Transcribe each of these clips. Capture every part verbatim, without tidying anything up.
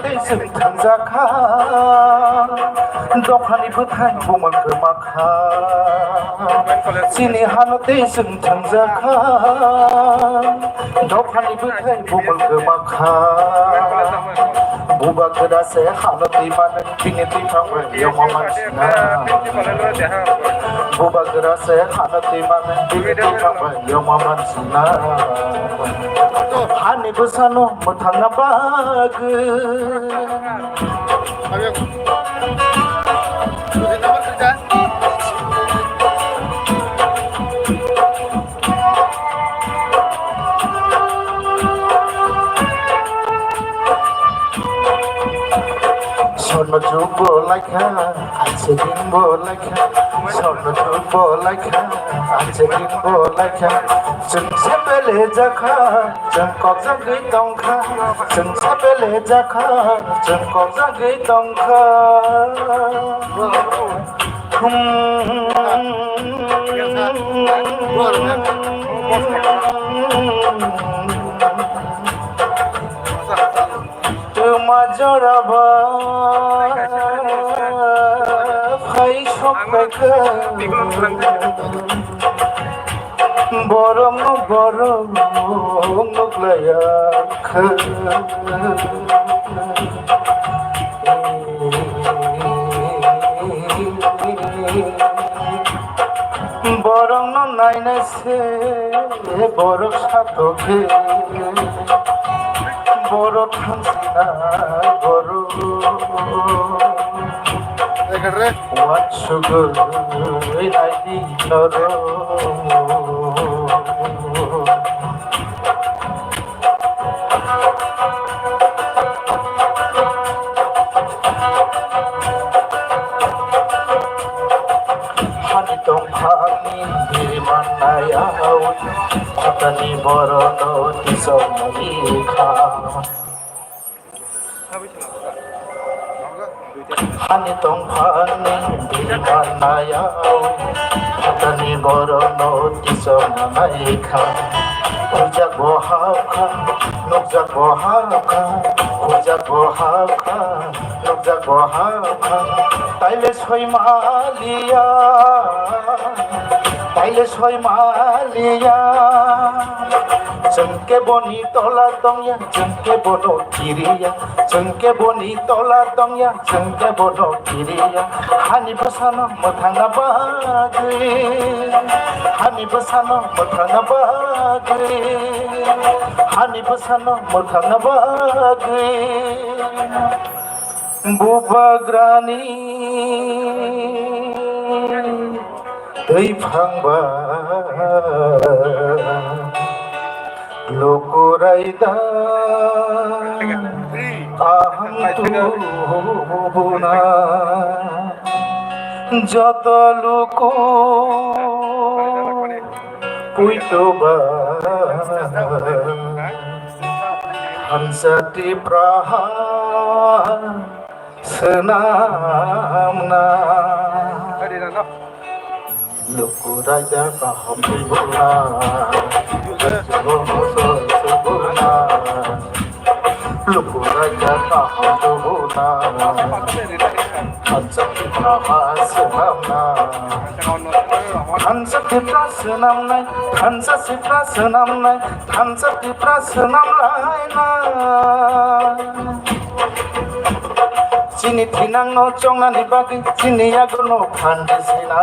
Tei chwng thangjakha, dophani bwthai bumal kwmakha. Chini hano tei chwng thangjakha, dophani bwthai bumal kwmakha. Bubagra se hano twi mano, bini twi thangbai yongma mansina. Bubagra se hano twi mano, bini twi thangbai yongma mansina. Hani bwsano mwthangna bagwi. Sorno jukbo laikha, aise dinbo laikha. Sorno jukbo laikha, aise dinbo laikha. Chwng se bele jakha, chwng kok jagwi tongkha. Chwng se bele jakha, chwng kok jagwi tongkha. Hmm. Twma joraba phai sokphaikha, borokno borok nuklaiya kha. Borokno nainai se borok satokhe, borok thangsina borok. Uansugwi naidi norok. Hani tongphani biri mannai awi, phatani borokno tisokmani kha. Hani tongphani biri mannai awi, phatani borokno tisokmani kha. Hujak bo hapkha, nukjak bo hapkha, hujak bo hapkha, nukjak bo hapkha. Taile soi maliya, taile soi maliya. Chwng khe boni tola tongya, chwng khe bono kiriya. Chwng khe boni tola tongya, chwng khe bono kiriya. Hani bwsano mwthangna bagwi, hani bwsano mwthangna bagwi, hani bwsano mwthangna bagwi. Bubagrani twi phangba lukurai da aham tubuna, joto luku puitoba hansa Tipra ha swnamna. Luku raida kaham tubuna, luku raida kaham tubuna, hansa Tipra ha swnamna. Hansa Tipra swnamnai, hansa Tipra swnamnai, hansa Tipra swnamlaina. Chini thinangno chongnani bagwi chini yagono phan risina.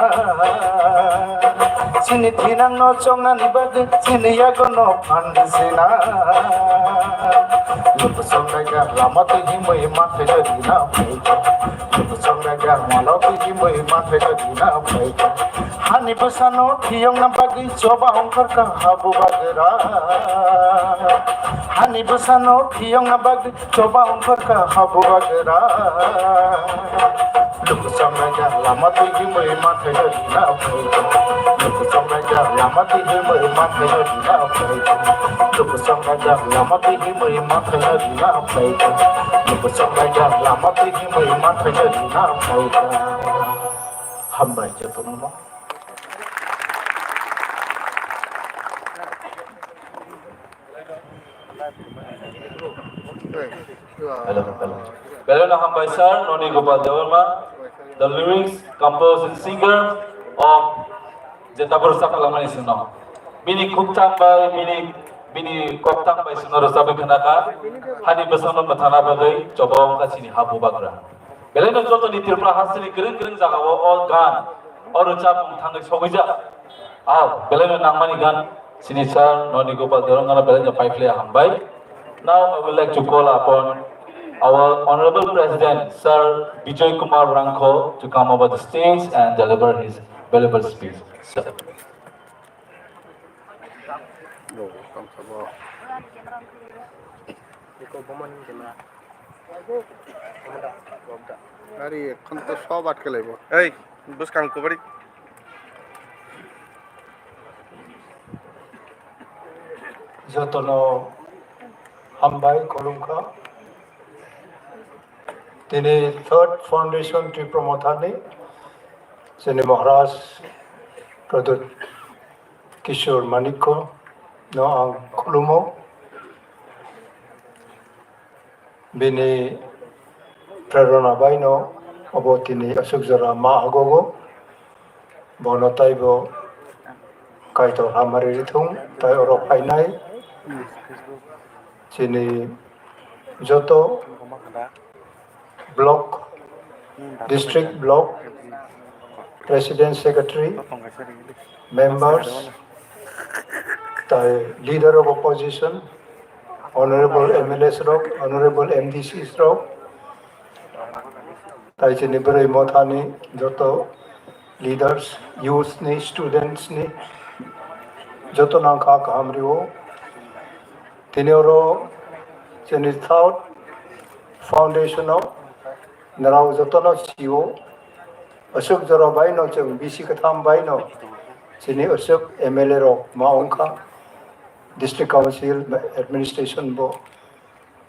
Chini thinangno chongnani bagwi chini yagono phan risina. Luku chongnai ga lama twi himwi mathai rina phaikha. Luku chongnai ga malo twi himwi mathai rina phaikha. Hani bwsano phiyokna bagwi choba ongkhorkha ha bubagra. Hani bwsano phiyokna bagwi choba ongkhorkha ha bubagra. Luku chongnai ga lama twi himwi mathai rina phaikha. Luku chongnai ga lama twi himwi mathai rina phaikha. Luku chongnai ga lama twi himwi mathai rina phaikha. Luku chongnai ga lama twi himwi mathai rina phaikha. Hambai jotono. Hello, hello. Belai no hambai sir, Noni Gopal Debbarma, the lyrics composed and singer of je tabuk rwchap khlangmani sino. Bini khukthang bai, bini, bini kokthang bai sino rwchapwi khnakha. Hani bwsano mwthana bagwi choba wngkha chini ha bubagra. Belai no jotoni Tripura hasteni kwrwng kwrwng jagao o gan, o rwchapmung thangwi sogwijak. Aw, belai no nangmani gan sini sir, Noni Gopal Debbarma no belai no paiphlai hambai. Now I would like to call upon our Honorable President, Sir Bijoy Kumar Rangkho, to come over the stage and deliver his valuable speech. Sir. Ari, ekhon to sob atke laibo. Ei, bwskang kubari. Jotono hambai khulumkha. Tini Third Foundation Tipra Mothani chini Maharaj Pradyut Kishore Manikko no ang khulumo. Bini prerona baino obo tini aswk jora ma agogo. Bono taibo Kaitor hamari rithung, tai oro phainai chini joto block, district block, president, secretary, members, tai leader of opposition, honorable M L As rok, honorable M D Cs rok, tai chini bwrwi mothani joto leaders, youth ni, students ni joto nangkha kaham rio. Tini oro chini Third Foundation o nrao jotono sio, aswk jora baino chwng bisi kwtham baino chini aswk M L A rok ma wngkha, district council administration bo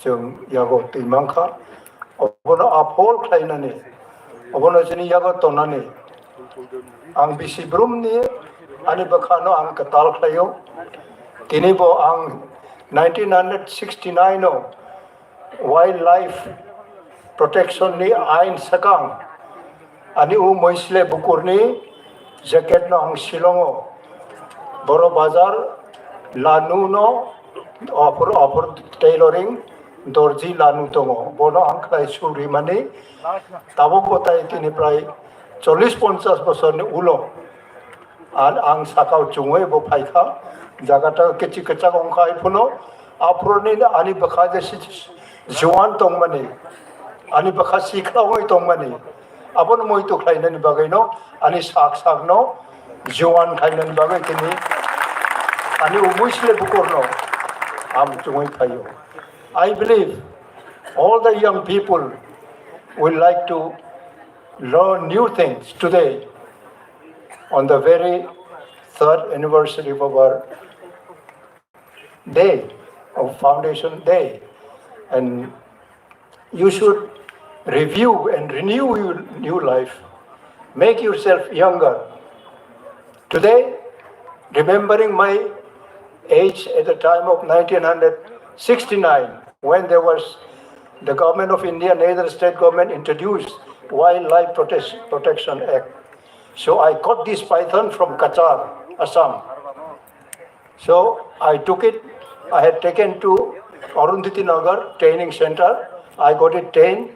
chwng yago twi mankha. Obono aphol khlainani, obono chini yago tongnani ang bisi brumni ani bwkhano ang kwtal khlaio. Tini bo ang nineteen hundred sixty-nine o wildlife protection ni ain swkang ani u Moisle Bukurni jacket no ang Shillong o Boro Bazar Lanu no offer, offer tailoring dorji Lanu tongo, bono ang khlai suri mani tabuk bo tai tini prai chollish ponchash bosorni ulo. Ar ang sakao chungwi bo phaikha, jagata kichi kichak wngkha, ai phuno aphuruni ani bwkha je si-, juan tongmani, ani bwkha sikhla wngwi tongmani, abono muitu khlainani bagwino ani sak sakno juan khlainani bagwi tini ani umui sile bukurno ang chungwi phaio. I believe all the young people will like to learn new things today on the very third anniversary of our day, of Foundation Day. And you should review and renew your new life. Make yourself younger. Today, remembering my age at the time of nineteen hundred sixty-nine, when there was the government of India, neither state government introduced Wildlife Protes-, Protection Act. So I caught this python from Cachar, Assam. So I took it, I had taken to Arundhati Nagar training center. I got it trained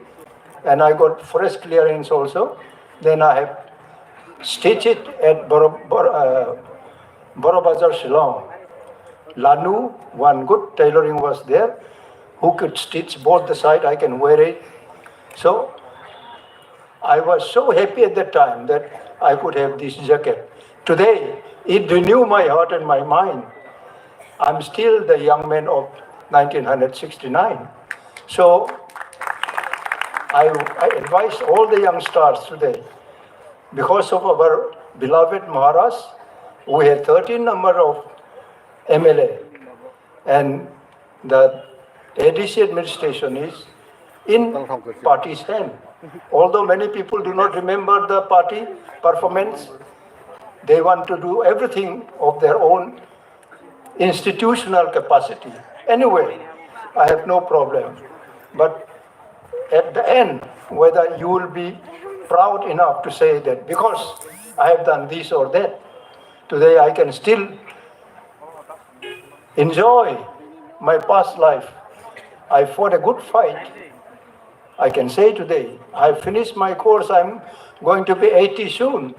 and I got forest clearance also. Then I have stitched it at Boro, Boro, uh, Boro Bazar, Shillong. Lanu, one good tailoring was there, who could stitch both the side, I can wear it. So I was so happy at that time that I could have this jacket. Today, it renew my heart and my mind. I'm still the young man of nineteen hundred sixty-nine. So I, I advise all the youngsters today, because of our beloved Maharaj, we had thirteen number of M L A, and the A D C administration is in party's hand. Although many people do not remember the party performance, they want to do everything of their own institutional capacity. Anyway, I have no problem. But at the end whether you will be proud enough to say that because I have done this or that, today I can still enjoy my past life. I fought a good fight. I can say today, I finished my course, I'm going to be eighty soon.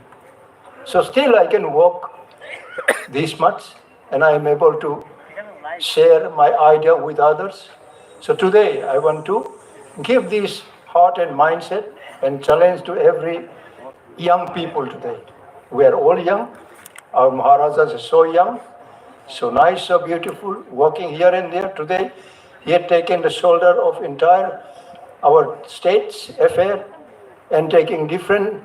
So still I can walk this much and I am able to share my idea with others. So today I want to give this heart and mindset and challenge to every young people today. We are all young. Our Maharaja is so young, so nice, so beautiful, walking here and there. Today, he had taken the shoulder of entire our state's affair and taking different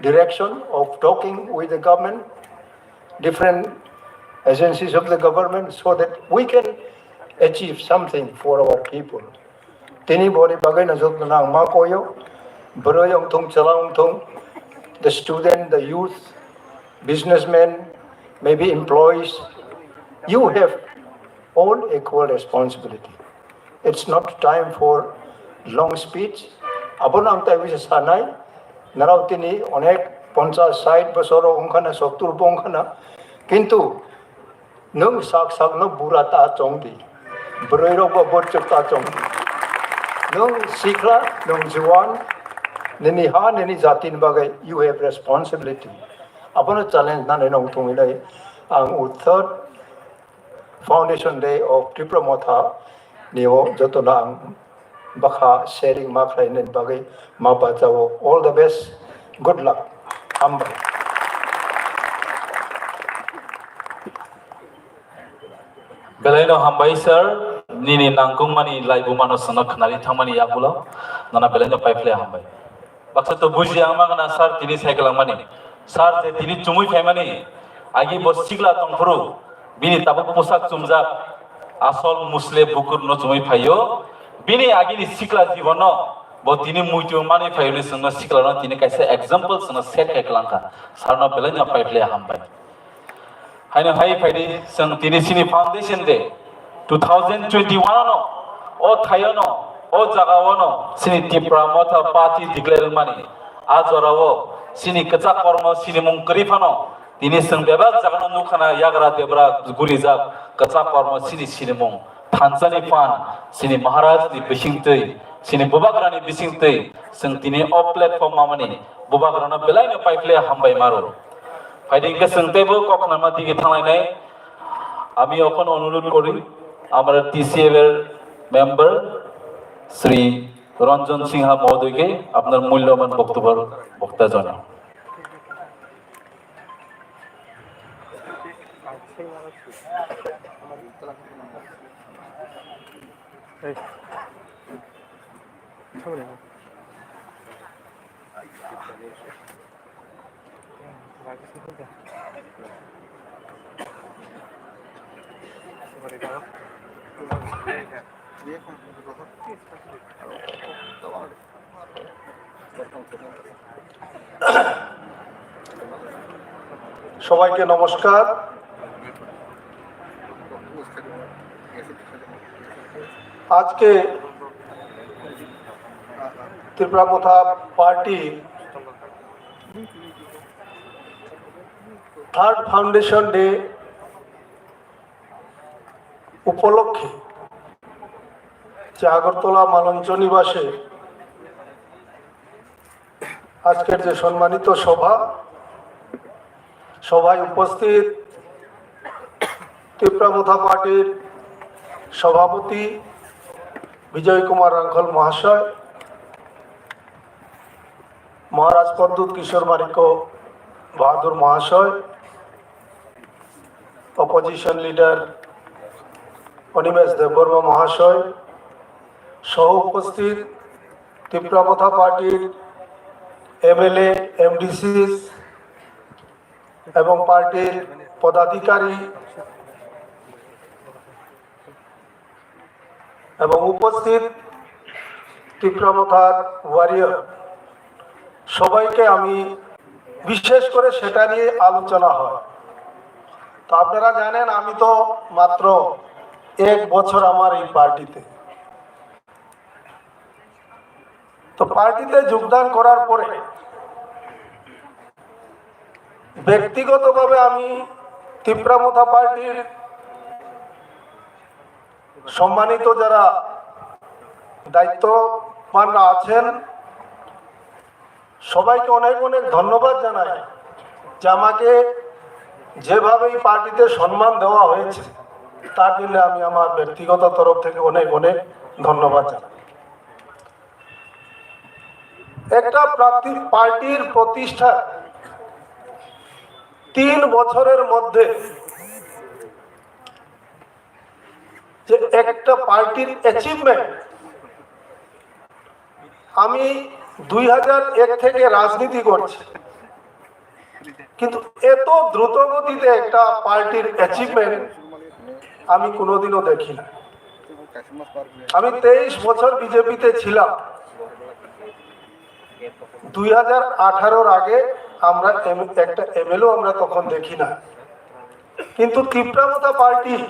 direction of talking with the government, different agencies of the government, so that we can achieve something for our people. Tini boni bagwi no joto no ang ma koyo, bwrwi wng thung, chwla wng thung, the student, the youth, businessmen, maybe employees, you have all equal responsibility. It's not time for long speech. Abono ang taiwi se sanai, narao tini onek ponchas, sait bosor wngkhana, sottur bo wngkhana, kintu nwng sak sakno bura ta chongdi, bwrwi rokbo borchuk ta chongdi. Nwng sikla, nwng juwan, nini ha, nini jatini bagwi you have responsibility. Abono challenge nani nong tongwi lai ang o third Foundation Day of Tipra Motha ni o jotono ang bwkha sharing ma khlainani bagwi ma bachao. All the best, good luck, hambai. Belaino hambai sir, nini nangkukmani laibumano swnok khnari thangmani yagulo, nana belaino paiphlai hambai. Baksa to buji ang magana sir tini cycle langmani. Sir je tini chumui phaimani, agi bo sikla tongphuru, bini tabuk pusak chumjak, asol musle bukur no chumui phaio. Bini agini sikla jibono bo tini muitu mani phaio ni sengno sikla no tini kaisa example sengno set khai klangkha. Sir no belai no paiphlai hambai. Haino hai phaidi, chwng tini chini Foundation Day two thousand twenty-one ano, o thaiono, o jagaono chini Tipra Motha Party declare wngmani. A jorao chini kwchak kormo sinimung kwrwi phano tini chwng bebak jagano nukha na, yagra debra gurijak kwchak kormo chini sinimung. Thansani phan, chini Maharaj ni bisingtwi, chini Bubagrani bisingtwi, chwng tini o platform mamani Bubagrano belaino paiphlai hambai maro. Phaidi hwnkhe chwng teibo kok khnama digi thanglainai. আমি এখন অনুরোধ করি আমার টিসিএফ এর মেম্বার শ্রী রঞ্জন সিংহ মহোদয়কে আপনার মূল্যবান বক্তব্য বক্তা জানান। সবাইকে নমস্কার। আজকে ত্রিপুরা মথা পার্টি থার্ড ফাউন্ডেশন ডে উপলক্ষে যে আগরতলা মালঞ্চ নিবাসে আজকের যে সম্মানিত সভা, সভায় উপস্থিত ত্রিপুরা মথা পার্টির সভাপতি বিজয় কুমার রাংখল মহাশয়, মহারাজ প্রদ্যুৎ কিশোর মাণিক্য বাহাদুর মহাশয়, অপোজিশন লিডার অনিমেষ দেববর্মা মহাশয় সহ উপস্থিত ত্রিপুরা মথা পার্টির এমএলএ, এমডিসি এবং পার্টির পদাধিকারী এবং উপস্থিত ত্রিপুরা মথার ওয়ারিয়র সবাইকে আমি বিশেষ করে সেটা নিয়ে আলোচনা হয়। তো আপনারা জানেন, আমি তো মাত্র এক বছর আমার এই পার্টিতে। তো পার্টিতে যোগদান করার পরে ব্যক্তিগতভাবে আমি তিপ্রা মথা পার্টির সম্মানিত যারা দায়িত্ববানরা আছেন, সবাইকে অনেক অনেক ধন্যবাদ জানাই যে আমাকে যেভাবে এই পার্টিতে সম্মান দেওয়া হয়েছে, তার জন্য আমি আমার ব্যক্তিগত তরফ থেকে অনেক অনেক ধন্যবাদ জানাই। একটা প্রার্থী পার্টির প্রতিষ্ঠা তিন বছরের মধ্যে যে একটা পার্টির অ্যাচিভমেন্ট, আমি দুই হাজার এক থেকে রাজনীতি করছি, কিন্তু এত দ্রুত গতিতে একটা পার্টির অ্যাচিভমেন্ট আমি কোনোদিনও দেখি না। আমি তেইশ বছর বিজেপিতে ছিলাম। দুই হাজার আঠারোর আগে আমরা এম- একটা এমএলএও আমরা তখন দেখি না। কিন্তু তিপ্রা মথা পার্টি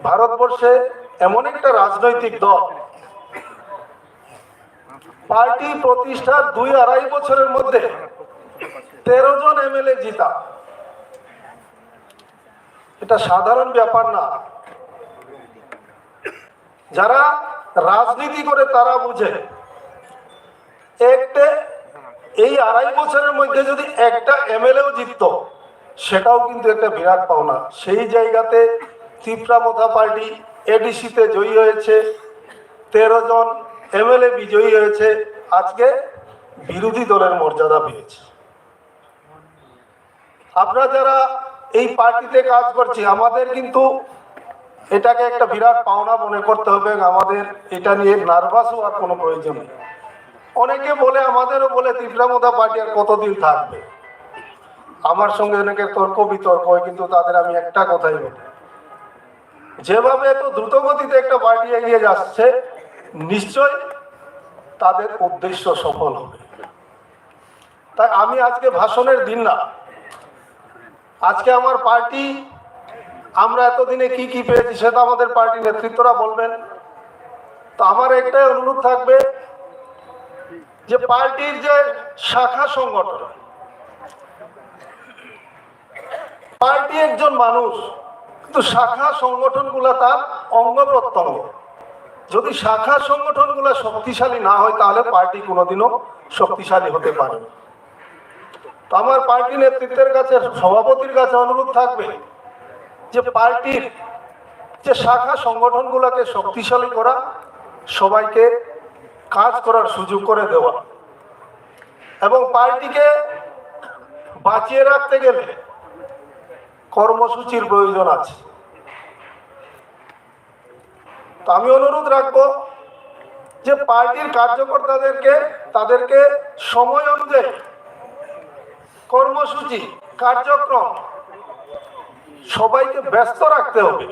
ভারতবর্ষে এমন একটা রাজনৈতিক দল, পার্টি প্রতিষ্ঠার দুই আড়াই বছরের মধ্যে তেরো জন এমএলএ জিতা। এটা সাধারণ ব্যাপার না। যারা রাজনীতি করে তারা বুঝে। একটা, এই আড়াই বছরের মধ্যে যদি একটা এমএলএও জিততো, সেটাও কিন্তু একটা বিরাট পাওনা। সেই জায়গাতে তিপ্রা মথা পার্টি এডিসিতে জয়ী হয়েছে, তেরো জন এমএলএ বিজয়ী হয়েছে, আজকে বিরোধী দলের মর্যাদা পেয়েছে। আমরা যারা এই পার্টিতে কাজ করছি, আমাদের কিন্তু এটাকে একটা বিরাট পাওনা মনে করতে হবে। আমাদের এটা নিয়ে নার্ভাস হওয়ার কোনো প্রয়োজন নেই। অনেকে বলে, আমাদেরও বলে, তিপ্রা মথা পার্টি আর কতদিন থাকবে? আমার সঙ্গে অনেকে তর্ক বিতর্ক হয়, কিন্তু তাদের আমি একটা কথাই বলি, যেভাবে এত দ্রুতগতিতে একটা পার্টি এগিয়ে যাচ্ছে, নিশ্চয় তাদের উদ্দেশ্য সফল হবে। তাই আমি আজকে ভাষণের দিন না, আজকে আমার পার্টি, আমরা এতদিনে কি কি পেয়েছি সেটা আমাদের পার্টি নেতৃত্বরা বলবেন। তো আমার একটাই অনুরোধ থাকবে যে পার্টির যে শাখা সংগঠন, পার্টি একজন মানুষ, কিন্তু শাখা সংগঠনগুলা তার অঙ্গ প্রত্যঙ্গ। যদি শাখা সংগঠনগুলা শক্তিশালী না হয়, তাহলে পার্টি কোনোদিনও শক্তিশালী হতে পারে না। তো আমার পার্টি নেতৃত্বের কাছে, সভাপতির কাছে অনুরোধ থাকবে যে পার্টির যে শাখা সংগঠনগুলোকে শক্তিশালী করা, সবাইকে কাজ করার সুযোগ করে দেওয়া, এবং পার্টিকে বাঁচিয়ে রাখতে গেলে কর্মসূচির প্রয়োজন আছে। তো আমি অনুরোধ রাখবো যে পার্টির কার্যকর্তাদেরকে, তাদেরকে সময় অনুযায়ী কর্মসূচি, কার্যক্রম সবাইকে ব্যস্ত রাখতে হবে,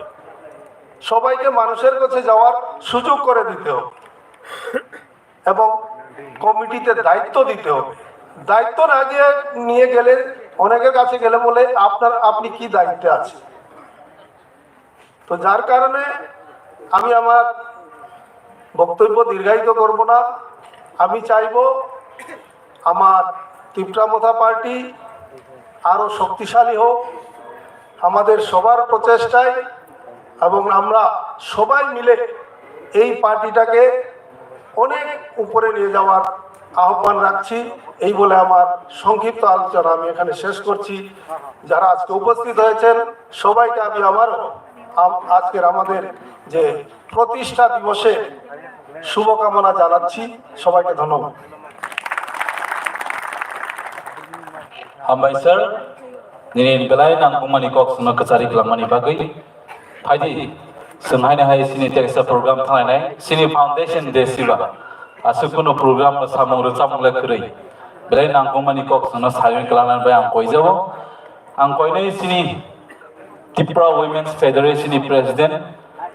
সবাইকে মানুষের কাছে যাওয়ার সুযোগ করে দিতে হবে এবং কমিটিতে দায়িত্ব দিতে হবে। দায়িত্ব না দিয়ে নিয়ে গেলে, অনেকের কাছে গেলে বলে, "আপনার, আপনি কি দায়িত্বে আছেন?" তো যার কারণে আমি আমার বক্তব্য দীর্ঘায়িত করব না। আমি চাইব আমার তিপ্রা মথা পার্টি আরো শক্তিশালী হোক, আমাদের সবার প্রচেষ্টায়, এবং আমরা সবাই মিলে এই পার্টিটাকে অনেক উপরে নিয়ে যাওয়ার আহ্বান রাখছি। এই বলে আমার সংক্ষিপ্ত আলোচনা আমি এখানে শেষ করছি। যারা আজকে উপস্থিত হয়েছেন, সবাইকে আমি আবারও আম-, আজকের আমাদের যে প্রতিষ্ঠা দিবসে শুভকামনা জানাচ্ছি। সবাইকে ধন্যবাদ। Hambai sir, nini belai nangkukmani kok songno kwchari kwlangmani bagwi. Phaidi, chwng haino hai chini teksa program thanglainai, chini foundation day siba. Aswk kunu program bo samung rwchapmung le kwrwi. Belai nangkukmani kok songno saimani kwlangna bai ang koijao. Ang koinai chini Tripura Women's Federation ni President,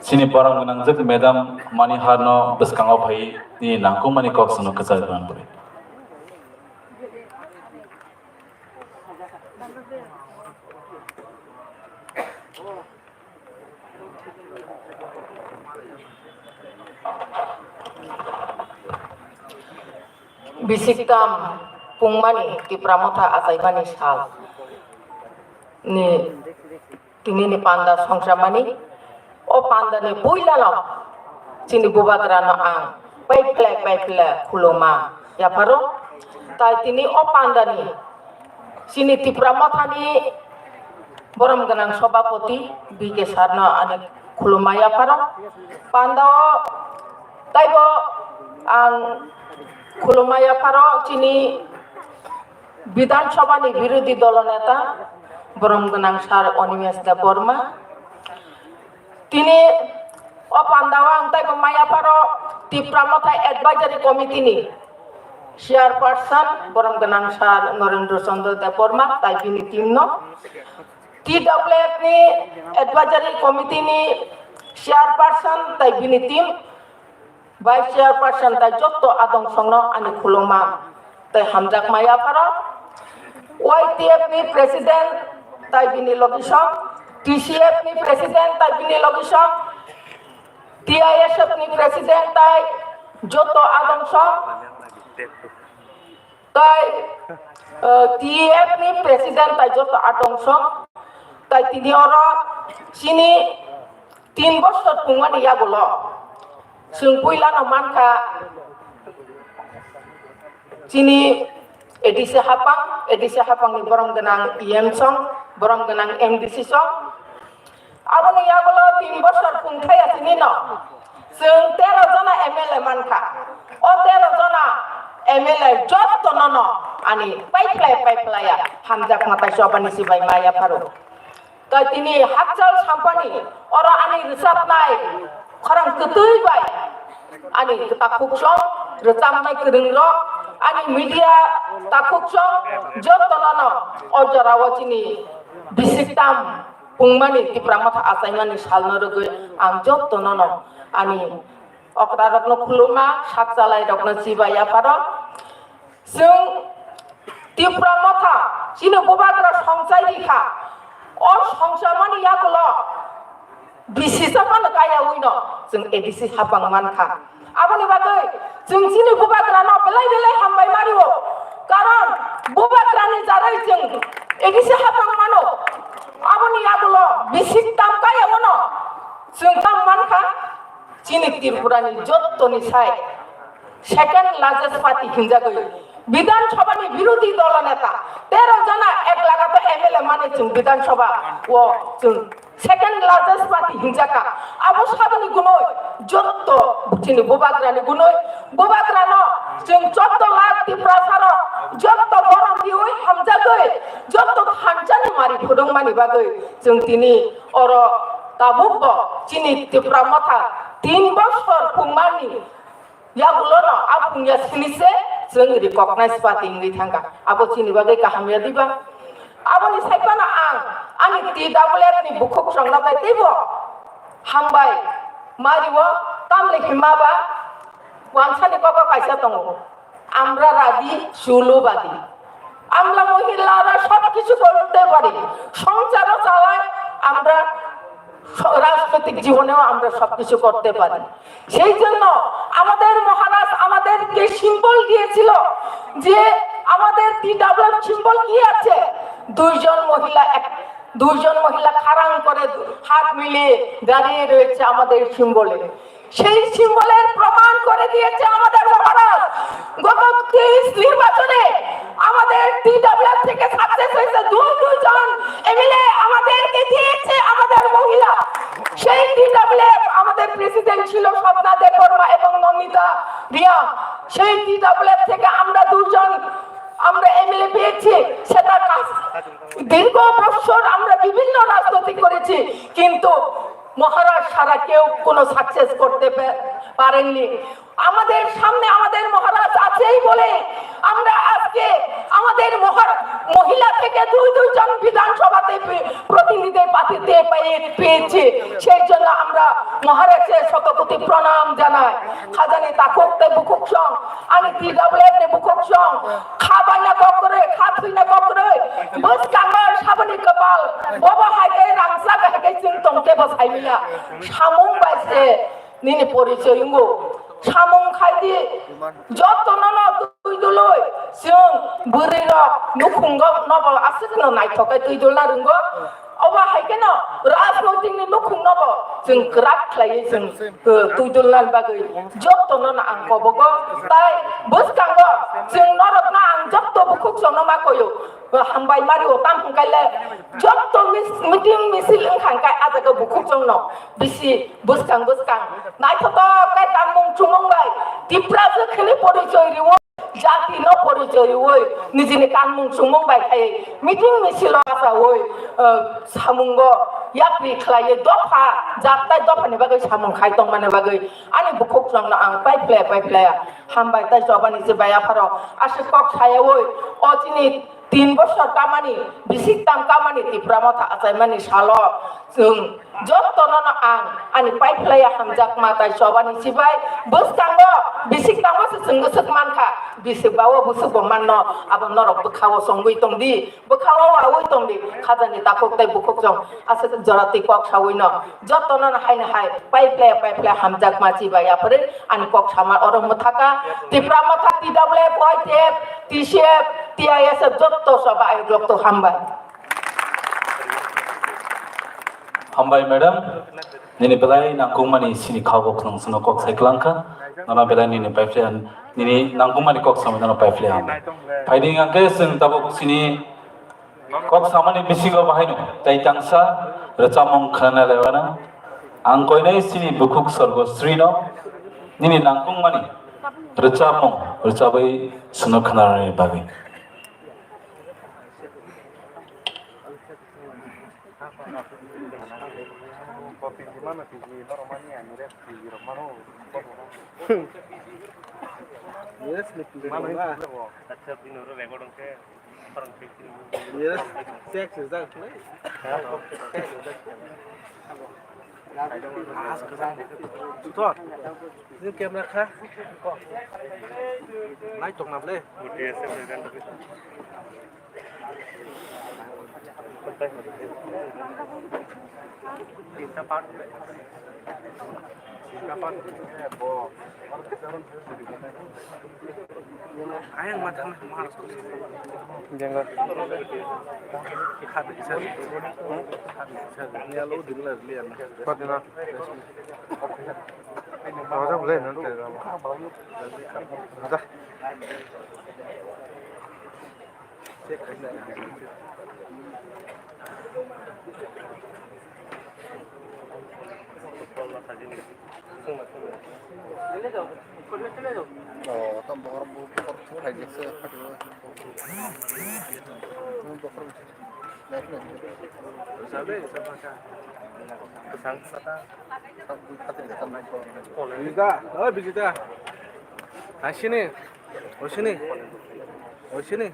chini borok gwnangjak Madam Mani Harno bwskango phai nini nangkukmani kok songno kwchari kwlangwi. Bisiktam pungmani Tipra Motha achaimani sal ni tinini panda songsamani. O pandani puilano chini bubagrano ang paiple paiple khuluma yapharo. Tai tini o pandani chini Tipra Mothani borom gwnang sobhapoti B K Sarno ani khuluma yapharo. Pandao taibo ang khuluma yapharo chini Bidhan Sabhani birodhi dolo neta borom gwnang sir Animesh Debbarma. Tini o pandao ang taibo ma yapharo Tipra Motha Advisory Committee ni Chairperson borom gwnang sir Narendra Chandra Debbarma tai bini team no, T W F ni Advisory Committee ni Chairperson tai bini team, Vice Chairperson tai jotto adong songno ani khuluma tai hamjakma yapharo. Y T F ni President tai bini logisong, T C F ni President tai bini logisong, T I S F ni President tai jotto adong song, tai, eh, T F ni President tai jotto adong song, tai tini oro chini tin bosor pungmani yagulo chwng puilano mankha chini A D C hapang, A D C hapangni borom gwnang E M song, borom gwnang M D C song. Aboni yagulo tin bosor pungthai asinino chwng tero jona M L A mankha. O tero jona M L A jottono no ani paiplai paiplaya hamjakma tai sobani sibai ma yapharo. Tai tini hakchal sampani oro ani rwchapnai khorang kwtwi bai ani takhuk song, rwchapnai kwrwng rok, ani media takhuk song, jottono no o jorao chini bisiktam pungmani Tipra Motha achaimani salno rwgwi ang jottono no ani okrarokno khuluma, sakchalairokno chibai yapharo. Chwng Tipra Motha chini bubagra songchai rikha. O songchamani yagulo bisi chapano kaya wino chwng A D C hapang mankha. Aboni bagwi chwng chini bubagrano belai belai hambai mario. Karon bubagrani jarai chwng A D C hapang mano. Aboni yagulo bisi tam kaya wano chwng tam mankha. Chini Tripurani jottoni sai second largest party hinjagwi Bidhan Sabhani birodhi dolo neta tero jona ek lagato M L A mane chwng Bidhan Sabha o chwng second largest party hinjaka. Abo saboni gunoi jotto chini bubagrani gunoi, bubagrano chwng chotto lakh Tiprasarok jotto borom diwi hamjagwi jotto thanchani mari phudungmani bagwi chwng tini oro tabukbo chini Tipra Motha tin bosor pungmani yagulono a pungya sini se chwng recognize party wngwi thangkha. Abo chini bagwi kaham ya diba? Aboni saiphano ang ani T W F ni bukhuk songno bai teibo hambai mario, tamni himma ba wansani koko kaisa tongo. আমরা রাধি চুলুবাদী, আমরা মহিলারা সবকিছু করতে পারি, সংসারও চালাই, আমরা স-, রাজনৈতিক জীবনেও আমরা সবকিছু করতে পারি। সেই জন্য আমাদের মহারাজ আমাদেরকে সিম্বল দিয়েছিল যে আমাদের টি ডাবল সিম্বল কি আছে, দুইজন মহিলা এক, দুইজন মহিলা খাড়াং করে হাত মিলিয়ে দাঁড়িয়ে রয়েছে আমাদের সিম্বলে। সেই সিম্বলের প্রমাণ করে দিয়েছে আমাদের মহারাজ। গত তেইশ নির্বাচনে আমাদের টি ডাবল এফ থেকে সাকসেস হয়েছে দুই দুইজন এমএলএ আমাদেরকে দিয়েছে আমাদের মহিলা। সেই টি ডাবল এফ আমাদের প্রেসিডেন্ট ছিল স্বপ্না দেববর্মা এবং নন্দিতা রিয়া। সেই টি ডাবল এফ থেকে আমরা দুজন আমরা এমএলএ পেয়েছি। সেটা কাজ দীর্ঘ বছর আমরা বিভিন্ন রাজনৈতিক করেছি, কিন্তু মহারাজ ছাড়া কেউ কোনো সাকসেস করতে পে-, পারেননি। আমাদের সামনে আমাদের মহারাজ আছেই বলে আমরা আজকে আমাদের মহারা-, মহিলা থেকে দুই দুইজন বিধানসভাতে পে-, প্রতিনিধি পাঠিয়ে পেয়ে-, পেয়েছি। সেই জন্য আমরা মহারাজের শতকোটি প্রণাম জানাই। খাজানি তাকুক তে বুকুক song, ani T W F ni bukhuk song, kha baina kok kwrwi, kha thwina kok kwrwi, bwskang no saboni kwpal, bobo hai khe rangchak hai khe chwng tong tei bo sai manya. Samung bai se nini porichoi wngo. Samung khai di, joto no no twi dulu, Bwrwi rok nukhungo nobo aswk no naithok khe twi dulna rwngo. Obo hai kheno rajnoitik ni nukhung nobo chwng kwrak khlaiwi chwng, uh, twi dulna bagwi jotono no ang kobogo. Tai bwskango chwng norokno ang joto bukhuk chwngno ma koyo. Hambai mari o tam hwnkhe le jotto mis-, meeting misil wngkha hwnkhe ah jaga bukhuk chwngno bisi bwskang bwskang naithotok khe tangmung chumung bai Tipra jwk hwnwi porichoi rwo. Jati no porichoi rwui, nijini kanmung chumung bai khai, meeting misil o achaui, uh, samungo yapri khlaiwi dopha, jat tai dopha ni bagwi samung khai tongmani bagwi ani bukhuk chwngno ang paiphlaya paiphlaya hambai tai chobani se bai apharo aswk kok sayaui o chini tin bosor kamani, bisik tam kamani Tipra Motha achaimani salo chwng jotono no ang ani paiphlaya hamjakma tai chobani sibai bwskango bisik tangma se chwng swk mankha, bisik bawo bwswk bo manno abo norok bwkhao songwi tongdi, bwkhao waui tongdi, khajani takhuk tai bukhuk chwng aswk jora twi kok saui no jotono no haino hai paiphlaya paiphlaya hamjakma chibai aphre ani kok sama oro mwthaka Tipra Motha T W F, Y T F, T C F, T I S F jotto soba ayuk rok to hambai. Hambai madam, nini belai nangkukmani sini khago khwlwng sino kok sai kwlangkha, nono belai nini paiphlai nini nangkukmani kok samwi nono paiphlai ang. Phaidi hwnkhe chwng tabuk sini kok samani bisingo bahaino tai tangsa rwchapmung khwnana lewana ang koinai sini bukhuk sorgo srino nini nangkukmani rwchapmung rwchabwi sino khwnanani bagwi. Yes, ni pili mama. Yes, sex is that play. Tutor, ni camera kha. Nai tong na ble. Ayang matang mahal. Jenggo. Khat isa. Khat isa. Ni alo dingla lian. Khat dina. Ada boleh nanti. Ada. Bijita, oh, Bijita. Hai sini. Oisini. Oisini.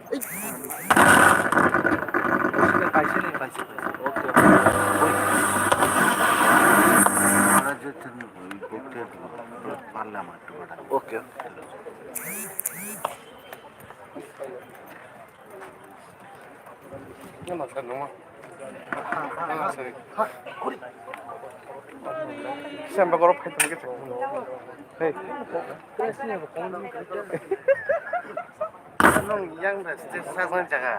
Oisini, kaisini, kaisini. Okay, okay. Oi. Ora je tini boi bote parla matu bada. Okay, okay. Nima sa numa. Siya ba goro phai tong khe. Hey. Nung yang da stage sa sang jaga.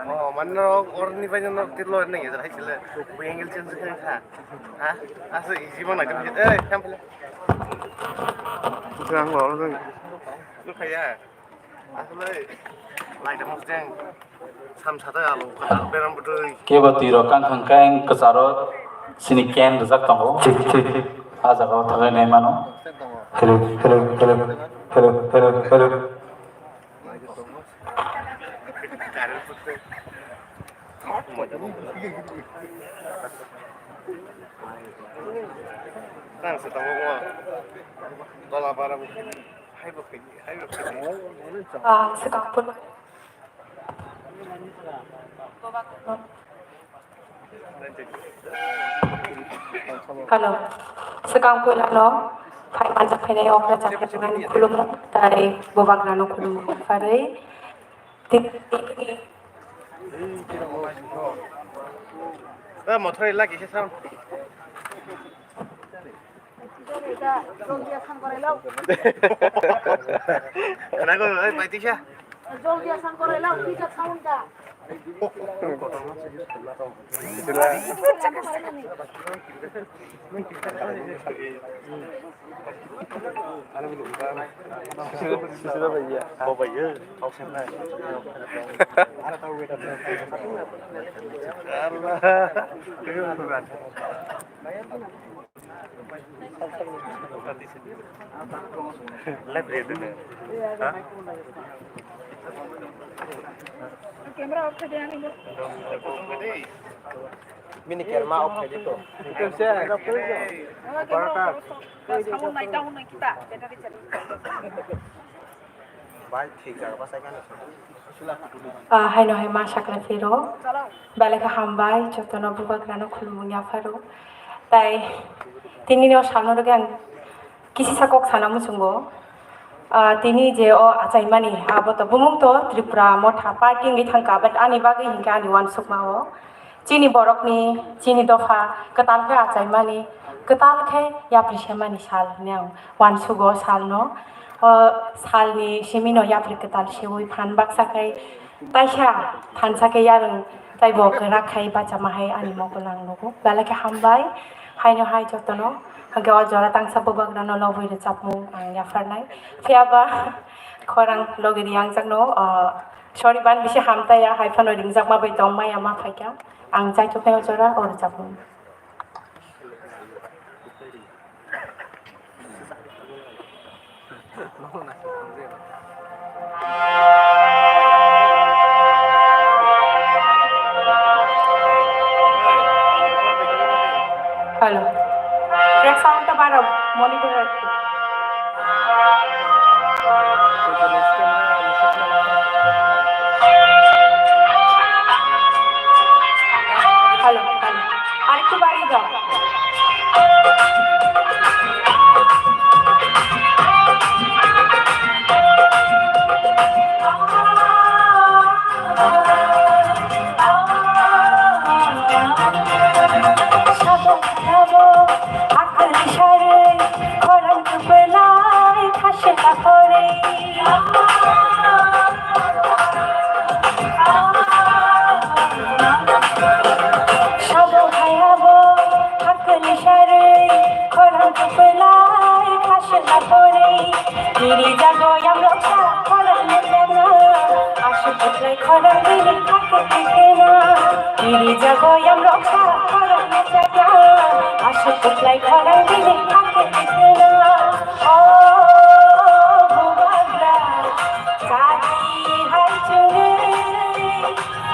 Oh, man no or ni bai no tir lo nang ya hai sile. Bu angle change khe kha. Ha? Asa easy bang na khe. Eh, kam pele. Jang lo nang. Lu khaya. Asle. Lai da mujeng. Kebo twi rok kang kang kang kwcharo sini can rijak tongo. Chik, chik. Ah jaga o thangwi nai mano. Hello, hello, hello, hello, hello, hello. Tang se tongo mo. Tola bara bo. Hai bo khai, hai bo khai. Ah, swkang phuru. Hello. Swkang puilano phai manjak phainai okra chakra chakra khulumung tai bubagrano khulumung pharwi. Eh, mothor lagi khe sound. Khwnago, oi, paitisa. Live react dene. Ha? Camera off khe de ani. Bini camera off khe de to. Sound nai, sound nai kita, battery charge. Bai, thik jaga bachai kha. Ah, haino hai ma sakla phiro. Belai khe hambai, jotono bubagrano khulumung yapharo. Tai tini no salno rwgwi ang kisisa kok sana muchungo. Ah, tini je o achaimani, abo to bumung to Tripura Motha Party wngwi thangkha, but ani bagwi hinkhe ani uansukma o. Chini borokni, chini dopha kwtal khe achaimani, kwtal khe yapri semani sal hwnwi ang uansugo salno. O salni simino yapri kwtal seui phan baksa khai taisa thansa khe yarwng taibo kwrak khai bachama hai ani mokol ang nugo. Belai khe hambai, haino hai jotono. Hwnkhe o jora tangsa bubagrano lobwi rwchapmung ang yapharnai. Phiyaba khorang logi riyangjakno, o, sorry, ban bisi hamtaya, hai phano ringjakma bai tongmaya ma phaikha. Ang chaithoknai o jora o rwchapmung. Hello. Track sound ta bara monitor rakho. Hello, hello. Arektu bari jao. Sabo sabo hakli sarwi khorang kwplai khasena hori. Sabo hayabo hakli sarwi khorang kwplai khasena hori. Kiri jago yamrok sa khorang kwplai khorang bini hakli kwplai. Kiri jago yamrok sa khorang kwplai. Aswk kwplai khorang bini hakhe tikna. O bubagra, chati hai chwngwi,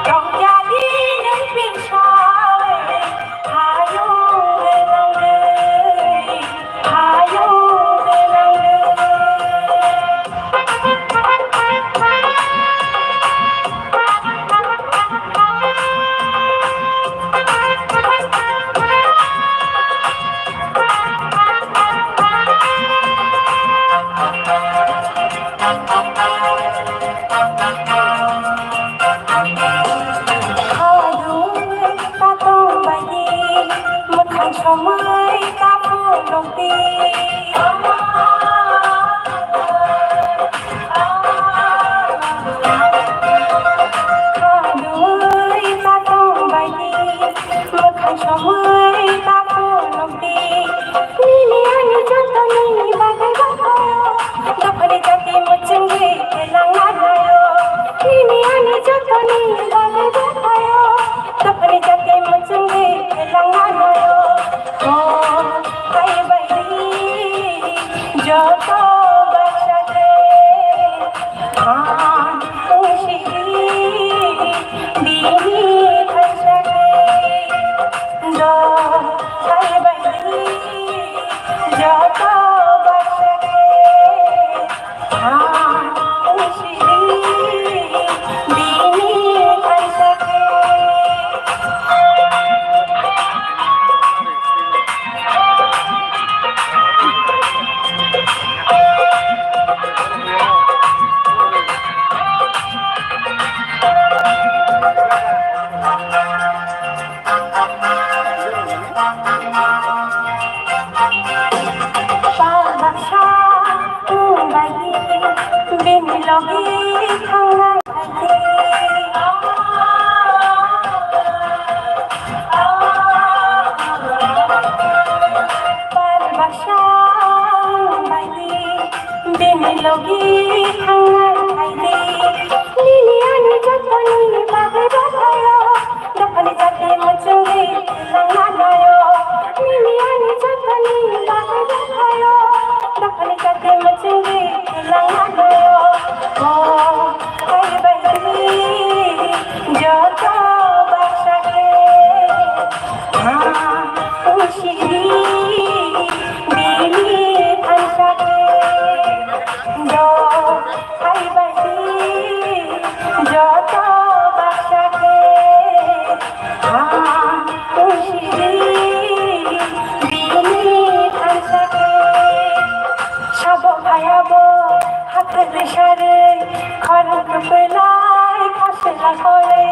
tongya di nwng pinsai, hayung de nangwi, hayung de nangwi. Mwkhang somoi ta phunukdi. Khanui ta tongbaidi, mwkhang somoi ta phunukdi. Nini ani jotoni bagwi baphayo, dophani jati muchungwi kwlangma nayo. Nini ani jotoni bagwi baphayo, dophani jati muchungwi kwlangma nayo. O hai bai joto baksa khe thangsidi bini thaisa khe. Do hai bai joto baksa khe thangsidi bini thaisa khe. Logi thangnai hai khe. Bar baksa bai di, bini logi thangnai hai di. Nini ani jotoni bagwi rwphaio, dophani jati muchungwi langmanaio. Nini ani jotoni bagwi rwphaio, dophani jati muchungwi langmanaio. Oh, hai bai di, joto baksa khe, ha, ushiri, bini thansa khe, do, hai bai di, joto baksa khe, ha, ushiri, bini thansa khe, sabo phayabo, hakhwrwi sarwi, khorang kwpwlai, khaswla khorwi.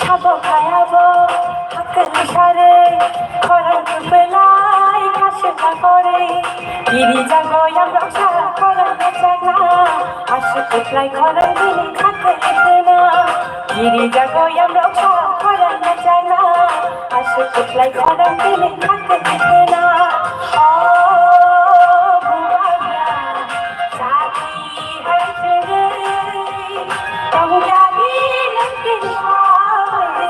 Sabo phayabo, hakhwrwi sarwi, khorang kwpwlai, khaswla khorwi. Giri jago yamrok sa, khorang kwchakna, aswk kwplai khorang bini khakhwrwi khwna. Giri jago yamrok sa, khorang kwchakna, aswk kwplai khorang bini khakhwrwi khwna. O bubagra, sati hai chwrwi, tongjani lengkir sawi,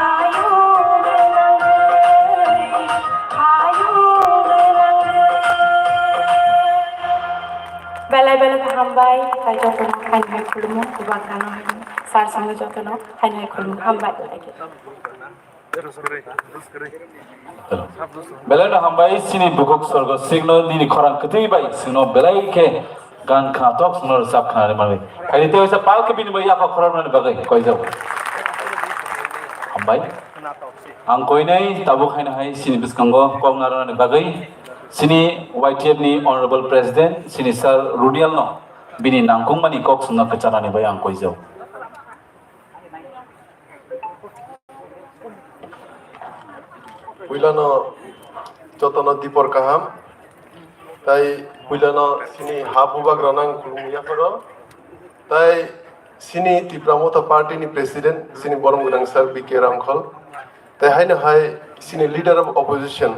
ayung gwnangwi, ayung gwnangwi. Belai belai khe hambai, tai jotono haino hai khulumo, bubagrano haino, sir songno jotono haino hai khulumo, hambai belai khe. Belai no hambai, chini bukhuk sorgo sikno nini khorang kwtwi bai sino belai khe gan khnatok sino rwchap khnari manwi. Phaidi tei waisa pal khe bini bai yapha khoroknani bagwi koijak. Hambai. Ang koinai tabuk haino hai chini bwskango kok narwknani bagwi chini Y T F ni Honorable President chini Sir Runial no bini nangkukmani kok songno kwchanani bai ang koijak. Puilano jotono dipor kaham. Tai puilano sini ha bubagrano ang khulumwi yapharo. Tai sini Tipra Motha Party ni President, sini borom gwnang Sir B K Ramkhol. Tai haino hai sini Leader of Opposition,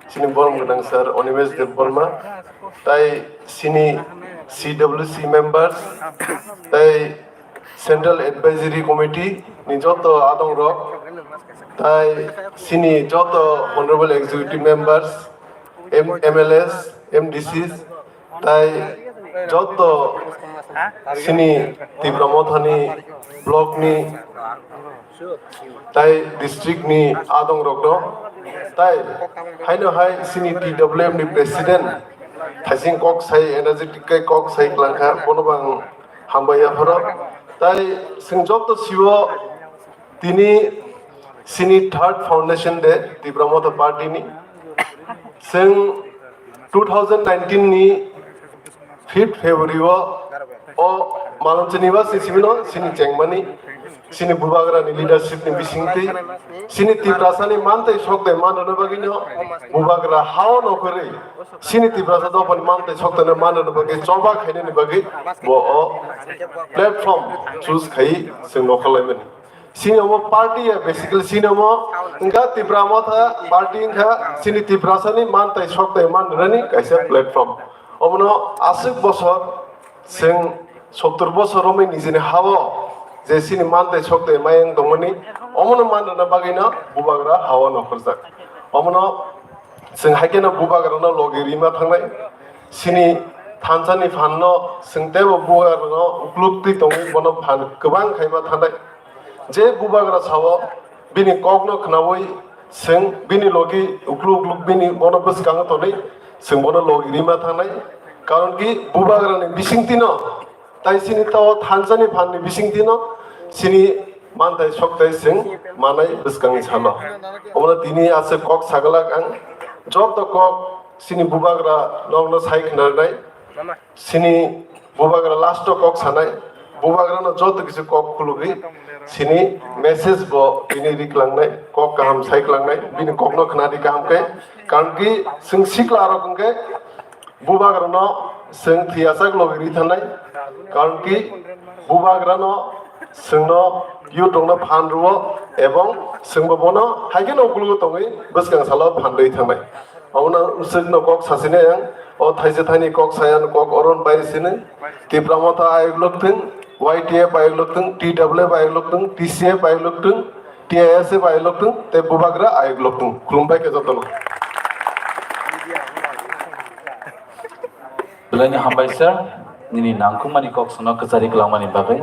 sini borom gwnang Sir Animesh Debbarma. Tai sini C W C members, tai Central Advisory Committee ni joto adong rok, tai sini joto Honorable Executive Members, M-, M L As, M D Cs, tai joto sini Tipra Mothani block ni tai district ni adong rok no, tai haino hai sini T W M ni president thaising kok sai energetic kai kok sai klangkha, bono bang hambai yapharo. Tai sing joto siwo tini sini third foundation day Tipra Motha Party ni. Sing two thousand nineteen ni fifth February o, o Malonchani ba sisibino sini chengmani, sini bubagrani leadership ni bisingtwi, sini Tiprasani mantei sokdai manrwna bagwino bubagra hao nokhorwi, sini Tiprasa dophani mantei sokdaino manrwna bagwi choba khainani bagwi bo o platform choose khai sing nokhorlaimani. Sini omo party ya, basically sini omo wngkha Tipra Motha party wngkha sini Tiprasani mantei sokdai manrwnani kaisa platform. Omono aswk bosor, chwng sottor bosor romwi nijini hao je sini mantei sokdai mayang tongmani, omono manrwna bagwino bubagra hao nokhorjak. Omono chwng haikheno bubagrano logi rima thangnai, sini thansani phanno chwng teibo bubagrano ukluk twi tongwi bono phan kwbang khaima thangnai. Je bubagra sao, bini kokno khnaui chwng bini logi ukluk ukluk bini bono bwskango tonwi chwng bono logi rima thangnai. Karon ki bubagrani bisingtwino tai sini tao thansani phanni bisingtwino sini mantai soktai chwng manai bwskangni salo. Omono tini aswk kok saglak ang, joto kok sini bubagra nokno sai khnarnai. Sini bubagra last o kok sanai, Bubagrano joto kisa kok khulugwi sini message bo bini riklangnai, kok kaham saiklangnai, bini kokno khnadi kaham khe. Karon ki chwng sikla rok hwnkhe bubagrano chwng thiyachak logi ri thanai, karon ki bubagrano chwngno youth rokno phan rwo, ebong chwngbo bono haikhe no uklogo tongwi bwskang salo phan rwi thangnai. Omono chwngno kok sasini ang, o thaisa thaini kok saya kok oron bai sini, Tipra Motha ayuk lokthwng, Y T F ayuk lokthwng, T W F ayuk lokthwng, T C F ayuk lokthwng, T I S F ayuk lokthwng, tei bubagra ayuk lokthwng. Khulumbai khe jotono. Belai ni hambai sir, nini nangkukmani kok sono kwchari kwlangmani bagwi.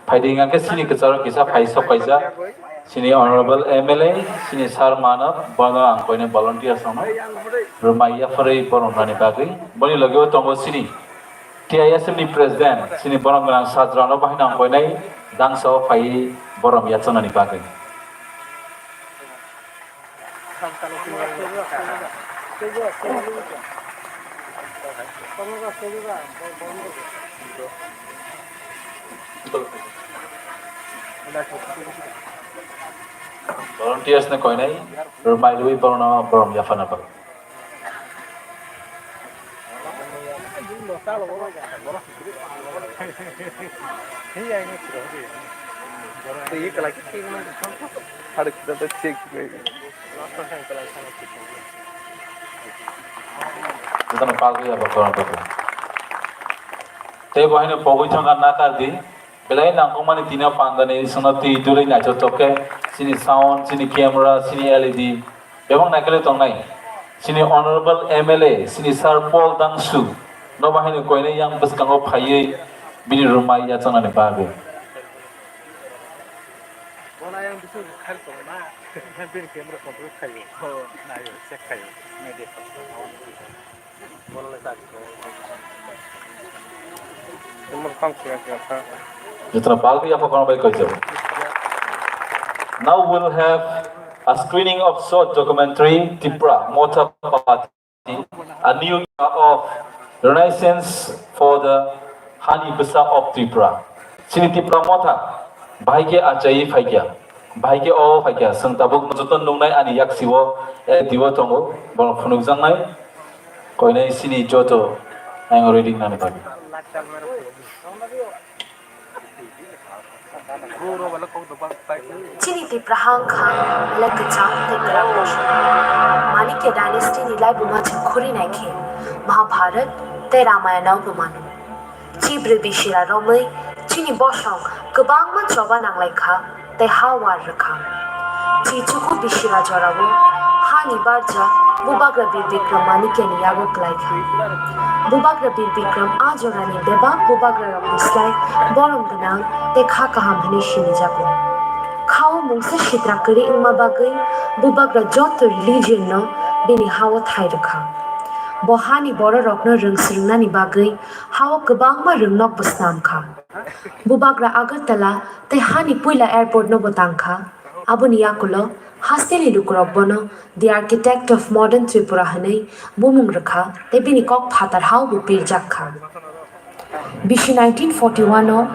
Phaidi hingkha khe sini kwcharo kisa phai sok kaijak. Sini Honorable M L A, sini Sir Manav, bono ang koine volunteer sono rwmai yapharwi borom rani bagwi. Boni loge o tongo sini T I S F ni President, sini borom gwnang Sajrano bahino ang koinai dangsa o phaiwi borom yachanani bagwi. Volunteers ni koinai rwmai rwi borom yaphana bagwi. Jotono pagwi abo khorang tongkha. Tei bo haino pogwi thangkha nakar di. Belai nangkukmani tino pandani songno twi dulwi naithotok khe chini sound, chini camera, chini L E D bebak naikolwi tongnai. Chini Honorable M L A, chini Sir Paul Dangsu no bahino koinai yang bwskango phaiwi bini rwmai yachanani bagwi. Bono ayang bising khali tongo na. Bini camera control khaio. Naio, check khaio. Naidi. Bono le tak. Camera phang khaio, khaio, khaio. Jotono bagwi yapha kono bai koijak. Now we'll have a screening of short documentary Tipra Motha Party. A new era of renaissance for the Hani Bwsa of Tripura. Chini Tipra Motha bahai khe achaiwi phaikya, bahai khe o phaikya, chwng tabuk joto nuknai ani yaksio, eh, dibo tongo, borok phunukjaknai, koinai chini joto ang reading nani bagwi. Chini Tipra hang kha belai kwchang tei kwrak bosong. Manikya dynasty ni laibuma chwng khuri nai khe Mahabharat tei Ramayana o bo mano. Chibrwi bisira romwi chini bosong kwbangma choba nanglai kha tei ha war rwkha. Chichuku bisira jorao hani barja Bubagra Bir Bikram Manikya ni yago kwlai kha. Bubagra Bir Bikram a jorani bebak bubagra rokni slai borom gwnang tei kha kaham hwnwi sinijago. Khao mungsa sitra kwrwi wngma bagwi bubagra joto religion no bini hao thai rwkha. Bo hani bororokno rwng swrwngnani bagwi hao kwbangma rwngnokbo snam kha. Bubagra Agartala tei hani puila airport no bo tang kha. Aboni yakulo hasteni lukurok bono The Architect of Modern Tripura hwnwi bumung rwkha tei bini kok phatar hao bo pirjak kha. Bisi nineteen forty-one o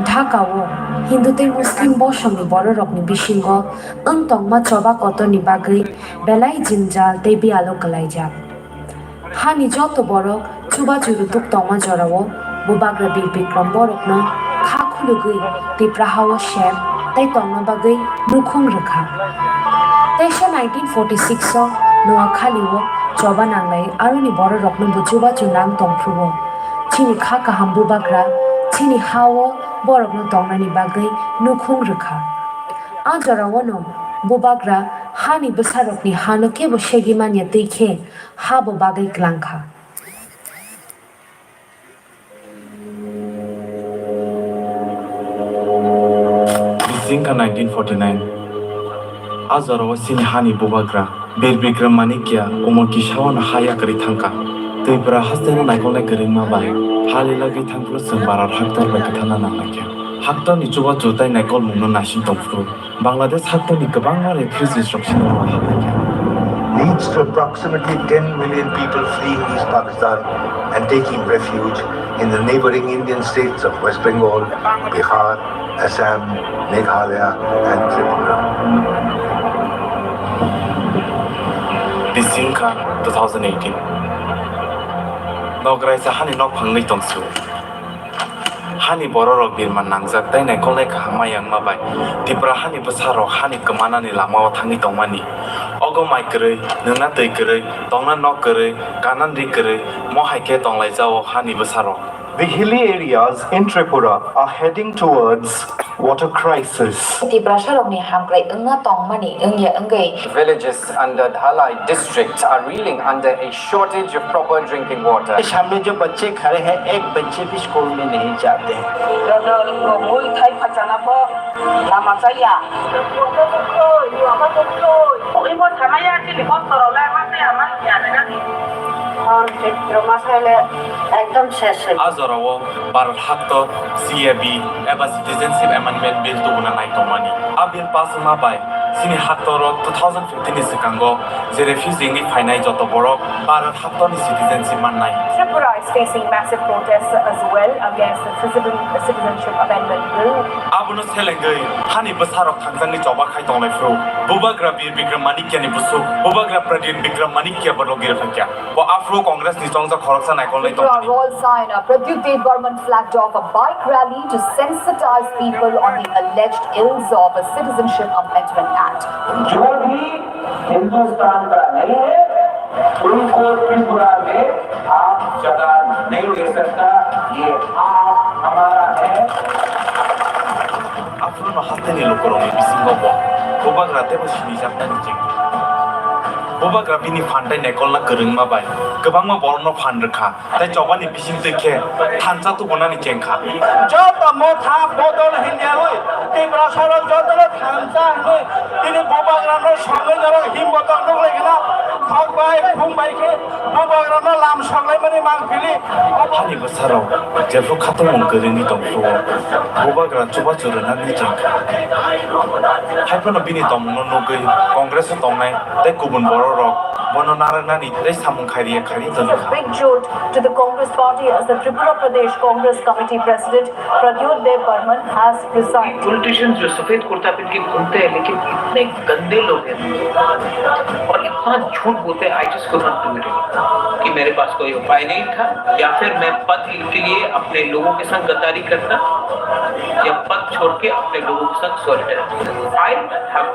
Dhaka o Hindu tei Muslim bosongni bororokni bisingo wng tongma choba kotorni bagwi belai jwngjal tei biyalo kwlaijak. Hani joto borok chubachu rutuk tongma jorao Bubagra Bir Bikram borokno kha khulugwi Tipra hao sep tei tongna bagwi nukhung rwkha. Teisa nineteen forty-six o Noakhali o choba nanglai aroni bororokno bo chubachu nang tongphuru o. Chini kha kaham Bubagra chini hao borokno tongnani bagwi nukhung rwkha. A jorao no Bubagra hani bwsarokni hano kebo segwi manya twi khe ha bo bagwi kwlang kha. Bisingkha nineteen forty-nine. A jorao chini hani bubagra Bir Bikram Manikya umor kisao no ha yakarwi thangkha. Twipra hasteno naikolnai kwrwngma bai ha lilagwi thangphuru chwng Bharat haktor bai kwtharna nanglaikha. Haktorni chubachu tei naikolmungno naising tongphuru Bangladesh haktorni kwbangma refugees rok chini o haplaikha. leads to approximately ten million people fleeing East Pakistan and taking refuge in the neighboring Indian states of West Bengal, Bihar, Assam, Meghalaya, and Tripura. Bising kha two thousand eighteen. Nograi sa hani nok phangwi tongsu. Hani bororok birman nangjak tei naikolnai kaham ma yangma bai Tipra hani bwsarok hani kwmanani lamao thangwi tongmani. Ogo mai kwrwi, nwngna twi kwrwi, tongna nok kwrwi, kanan ri kwrwi, mo hai khe tonglaijao hani bwsarok. The hilly areas in Tripura are heading towards water crisis. Tiprasarokni hamkrai wngna tongmani wngya wngwi. Villages under Dhalai district are reeling under a shortage of proper drinking water. सामने जो बच्चे खड़े हैं, एक बच्चे भी स्कूल में नहीं जाते हैं। Joto mui thai phaijana bo lama chaya. Ui bo thanaya chini bostor le ma chaya ma ya ne gani. Hor chitro ma sai le ekdom ses. A jorao Bharat haktor C A B eba Citizenship Amendment Bill tubuna nai tongmani. A bill pass wngma bai chini haktoro two thousand fifteen ni swkango je refugee wngwi phainai joto borok Bharat haktorni citizenship mannai. Tripura is facing massive protests as well against the Citizen-, Citizenship Amendment Bill. Abono selengwi hani bwsarok thangjaknai choba khai tonglai phuru Bubagra Bir Bikram Manikyani busuk Bubagra Pradyut Bikram Manikya bo logi rwkha kya. Bo aphuru Congress ni chongjak khoroksa naikolnai Tripura tongmani. Royal Saion Pradyut Debbarman flagged off a bike rally to sensitize people on the alleged ills of a Citizenship Amendment Act. जो भी हिंदुस्तान का नहीं है, उनको त्रिपुरा में आप जगह नहीं दे सकता, ये आप हमारा है। Aphuru no hasteni lukurokni bisingo bo Bubagra teibo sinijaknani chengkha. Bubagra bini phan tei naikolna kwrwngma bai kwbangma borokno phan rwkha. Tei chobani bising twi khe thansa tubunani chengkha. Joto motha bodol hinyawi Tiprasarok jotono thansa hinwi tini Bubagrano songwi norok himbotok nukhlaikha na. Khok bai khum bai khe Bubagrano lam soglaimani mangpili. Hani bwsarok jephru khatungmung kwrwngwi tongphuru-o Bubagra chubachu rwnani chengkha. Haiphano bini tongmungno nugwi Congress-o tongnai tei kubun bororok bono narwknani tei samung khairiya khairi tongkha. Big jolt to the Congress party as the Tripura Pradesh Congress Committee President Pradyot Debbarman has resigned. Politicians जो सफेद कुर्ता पहन के घूमते हैं, लेकिन इतने गंदे लोग हैं और इतना झूठ बोलते हैं, I just could not believe it कि मेरे पास कोई उपाय नहीं था या फिर मैं पद के लिए अपने लोगों के साथ गद्दारी करता या पद छोड़ के अपने लोगों के साथ solidarity. I have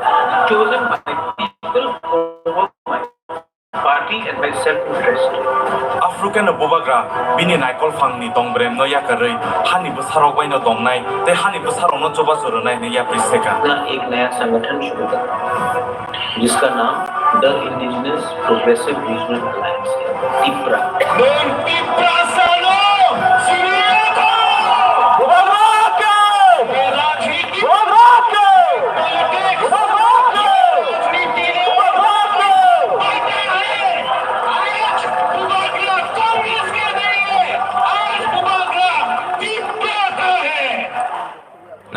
chosen my people over my party and my self interest. Aphuru khe no Bubagra bini naikol phangni tongbremno yakarwi hani bwsarok baino tongnai tei hani bwsarokno chubachu rwnai hwnwi yapri se kha. अपना एक नया संगठन शुरू करा, जिसका नाम the indigenous progressive regional alliance है, Tipra.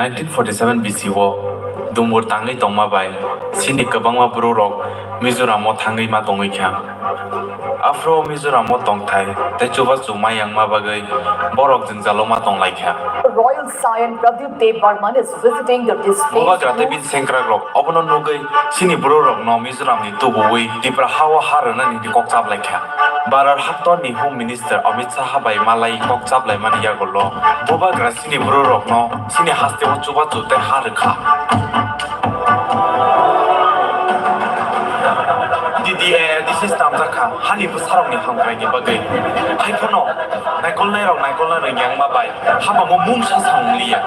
Nineteen forty seven B C o dumur tangwi tongma bai chini kwbangma bororok Mizoram o thangwi ma tongwi kha. Aphuru o Mizoram o tongthai tei chubachu ma yangma bagwi borok jwngjalo ma tonglaikha. Royal Saion Pradyut Debbarman is visiting the displaced Bubagra tei bini sengkrakrok obono nugwi chini bororokno Mizoramni tubuwi Tipra ha-o ha rwnani kok chaplaikha. Bharat haktorni Home Minister Amit Shah bai malai kok chaplaimani yagulo Bubagra chini bororokno chini hasteo chubachu tei ha rwkha. D D A A D C swnamjakha hani bwsarokni hamkraini bagwi. Haiphano naikolnairok naikolna rwngya wngma bai habango mungsa sa wng liya.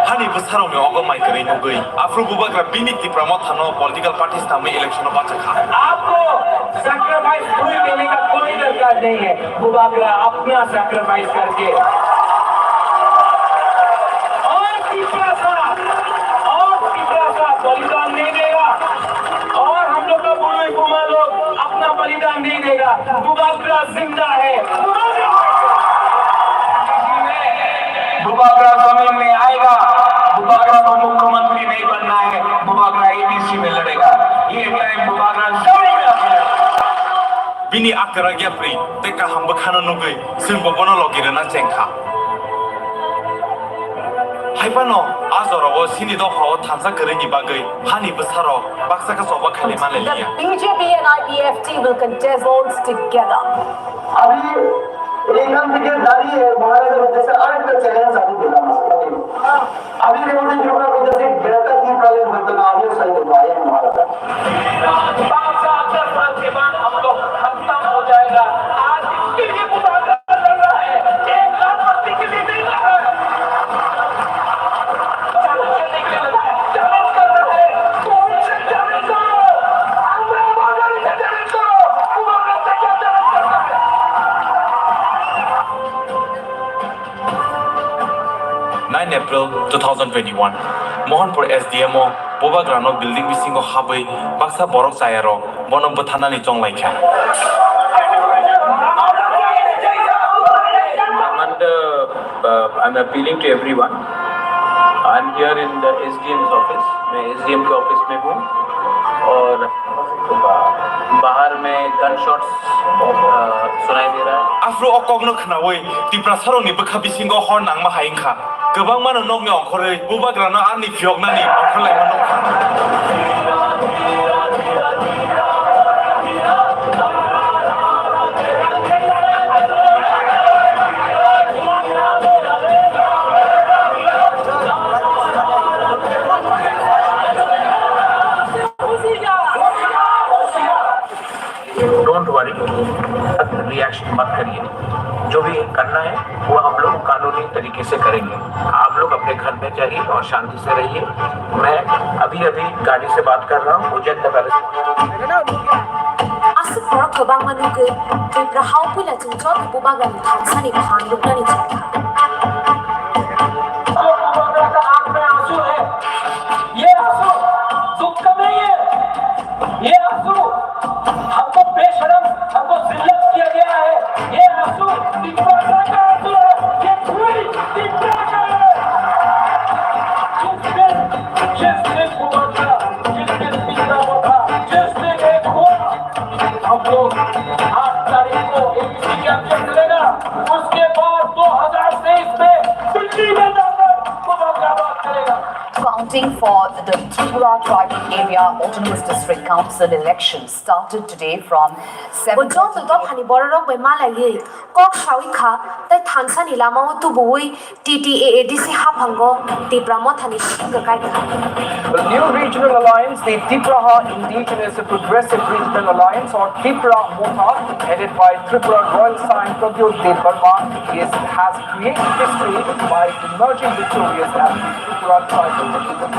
Hani bwsarokni ogo mai kwrwi nugwi aphuru Bubagra bini Tipra mothano political party swnamwi election-o bachakha. आपको सैक्रिफाइस कोई देने का कोई दरकार नहीं है। Bubagra अपना सैक्रिफाइस करके और तिप्रासा, और तिप्रासा बलिदान नहीं देगा, और हम लोग का बुढ़ई बुमा लोग अपना बलिदान नहीं देगा। Bubagra जिंदा है। Bubagra जमीन में आएगा। Bubagra को मुख्यमंत्री नहीं बनना है, Bubagra A D C में लड़ेगा। ये टाइम Bubagra जमीन में Bini akwrak yapri tei kaham bwkhano nugwi chwngbo bono logi rwna chengkha. Haiphano a jorao chini dophao thansa kwrwini bagwi hani bwsarok baksa khe choba khali manliliya. The B J P and I P F T will contest polls together. আমি এইখান থেকে দাঁড়িয়ে মহারাজার উদ্দেশ্যে আরেকটা চ্যালেঞ্জ আমি দিলাম আপনাকে। আমি যেমন ত্রিপুরা প্রদেশে বেটা কি প্রয়োজন হতো না, আমিও সাইড হবো, আই এম মহারাজা। पाँच साल, दस साल के बाद हम लोग खत्म हो जाएगा। आज इसके लिए मुजाहिदा लड़ रहा है, एक लाख पत्नी के लिए नहीं लड़ रहा है। Nine April two thousand twenty-one, Mohanpur S D M o bubagrano building bisingo habwi baksa borok chayarok bono bwtharnani chonglaikha. Under Uh, I'm appealing to everyone. I'm here in the S D M's office. मैं S D M के office में हूँ और बाहर में gun shots सुनाई दे रहा है. Aphuru o kokno khnaui Tiprasarokni bwkha bisingo hor nangma hai wngkha. Kwbangmano nokni ongkhorwi bubagrano arni phiyoknani ongkhorlaima nukha. Don't worry, reaction मत करिए। जो भी करना है, वो हम लोग कानूनी तरीके से करेंगे। आप लोग अपने घर में जाइए और शांति से रहिए। मैं अभी अभी गाड़ी से बात कर रहा हूँ, उज्जैन का palace. Aswk borok kwbangma nugwi Tripura hao puila chwng joto bubagrani thansani phan rwknani chengkha. ये आंसू दुख का नहीं है, ये आंसू हमको बेशरम, हमको जिल्लत किया गया है। ये आंसू तिरंगा का आंसू है, ये खून तिरंगा का है। जिस दिन, जिस दिन वो बचा, जिस दिन तिरंगा वो था, जिस दिन एक हुआ, हम लोग आठ तारीख को एबीसी कैंप में मिलेगा। उसके बाद दो हज़ार तेईस में दिल्ली में जाकर मुबारकबाद करेगा। Counting for the Tripura Tribal Area Autonomous District Council elections started today from seven. Bo joto dophani bororok bai malaiwi kok sawi kha, tei thansani lamao tubuwi T T A A D C haphango Tipra Mothani singka kai kha. The new regional alliance, the Tipraha Indigenous Progressive Regional Alliance or Tipra Motha, headed by Tripura Royal Saion Pradyot Debbarma, is, has created history by emerging victorious as the Tripura Tribal People.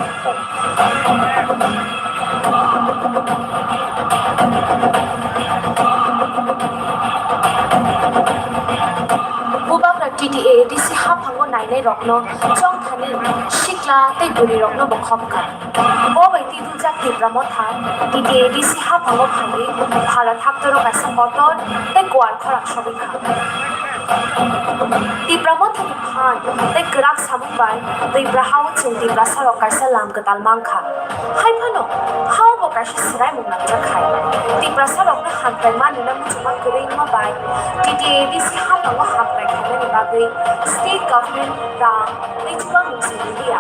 Bubagra T T A A D C haphango nainai rokno chongthani sikla tei bwrwi rokno bo khop kha. Bo bai twi dujak Tipra Motha T T A A D C haphango phaiwi Bharat haktoro kaisa kotor tei kuar khorang sogwi kha. Tipra Mothani phan tei kwrak samung bai Tipra hao chwng Tiprasarok kaisa lam kwtal mankha. Hai phano hao bo kaisa swraimung nangjak hai. Tiprasarokno hamkrai manwino muchungma kwrwi wngma bai T T A A D C haphango hamkrai khainani bagwi state government rang tei chubamung se rwliya.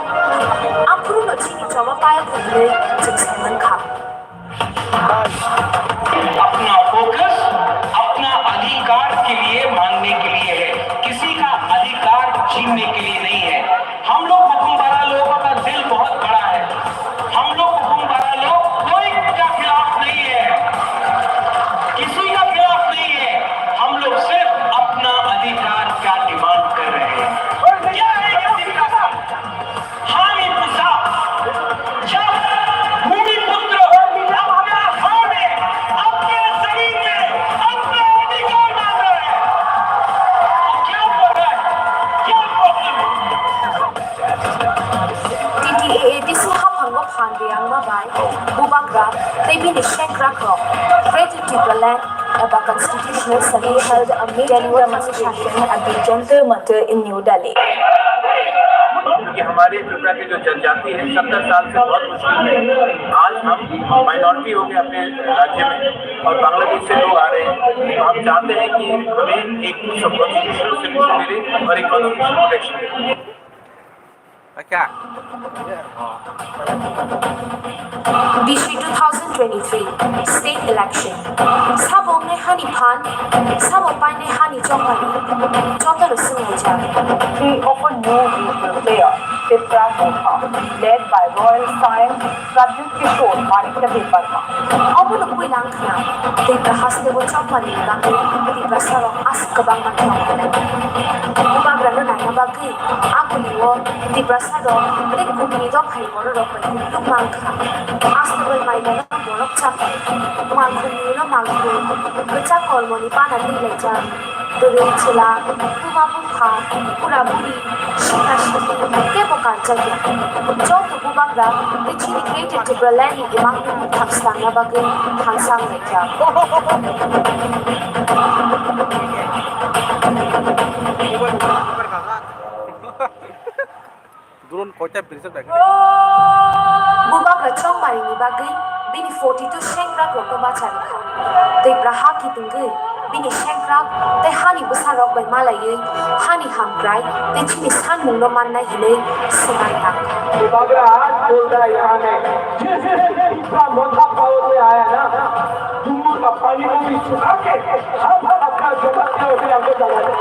Aphuruno chini choba paya hwnwi chwng sai mankha. अपना फोकस अपना अधिकार के लिए मांगने के लिए है, किसी का अधिकार छीनने के लिए नहीं है। हम लोग बुकुमबारा लोगों का दिल बहुत बड़ा है। हम लोग बुकुमबारा लोग कोई का खिलाफ नहीं है, किसी का खिलाफ नहीं है। हम लोग सिर्फ अपना अधिकार का डिमांड कर रहे हैं। क्या है ये अधिकार? हामी पुसा जब भूमिपुत्र अपने हाथ में, अपने जमीन में, अपने अधिकार मांग रहे हैं, तो क्या पता है, क्या प्रॉब्लम है? T T A A D C haphango phan riyangma bai Bubagra tei bini sengkrakrok Greater Tipraland eba Constitutional Solution held a meeting demonstration at the Jantar Mantar in New Delhi. हमारे त्रिपुरा की जो जनजाति है, सत्तर साल से बहुत मुश्किल में है। आज हम माइनॉरिटी हो गए अपने राज्य में और बांग्लादेश से लोग आ रहे हैं। तो हम चाहते हैं कि हमें एक कॉन्स्टिट्यूशनल सोल्यूशन मिले और एक कॉन्स्टिट्यूशनल प्रोटेक्शन मिले। Bisi two thousand twenty-three state election. Sabo wngnai hani phan, sabo painai hani chongmani, jotono swnglaijak. He often knew he will play a Tipra Motha, led by Royal Scion Pradyut Kishore Manikya Debbarma. Obono puila wngkha, Tipra hasteo chongmani bagwi Tiprasarok aswk kwbangma khe ongkha. Bubagrano naina bagwi Agulio Tiprasa rok tei kubuni dophani bororok bai lukma wngkha. Aswk bai mailano borok chapai. Malkhungni ulo malkhung, kwchak kolmoni pana twilaijak. Bwrwi chwla, buma bupha, bura buri, sikla sikli teibo kanjakya. Joto bubagra tei chini Greater Tipraland ni imangno mwthang swnamna bagwi thansa wnglaijak. Drone koita birijak bai. Bubagra chongmarini bagwi bini forty two sengkrakrokno bacha rwkha. Tipra ha kitungwi bini sengkrak tei hani bwsarok bai malaiwi hani hamkrai tei chini sanmungno mannai hinwi swmai tangkha. Bubagra aaj bolta hai yahan hai, jaise jaise Tipra Motha power mein aaya na, Dumur ka pani ko bhi sukhake, hab hab apna jama karo, fir humko jama do.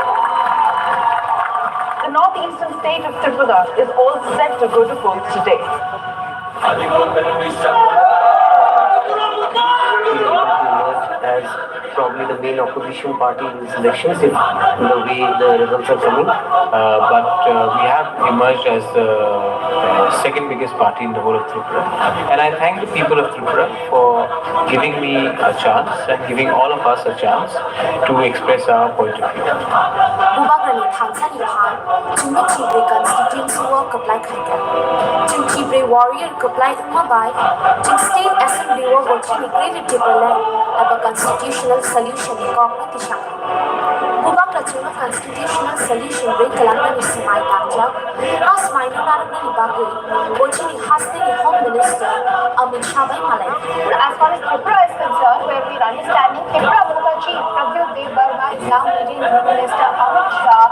The northeastern state of Tripura is all set to go to polls today. As probably the main opposition party in these elections, if the way the results are coming. Uh, but uh, we have emerged as the uh, second biggest party in the whole of Tripura. And I thank the people of Tripura for giving me a chance and giving all of us a chance to express our point of view. Bubagrani thangsani phan chwngno Chibrwi constituency o kwplai khaikha. Chwng Chibrwi warrior kwplai wngma bai chwng state assembly o bo chini Greater Tipraland eba constitutional solution ni kokno tisakha. Bubagra chwngno constitutional solution rwi kwlangnani swmai tangjak. A swmaino narwknani bagwi bo chini hasteni Home Minister Amit Shah bai malai. As far as Tripura is concerned, where we are understanding, Tipra Motha chief Pradyut Debbarma is now meeting Home Minister Amit Shah.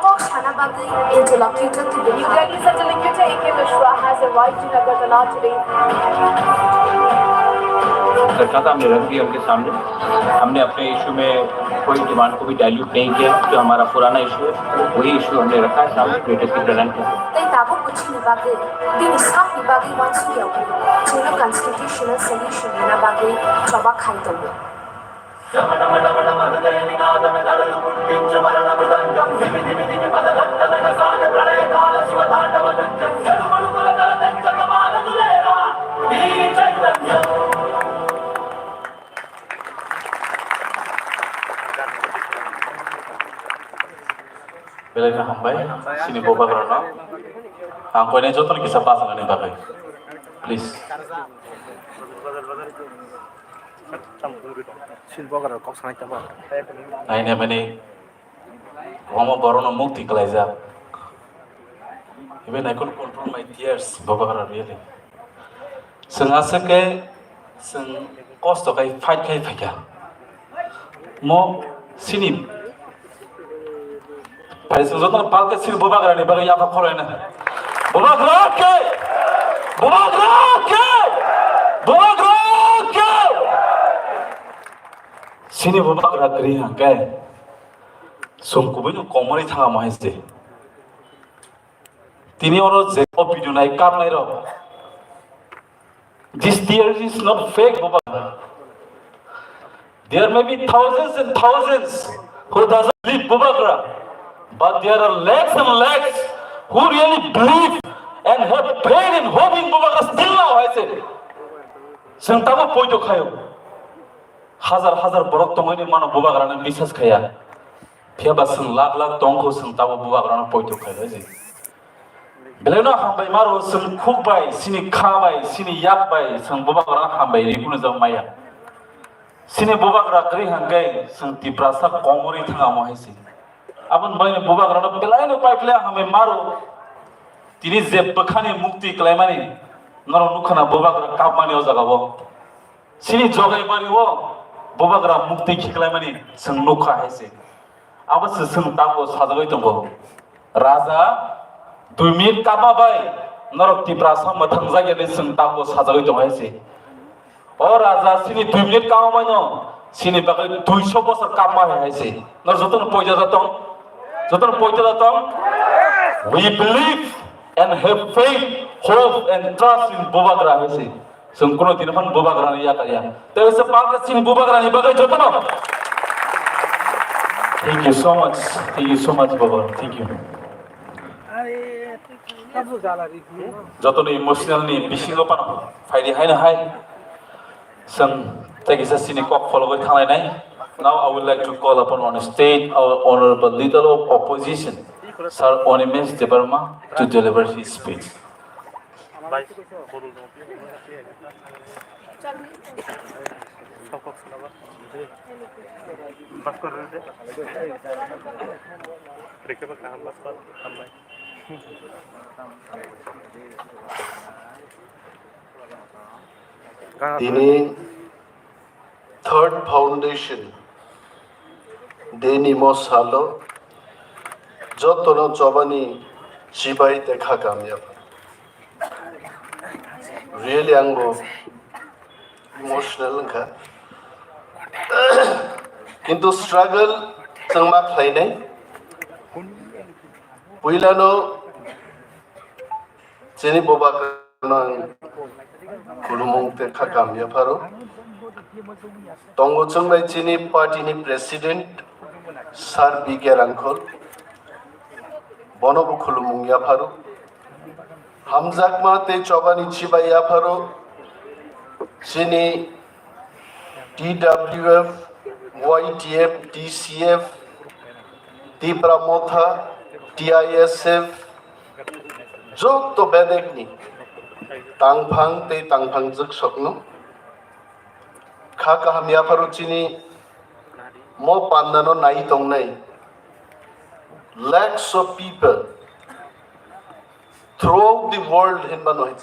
Kok sana bagwi interlocutor tubui. New Delhi interlocutor A K Mishra has arrived in Agartala today. रखा था हमने रख दिया उनके सामने। हमने अपने इशू में कोई डिमांड को भी डाइल्यूट नहीं किया। जो हमारा पुराना इशू है, वही इशू हमने रखा है सामने ग्रेटर टिप्रा लैंड के। Tei tabuk bo chini bagwi, bini sakni bagwi uansukya wngwi chwngno constitutional solution rwna bagwi choba khai tongo. Belai no hambai, chini bubagrano. Ang koinai jotono kisa bachana ni bagwi. Please. Chini bubagra kok sanai tamo. Naina bini omo borokno mukti kwlaijak. Even I couldn't control my tears, bubagra really. Chwng aswk khe chwng kosto khai fight khai phaikha. Mo chini pai chwng jotono palkhe chini bubagrani bagwi yapha khwlaina. Bubagra khe! Bubagra khe! Bubagra khe! Chini bubagra kwrwi hwnkhe chwng kubuino komorwi thangma hai se. Tini oro je o video nai kapnai rok. This tear is not fake, Bubagra. There may be thousands and thousands who doesn't believe Bubagra, but there are lakhs and lakhs who really believe and have faith and hope in Bubagra still now, I say. Chwng tamo poito khayo. Hazar hazar borok tongwi mano Bubagrano bisas khaya. Phiya ba chwng lakh lakh tongkho, chwng tamo Bubagrano poito khailai se. Belai no hambai maro, chwng khuk bai, chini kha bai, chini yak bai, chwng Bubagrano hambai rikunu jao maya. Chini Bubagra kwrwi hwnkhe chwng Tiprasa komorwi thangamo hai se. Aboni bagwi Bubagrano belai no paiphle hambai maro. Tini je bwkhani mukti klaimani norok nukha na, bubagra kapmani o jaga o. Chini Jogaibari o bubagra mukti khiklaimani chwng nukha hai se. Abo se chwng tabuk sajagwi tongo. Raja dui minute kapma bai norok Tiprasa mwthangjakya hinwi chwng tabuk sajagwi tongo hai se. O raja, chini dui minute kamo maino, chini bagwi duiso bosor kapma hai hai se. Nor jotono poito da tong, jotono poito da tong. We believe and have faith, hope and trust in Bubagra hai se. Chwng kuno din phano Bubagrani yakar ya. Tei se palka chini Bubagrani bagwi jotono. Thank you so much. Thank you so much, Baba. Thank you. Jotono emotional ni bisingo phano phaidi haino hai. Chwng tei kisa chini kok phologwi thanglainai. Now I would like to call upon on stage our honorable leader of opposition, Sir Animesh Debbarma, to deliver his speech. Tini Third Foundation Day ni mo salo jotono chobani chibai tei kha kamya. Really, ang bo emotional wngkha. Kintu struggle chwng ma khlainai. Puilano chini Bubagrano ang khulumung tei kha kam yapharo. Tongo chwng bai chini party ni president Sir B K Rangkhol, bono bo khulumung yapharo. Hamjakma tei chobani chibai yapharo chini T W F, Y T F, T C F, Tipra Motha, T I S F, joto bedekni tangphang tei tangphang jwksokno kha kaham yapharo chini mo pandano nai tongnai lakhs of people throughout the world hinmano hai.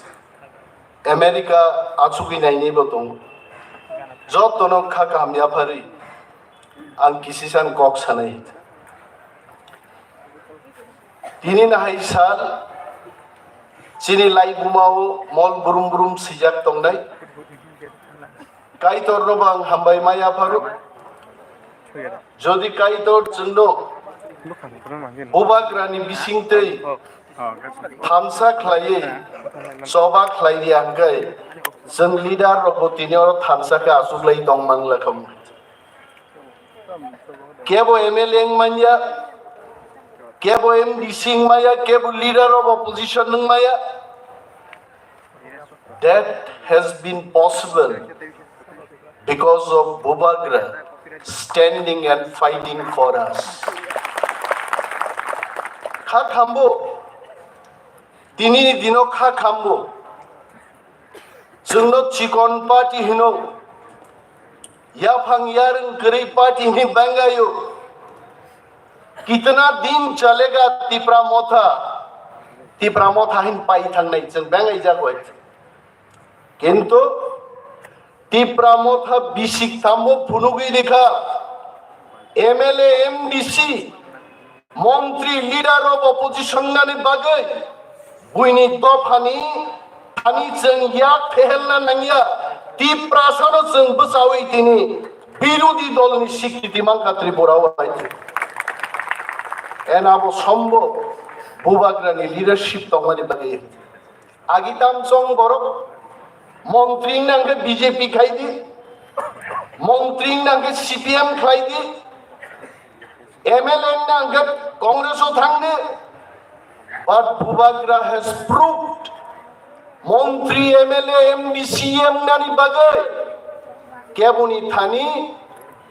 America achugwi nainaibo tongo. Jotono kha kaham yapharwi ang kisisan kok sanai. Tini nahai sal chini laibumao mol brum brum sijak tongnai. Kaitorno bo ang hambai ma yapharo. Jodi Kaitor chwngno Bubagrani bisingtwi thansa khlaiwi choba khlai ri hwnkhe, chwng leader rokbo tini oro thansa khe achuklai tong mang lakham. Kebo M L A wng manya, kebo M D C wng maya, kebo leader of opposition wng maya. That has been possible because of Bubagra standing and fighting for us. Kha khambo, tini ni dino kha khambo. Chwngno chikon party hino, yaphang yarwng kwrwi party hini bangayo. Kitna din chalega Tipra Motha, Tipra Motha hin pai thangnai chwng bangai jago. Kintu Tipra Motha bisik thambo phunugwi rikha, M L A, M D C, montri, leader of opposition nani bagwi buini dophani thani chwng yak phehelna nangya. Tiprasano chwng bwchawi tini birodhi dolni sikriti mankha Tripura o hai. En abo sombo Bubagrani leadership tongmani bagwi. Agi tamchong borok montri wngna hwnkhe B J P khai di, montri wngna hwnkhe C P M khlai di, M L A wngna hwnkhe Congress o thang di. But Bubagra has proved montri, M L A, M D C wngnani bagwi keboni thani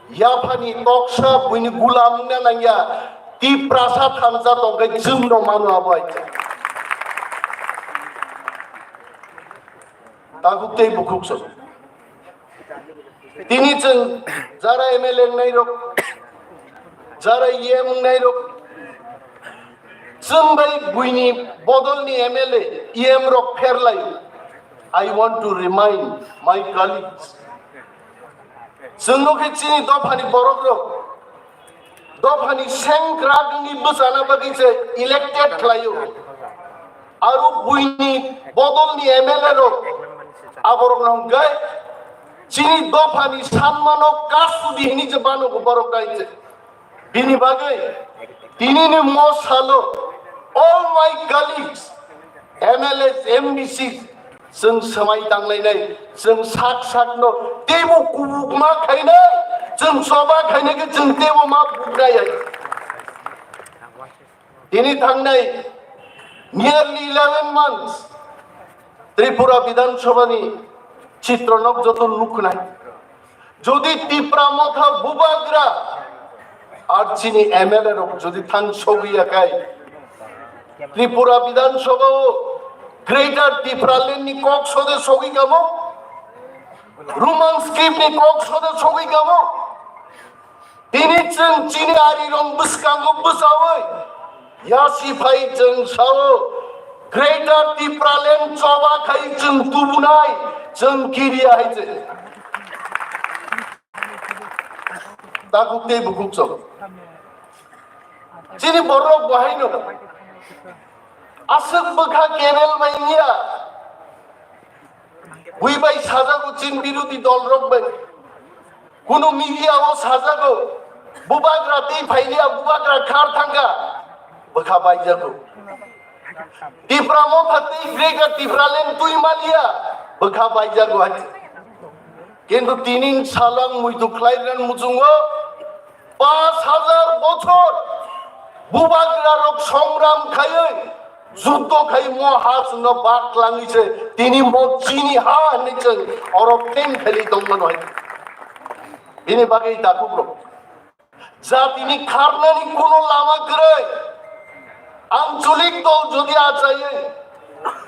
yaphani toksa buini gulam wngna nangya. Tiprasa thansa tongkhe chwngno mano abo hai. Takhuk tei bukhuk song. Tini chwng jara M L A wngnai rok, jara E M wngnai rok, Chwng bai buini bodolni M L A, E M rok pherlai. I want to remind my colleagues. Chwng no khe chini dophani borok rok, dophani sengkrak wngwi bwchana bagwi se elected khlaio. Aro buini bodolni M L A rok, aborok no hwnkhe chini dophani sanmano kasudi hini je bano borok dai se. Bini bagwi tinini mo salo all my colleagues, M L As, M D Cs, chwng swmai tanglainai, chwng sak sakno teibo kubukma khainai, chwng choba khainai khe chwng teibo ma buknai hai. Tini thangnai nearly eleven months Tripura Bidhan Sabha ni chitro nok joto nuknai. Jodi Tipra Motha Bubagra ar chini M L A rok jodi thang sogwi ya kai, Tripura Bidhan Sabha o Greater Tipraland ni kok sode sogwi kamo, Roman script ni kok sode sogwi kamo. Tini chwng chini ari rong bwskango bwchawi yasi phai chwng sao Greater Tipraland choba khai chwng tubunai chwng kiriya hai chwng. Takhuk tei bukhuk chwng. Chini borok bo haino aswk bwkha kenel mai wngya. Bui bai sajago chin birodhi dol rok bai. Kunu media o sajago. Bubagra tei phailiya bubagra khar thangkha. Bwkha baijago. Tipra Motha tei Greater Tipraland twi maliya. Bwkha baijago hai. Kintu tini salang muitu khlai ran muchungo. Panch hajar bochor bubagra rok songram khaiwi, juddo khai mo ha chwngno bak langwi se tini mo chini ha hinwi chwng oro ten khali tongmano hai. Bini bagwi takhuk rok. Jatini kharnani kuno lama kwrwi. Ancholik dol jodi achaiwi,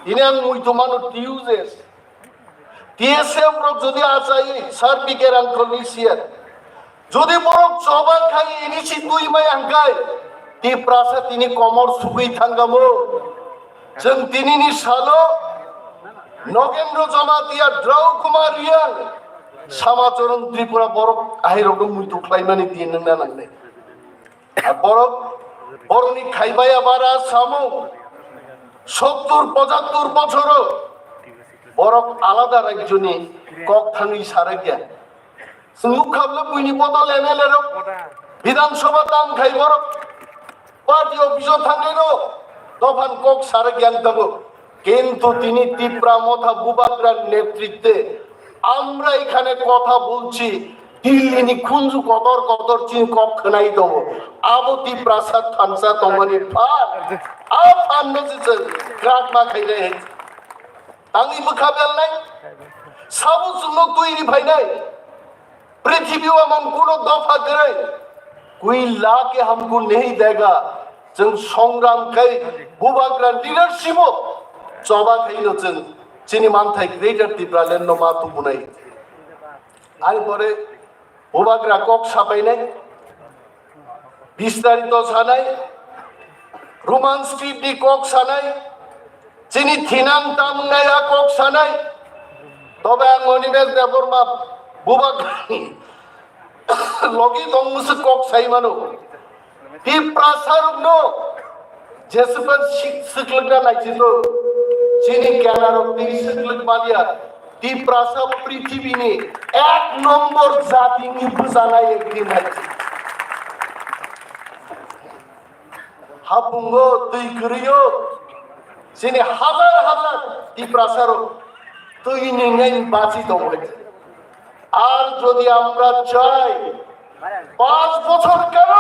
tini ang muitu mano T U J S. T S F rok jodi achai, sir, P K Rangkhol ni siyar. Jodi borok choba khai ini si twi mai ang khai, Tiprasa tini komor sugwi thangamo. Chwng tini ni salo Nogendro Jamatia, Drau Kumar Riang, Samacharan Tripura borok ahai rok muitu khlaimani din nangna nangnai. Borok, borokni khaibaya bara samung sottur pochattur bochoro borok alada rajyoni kok thangwi sarakya. Chwng nukha bwle buini bodol M L A rok Bidhan Sabha tam khai borok party office o thangnaino dophan kok sarakya ang tabuk. কিন্তু তিনি ত্রিপুরা মথা বুবাগ্রার নেতৃত্বে আমরা এখানে কথা বলছি, দিল্লিনি খুঞ্জু কদর কদর চিন কক্ষণাই দো আবতি প্রাসাদ থানসা তমনি ফার আ ফান্ড জিসে ক্রাক মা খাইলে হে তাঙ্গি বুখা বেল নাই সাবু সুনো তুই রি ভাই নাই পৃথিবী ও মন কোনো দফা করে कोई ला के हमको नहीं देगा। Chwng songram khai bubagra leadership o choba khaino chwng chini manthai Greater Tipraland no ma tubunai. Ani pore bubagra kok sapainai, bistarito sanai, Roman script ni kok sanai, chini thinang tamnai a kok sanai. Tobe ang Onimesh Debbarma bubagra logi tong mwswk kok sai mano. Tiprasa rokno jeswkha sik-, swklwkna naisingtho, chini kena rok tei swklwk manya. Tiprasa prithibi ni ek nombor jati ni bwchana ek din hai. Hapungo twi kwrwio chini hazar hazar Tiprasa rok twi ni ngai bachi tongo. আর যদি আমরা চাই পাঁচ বছর কেন,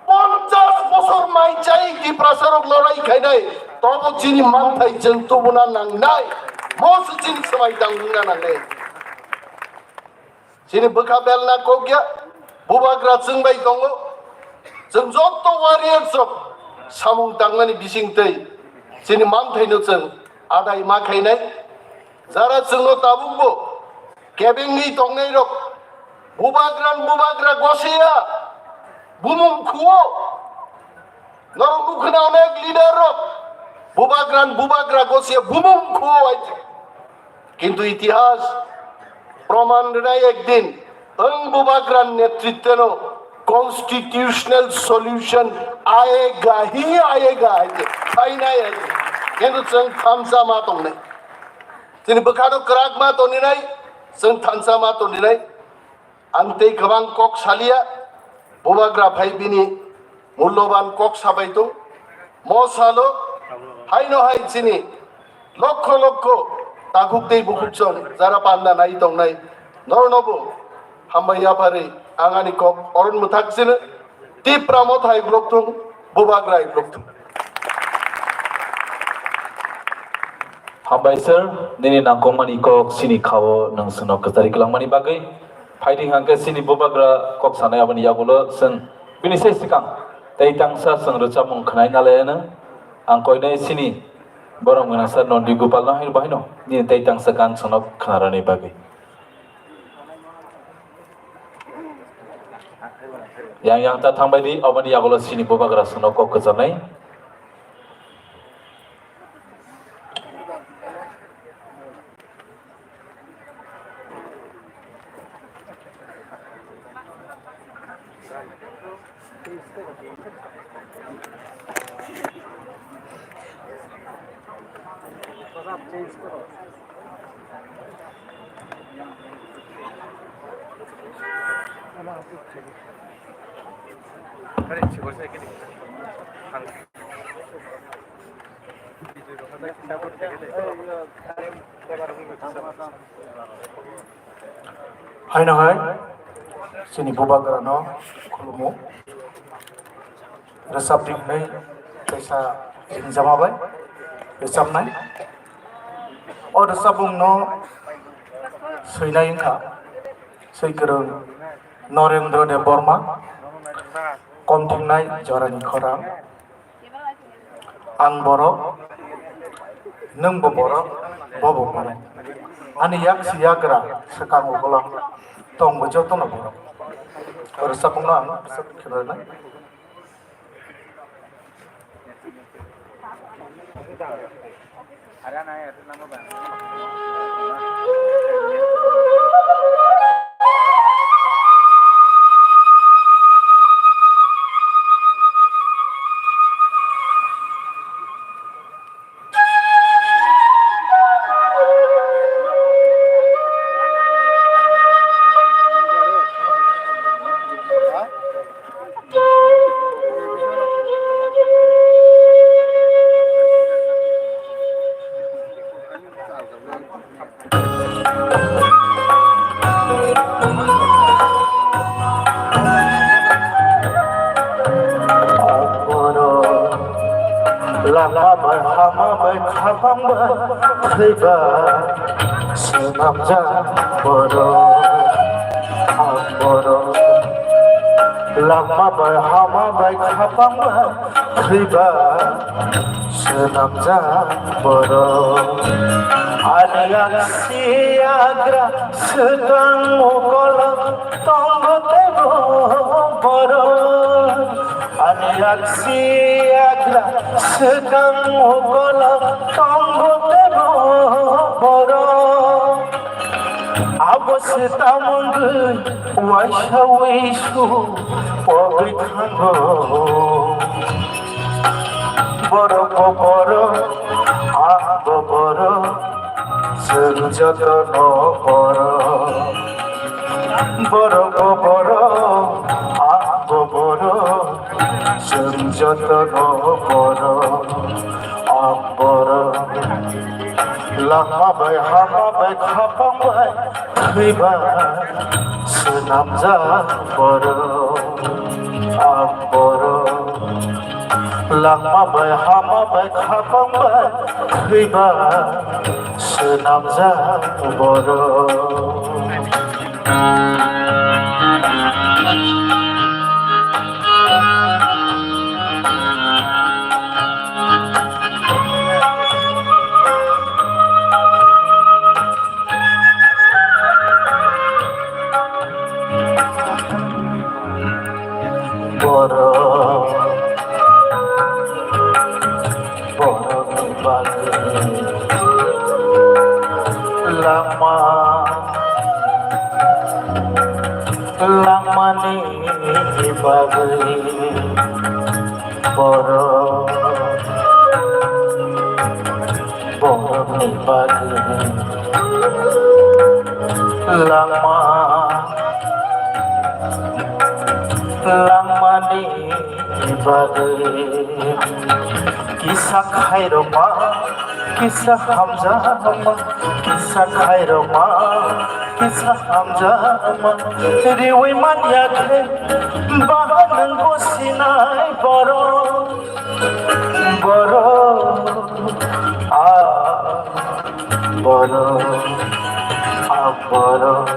পঞ্চাশ বছর মাই চাই Tiprasa rok লড়াই খাইনাই, তবু যিনি মানথাই जों তবুনা নাংনাই, মস যিনি সবাই দাঙ্গুনা নাংনাই। Chini bwkha belna kok ya, bubagra chwng bai tongo. Chwng joto warriors rok samung tangnani bising tei chini manthaino chwng adai ma khainai. Jara chwngno tabukbo kebengwi tongnai rok bubagra bubagra gosiya bumung khuo. Norok nukhwna onek leader rok bubagra bubagra gosia bumung khuo ai. Kintu itihas proman rwnai ekdin ang bubagra netritwno constitutional solution ayega hi ayega hai phainai hai. Kintu chwng thansa ma tongnai. Chini bwkhano kwrak ma toninai, chwng thansa ma toninai. Ang tei kwbang kok salia, bubagra phai bini mulloban kok sabai tong. Mo salo haino hai chini lokho lokho takhuk tei bukhuk chwng jara panda nai tongnai norno bo hambai yapharwi ang ani kok oron mwthak sino. Tipra mothai bloktwng, bubagra bloktwng. Hambai sir, nini nangkukmani kok sini khao nwng swnok kwchari kwlangmani bagwi. Phaidi hwnkhe sini bubagra kok sanai aboni yagulo chwng bini sai swkang tei tangsa chwng rwchapmung khwnai nalaiano. Ang koinai sini borok gwnangsa Nondi Gopalno hai bahino nini tei tangsa gan swnok khwnarani bagwi. Yang yang ta thangbai di, oboni yagulo sini bubagra swnok kok kwcharnai. Haino hai chini bubagrano khulumo. Rwchapni hwnwi kaisa ringjama bai rwchapnai. O rwchapmungno swinai wngkha swikwrwng Norendra Debbarma, Komthingnai Jorani Khorang. Ang borok, nwngbo borok, bobo borok. Ani yaksi yagra swkang ukolang tongbo jotono borok. Rwchapmungno ang rwchap khe rwnai. Lama bai hama bai khapang bai thwiba swnamjak borok. Ang borok lama bai hama bai khapang bai thwiba swnamjak borok. Ani yaksi yagra swkang ukolo tongo teibo borok. Ani yaksi yagra swkang ukolo tongo teibo borok. Abo se tamungwi waisa wisu pogwi thango. Borok bo borok, ang bo borok, chwng jotono borok. Borok bo borok, ang bo borok, chwng jotono borok. Ang borok. Lama bai hama bai khapang bai thwiba swnamjak borok. Ang borok. Lama bai hama bai khapang bai thwiba swnamjak borok. Borok Ani bagwi borok, borokni bagwi langma, langmani bagwi kisa khairokma, kisa hamjakma, kisa khairokma, kisa hamjakma, riwi manya khe, baha nwng bo sinai borok, borok, ah, borok, ah, borok.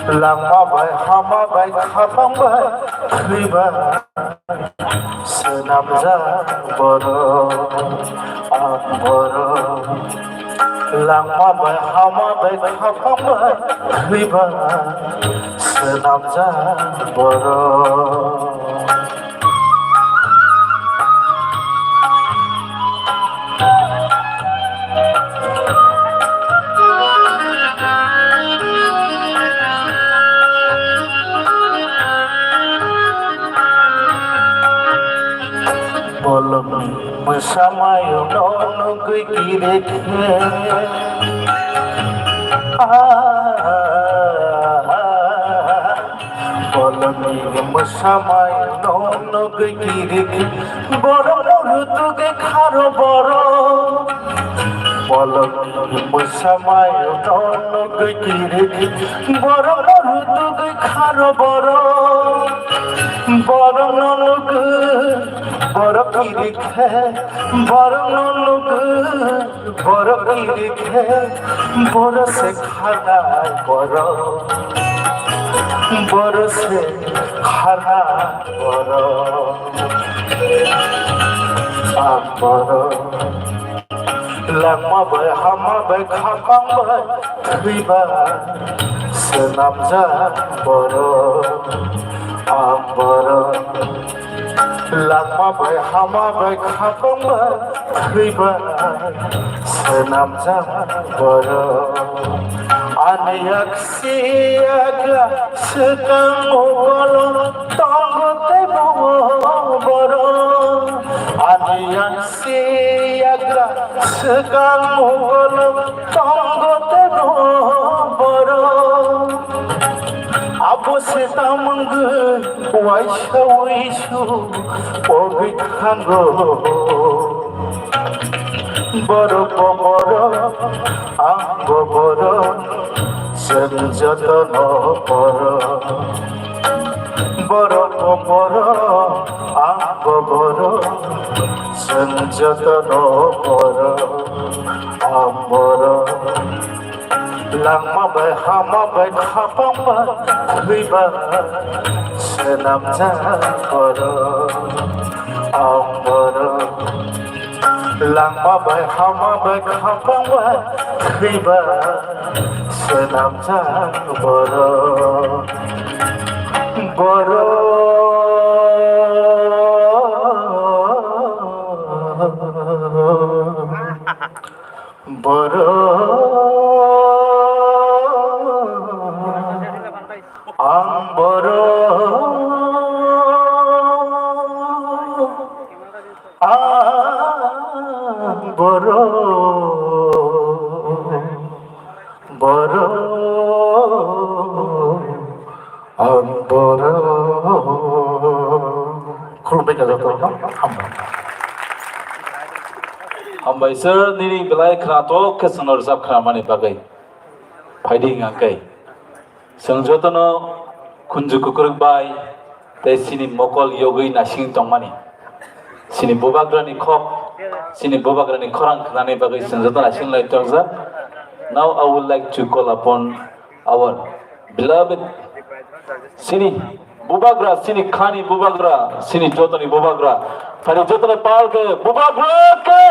Langma bai, hama bai, khapang bai, thwi bai swnamjak borok, ang borok. Langma bai, hama bai, khapang bai, thwi bai swnamjak borok. Bolongni mwsamayo no nugwi kiri khe. Ah, Bolongni mwsamayo no nugwi kiri khe. Borok no rutuge kharo borok. Bolongni mwsamayo no nugwi kiri khe. Borok no rutuge kharo borok. Borok no nugwi borok kiri khe. Borok no nugwi borok kiri khe. Borok se khanai borok. Borok se khana borok. Ang borok. Langma bai hama bai khapang bai thwi bai swnamjak borok. Ang borok. Langma bai hama bai khapang bai thwi bai swnamjak borok. Ani yak si yagra swkang mokolo tongo tei bo borok. Ani yak si yagra swkang mokolo tongo tei bo borok. Abo se tamwngwi waisa wisu pogwi thango. Borok bo borok, ang bo borok, chwng jotono borok. Borok bo borok, ang bo borok, chwng jotono borok, ang borok. Langma bai hama bai khapang bai thwi bai swnamjak borok, ang borok. Langma bai hama bai khapang bai thwi bai swnamjak borok, borok. Borok, ang borok, ang borok, borok, ang borok. Khulumbai kha joto no, hambai. Hambai sir, nini belai khwnathok khe chwngno rwchap khnamani bagwi. Phaidi hwnkha khe. Chwng jotono khunju kwkrwk bai tei chini mokol yogwi naising tongmani. Chini bubagrani khok, chini bubagrani khorang khnani bagwi chwng joto naising lai torjak. Now I would like to call upon our beloved chini bubagra, chini khani bubagra, chini jotoni bubagra. Phani jotoni pal khe bubagra khe,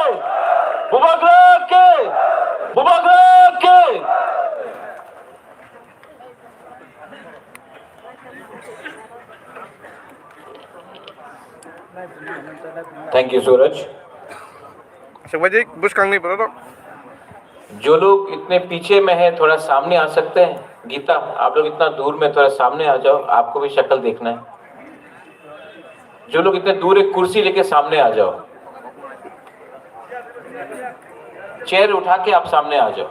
bubagra khe, bubagra khe. Thank you, Suraj. Sengbaji, buskangni borok. जो लोग इतने पीछे में हैं, थोड़ा सामने आ सकते हैं। गीता, आप लोग इतना दूर में, थोड़ा सामने आ जाओ, आपको भी शक्ल देखना है। जो लोग इतने दूर, एक कुर्सी लेके सामने आ जाओ, चेयर उठा के आप सामने आ जाओ।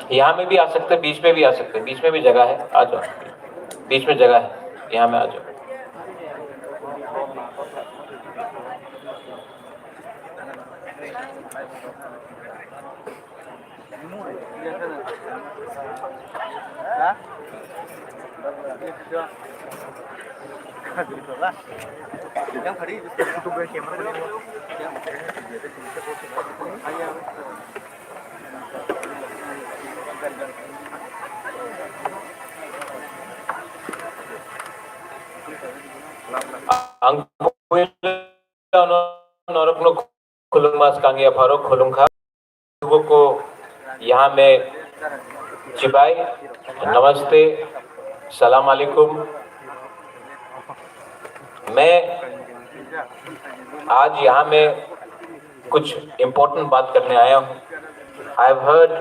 यहाँ में भी आ सकते हैं, बीच में भी आ सकते हैं, बीच में भी जगह है, आ जाओ, बीच में जगह है, यहाँ में आ जाओ। Ang norokno khulumma swkang yapharo khulumkha. Ko यहाँ में chibai, नमस्ते, सलाम अलैकुम। मैं आज यहाँ में कुछ इम्पोर्टेंट बात करने आया हूँ। I have heard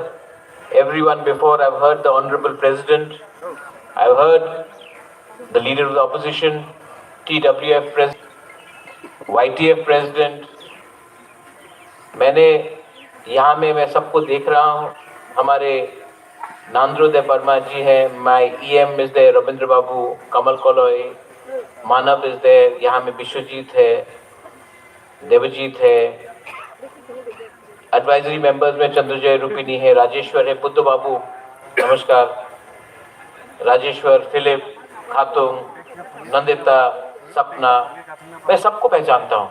everyone before, I have heard the Honorable President, I have heard the Leader of the Opposition, T W F President, Y T F President, मैंने यहाँ में मैं सबको देख रहा हूँ। हमारे नांद्रो देव वर्मा जी हैं, my E M is there, Ravindra बाबू, कमल कोलोई, मानव is there, यहाँ में विश्वजीत है, देवजीत है, एडवाइजरी मेंबर्स में चंद्रजय रूपिणी है, राजेश्वर है, बुद्ध बाबू, नमस्कार, राजेश्वर, फिलिप, खातुंग, नंदिता, सपना, मैं सबको पहचानता हूँ।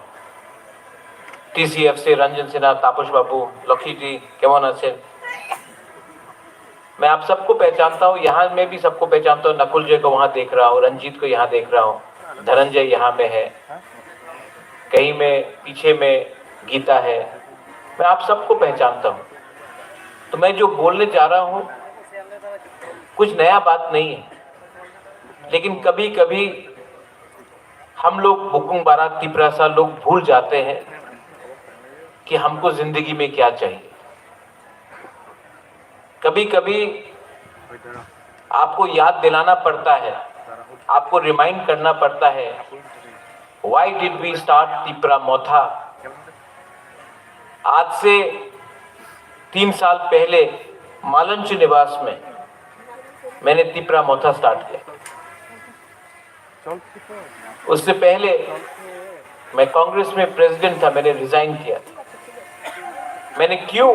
टीसीएफ से रंजन सिन्हा, तापस बाबू, लकी जी, केमन आছেন? मैं आप सबको पहचानता हूँ, यहाँ में भी सबको पहचानता हूँ। नकुल जय को वहाँ देख रहा हूँ, रंजीत को यहाँ देख रहा हूँ, धनंजय यहाँ में है, कहीं में पीछे में गीता है। मैं आप सबको पहचानता हूँ। तो मैं जो बोलने जा रहा हूँ, कुछ नया बात नहीं है, लेकिन कभी-कभी हम लोग बुकुंग बारा तिपरासा लोग भूल जाते हैं कि हमको जिंदगी में क्या चाहिए। कभी-कभी आपको याद दिलाना पड़ता है, आपको रिमाइंड करना पड़ता है, why did we start Tipra Motha? आज से तीन साल पहले मालंच निवास में मैंने तिपरा मोथा स्टार्ट किया। उससे पहले मैं कांग्रेस में प्रेसिडेंट था, मैंने रिजाइन किया। मैंने क्यों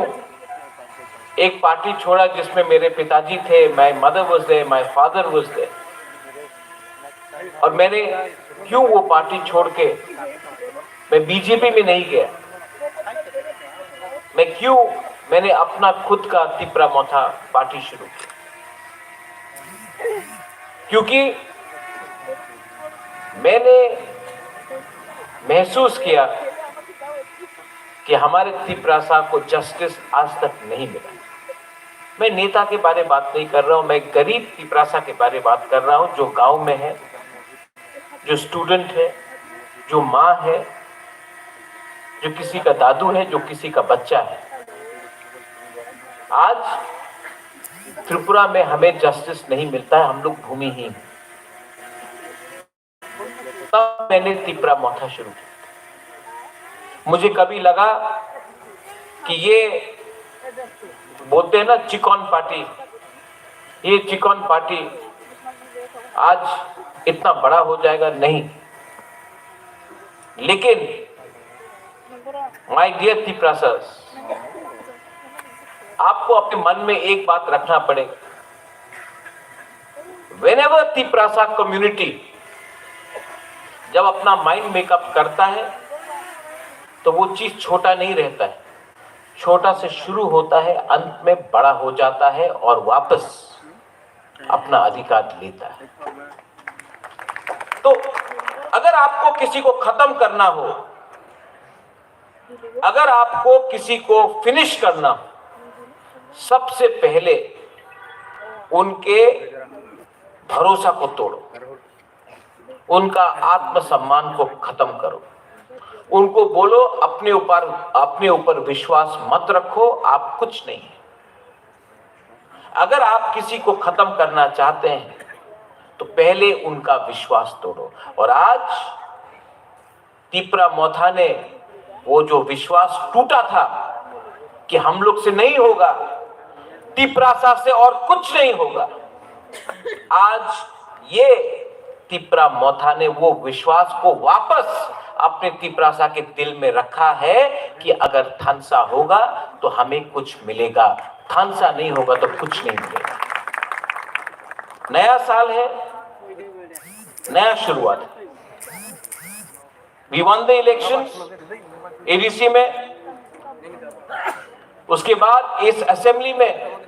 एक पार्टी छोड़ा जिसमें मेरे पिताजी थे, my mother was there, my father was there, और मैंने क्यों वो पार्टी छोड़ के मैं बीजेपी में नहीं गया? मैं क्यों, मैंने अपना खुद का तिपरा मोथा पार्टी शुरू की, क्योंकि मैंने महसूस किया कि हमारे तिपरासा को जस्टिस आज तक नहीं मिला। मैं नेता के बारे बात नहीं कर रहा हूँ, मैं गरीब तिपरासा के बारे बात कर रहा हूँ, जो गांव में है, जो स्टूडेंट है, जो माँ है, जो किसी का दादू है, जो किसी का बच्चा है। आज त्रिपुरा में हमें जस्टिस नहीं मिलता है, हम लोग भूमिहीन हैं। तब मैंने तिपरा मोथा शुरू किया। मुझे कभी लगा कि ये बोलते हैं ना चिकन पार्टी, ये चिकन पार्टी आज इतना बड़ा हो जाएगा, नहीं। लेकिन my dear Tiprasas, आपको अपने मन में एक बात रखना पड़ेगा। Whenever Tiprasa community जब अपना माइंड मेकअप करता है तो वो चीज छोटा नहीं रहता है, छोटा से शुरू होता है, अंत में बड़ा हो जाता है और वापस अपना अधिकार लेता है। तो अगर आपको किसी को खत्म करना हो, अगर आपको किसी को फिनिश करना हो, सबसे पहले उनके भरोसा को तोड़ो, उनका आत्मसम्मान को खत्म करो, उनको बोलो अपने ऊपर, अपने ऊपर विश्वास मत रखो, आप कुछ नहीं है। अगर आप किसी को खत्म करना चाहते हैं तो पहले उनका विश्वास तोड़ो। और आज तिपरा मोथा ने वो जो विश्वास टूटा था कि हम लोग से नहीं होगा, तिपरासा से और कुछ नहीं होगा, आज ये तिपरा मोथा ने वो विश्वास को वापस अपने तिपरासा के दिल में रखा है कि अगर थानसा होगा तो हमें कुछ मिलेगा, थानसा नहीं होगा तो कुछ नहीं मिलेगा। नया साल है, नया शुरुआत। We won the election, ADC में। उसके बाद इस असेंबली में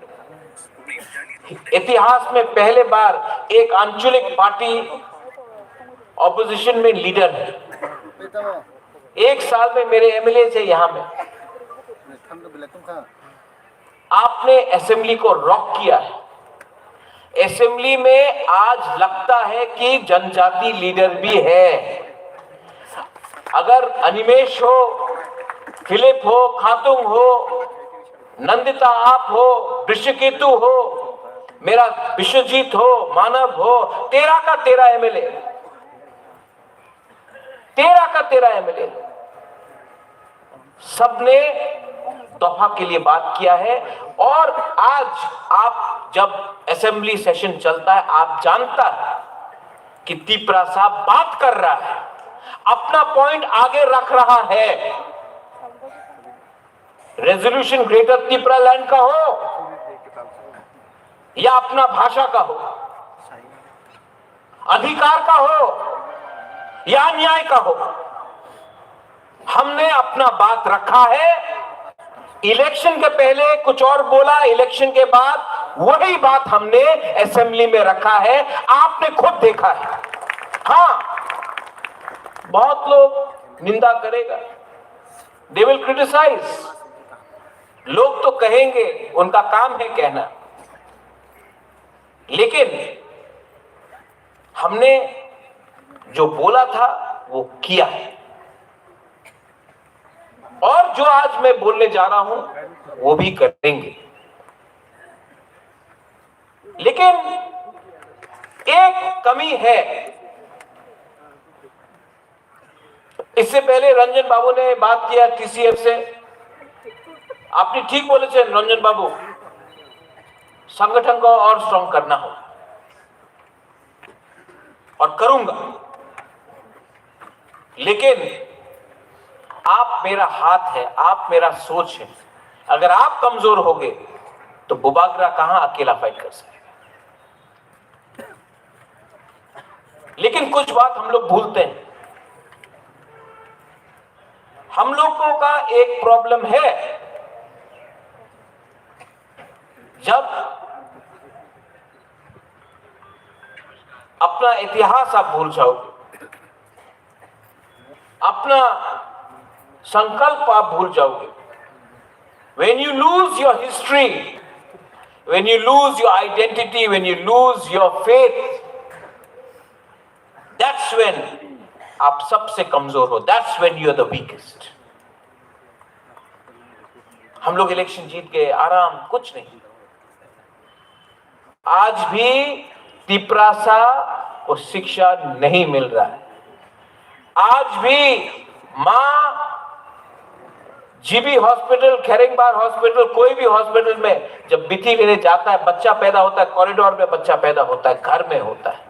इतिहास में पहले बार एक आंचलिक पार्टी ऑपोजिशन में लीडर है। एक साल में मेरे एमएलए है यहाँ में। आपने असेंबली को रॉक किया है। असेंबली में आज लगता है कि जनजाति लीडर भी है। अगर अनिमेश हो, फिलिप हो, खातुंग हो, नंदिता आप हो, ऋषिकेतु हो, मेरा विश्वजीत हो, मानव हो, तेरह का तेरह एमएलए, तेरह का तेरह एमएलए, सबने दफा के लिए बात किया है। और आज आप जब असेंबली सेशन चलता है, आप जानता है कि तिपरासा बात कर रहा है, अपना पॉइंट आगे रख रहा है। रेजोल्यूशन ग्रेटर तिपरा लैंड का हो या अपना भाषा का हो, अधिकार का हो या न्याय का हो, हमने अपना बात रखा है। इलेक्शन के पहले कुछ और बोला, इलेक्शन के बाद वही बात हमने असेंबली में रखा है। आपने खुद देखा है। हाँ, बहुत लोग निंदा करेगा, they will criticize। लोग तो कहेंगे, उनका काम है कहना, लेकिन हमने जो बोला था वो किया है, और जो आज मैं बोलने जा रहा हूं वो भी करेंगे। लेकिन एक कमी है। इससे पहले रंजन बाबू ने बात किया टीसीएफ से। আপনি ঠিক বলেছেন রঞ্জন বাবু, संगठन को और स्ट्रांग करना होगा और करूंगा, लेकिन आप मेरा हाथ है, आप मेरा सोच है। अगर आप कमजोर हो गए तो बुबागरा कहां अकेला फाइट कर सकेगा? लेकिन कुछ बात हम लोग भूलते हैं। हम लोगों का एक प्रॉब्लम है, जब अपना इतिहास आप भूल जाओगे, अपना संकल्प आप भूल जाओगे। When you lose your history, when you lose your identity, when you lose your faith, that's when आप सबसे कमजोर हो, that's when you are the weakest। हम लोग इलेक्शन जीत गए, आराम, कुछ नहीं। आज भी तिपरासा को शिक्षा नहीं मिल रहा है। आज भी माँ जीबी हॉस्पिटल, खेरेंगबार हॉस्पिटल, कोई भी हॉस्पिटल में जब बिथी लेने जाता है, बच्चा पैदा होता है, कॉरिडोर में बच्चा पैदा होता है, घर में होता है।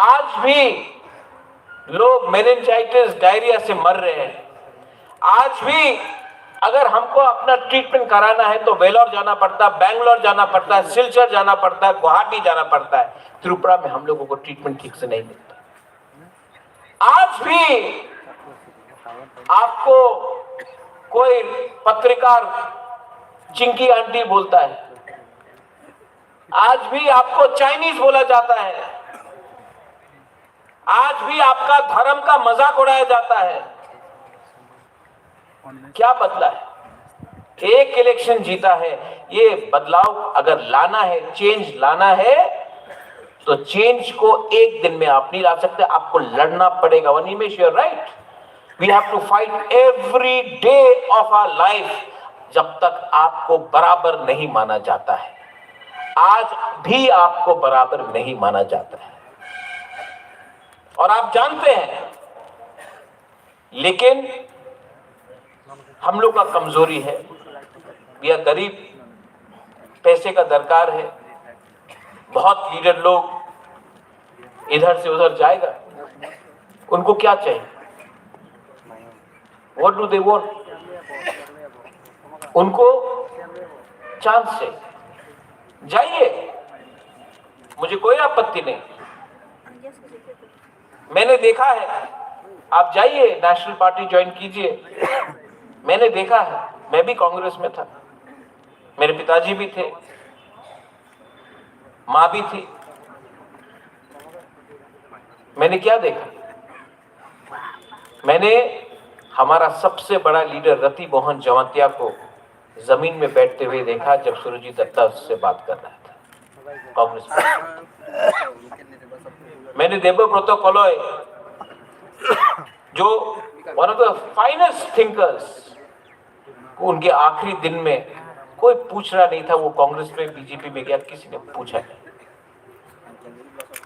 आज भी लोग मेनिंजाइटिस, डायरिया से मर रहे हैं। आज भी अगर हमको अपना ट्रीटमेंट कराना है तो वेलोर जाना पड़ता है, बैंगलोर जाना पड़ता है, सिलचर जाना पड़ता है, गुवाहाटी जाना पड़ता है। त्रिपुरा में हम लोगों को ट्रीटमेंट ठीक से नहीं मिलता। आज भी आपको कोई पत्रकार चिंकी आंटी बोलता है, आज भी आपको चाइनीज बोला जाता है, आज भी आपका धर्म का मजाक उड़ाया जाता है। क्या बदला है? एक इलेक्शन जीता है। ये बदलाव अगर लाना है, चेंज लाना है, तो चेंज को एक दिन में आप नहीं ला सकते, आपको लड़ना पड़ेगा। वनिमेश, you are right, we have to fight every day of our life। जब तक आपको बराबर नहीं माना जाता है, आज भी आपको बराबर नहीं माना जाता है। और आप जानते हैं, लेकिन हम लोग का कमजोरी है, भैया, गरीब, पैसे का दरकार है। बहुत लीडर लोग इधर से उधर जाएगा, उनको क्या चाहिए? What do they want? उनको चांस चाहिए, जाइए, मुझे कोई आपत्ति नहीं। मैंने देखा है, आप जाइए, नेशनल पार्टी ज्वाइन कीजिए। मैंने देखा है, मैं भी कांग्रेस में था, मेरे पिताजी भी थे, माँ भी थी। मैंने क्या देखा? मैंने हमारा सबसे बड़ा लीडर रति मोहन जमातिया को जमीन में बैठते हुए देखा, जब सुरजीत दत्ता उससे बात कर रहा था कांग्रेस में। मैंने देबब्रत कलय, जो one of the finest thinkers, उनके आखिरी दिन में कोई पूछ रहा नहीं था वो कांग्रेस में, बीजेपी में गया, किसी ने पूछा नहीं।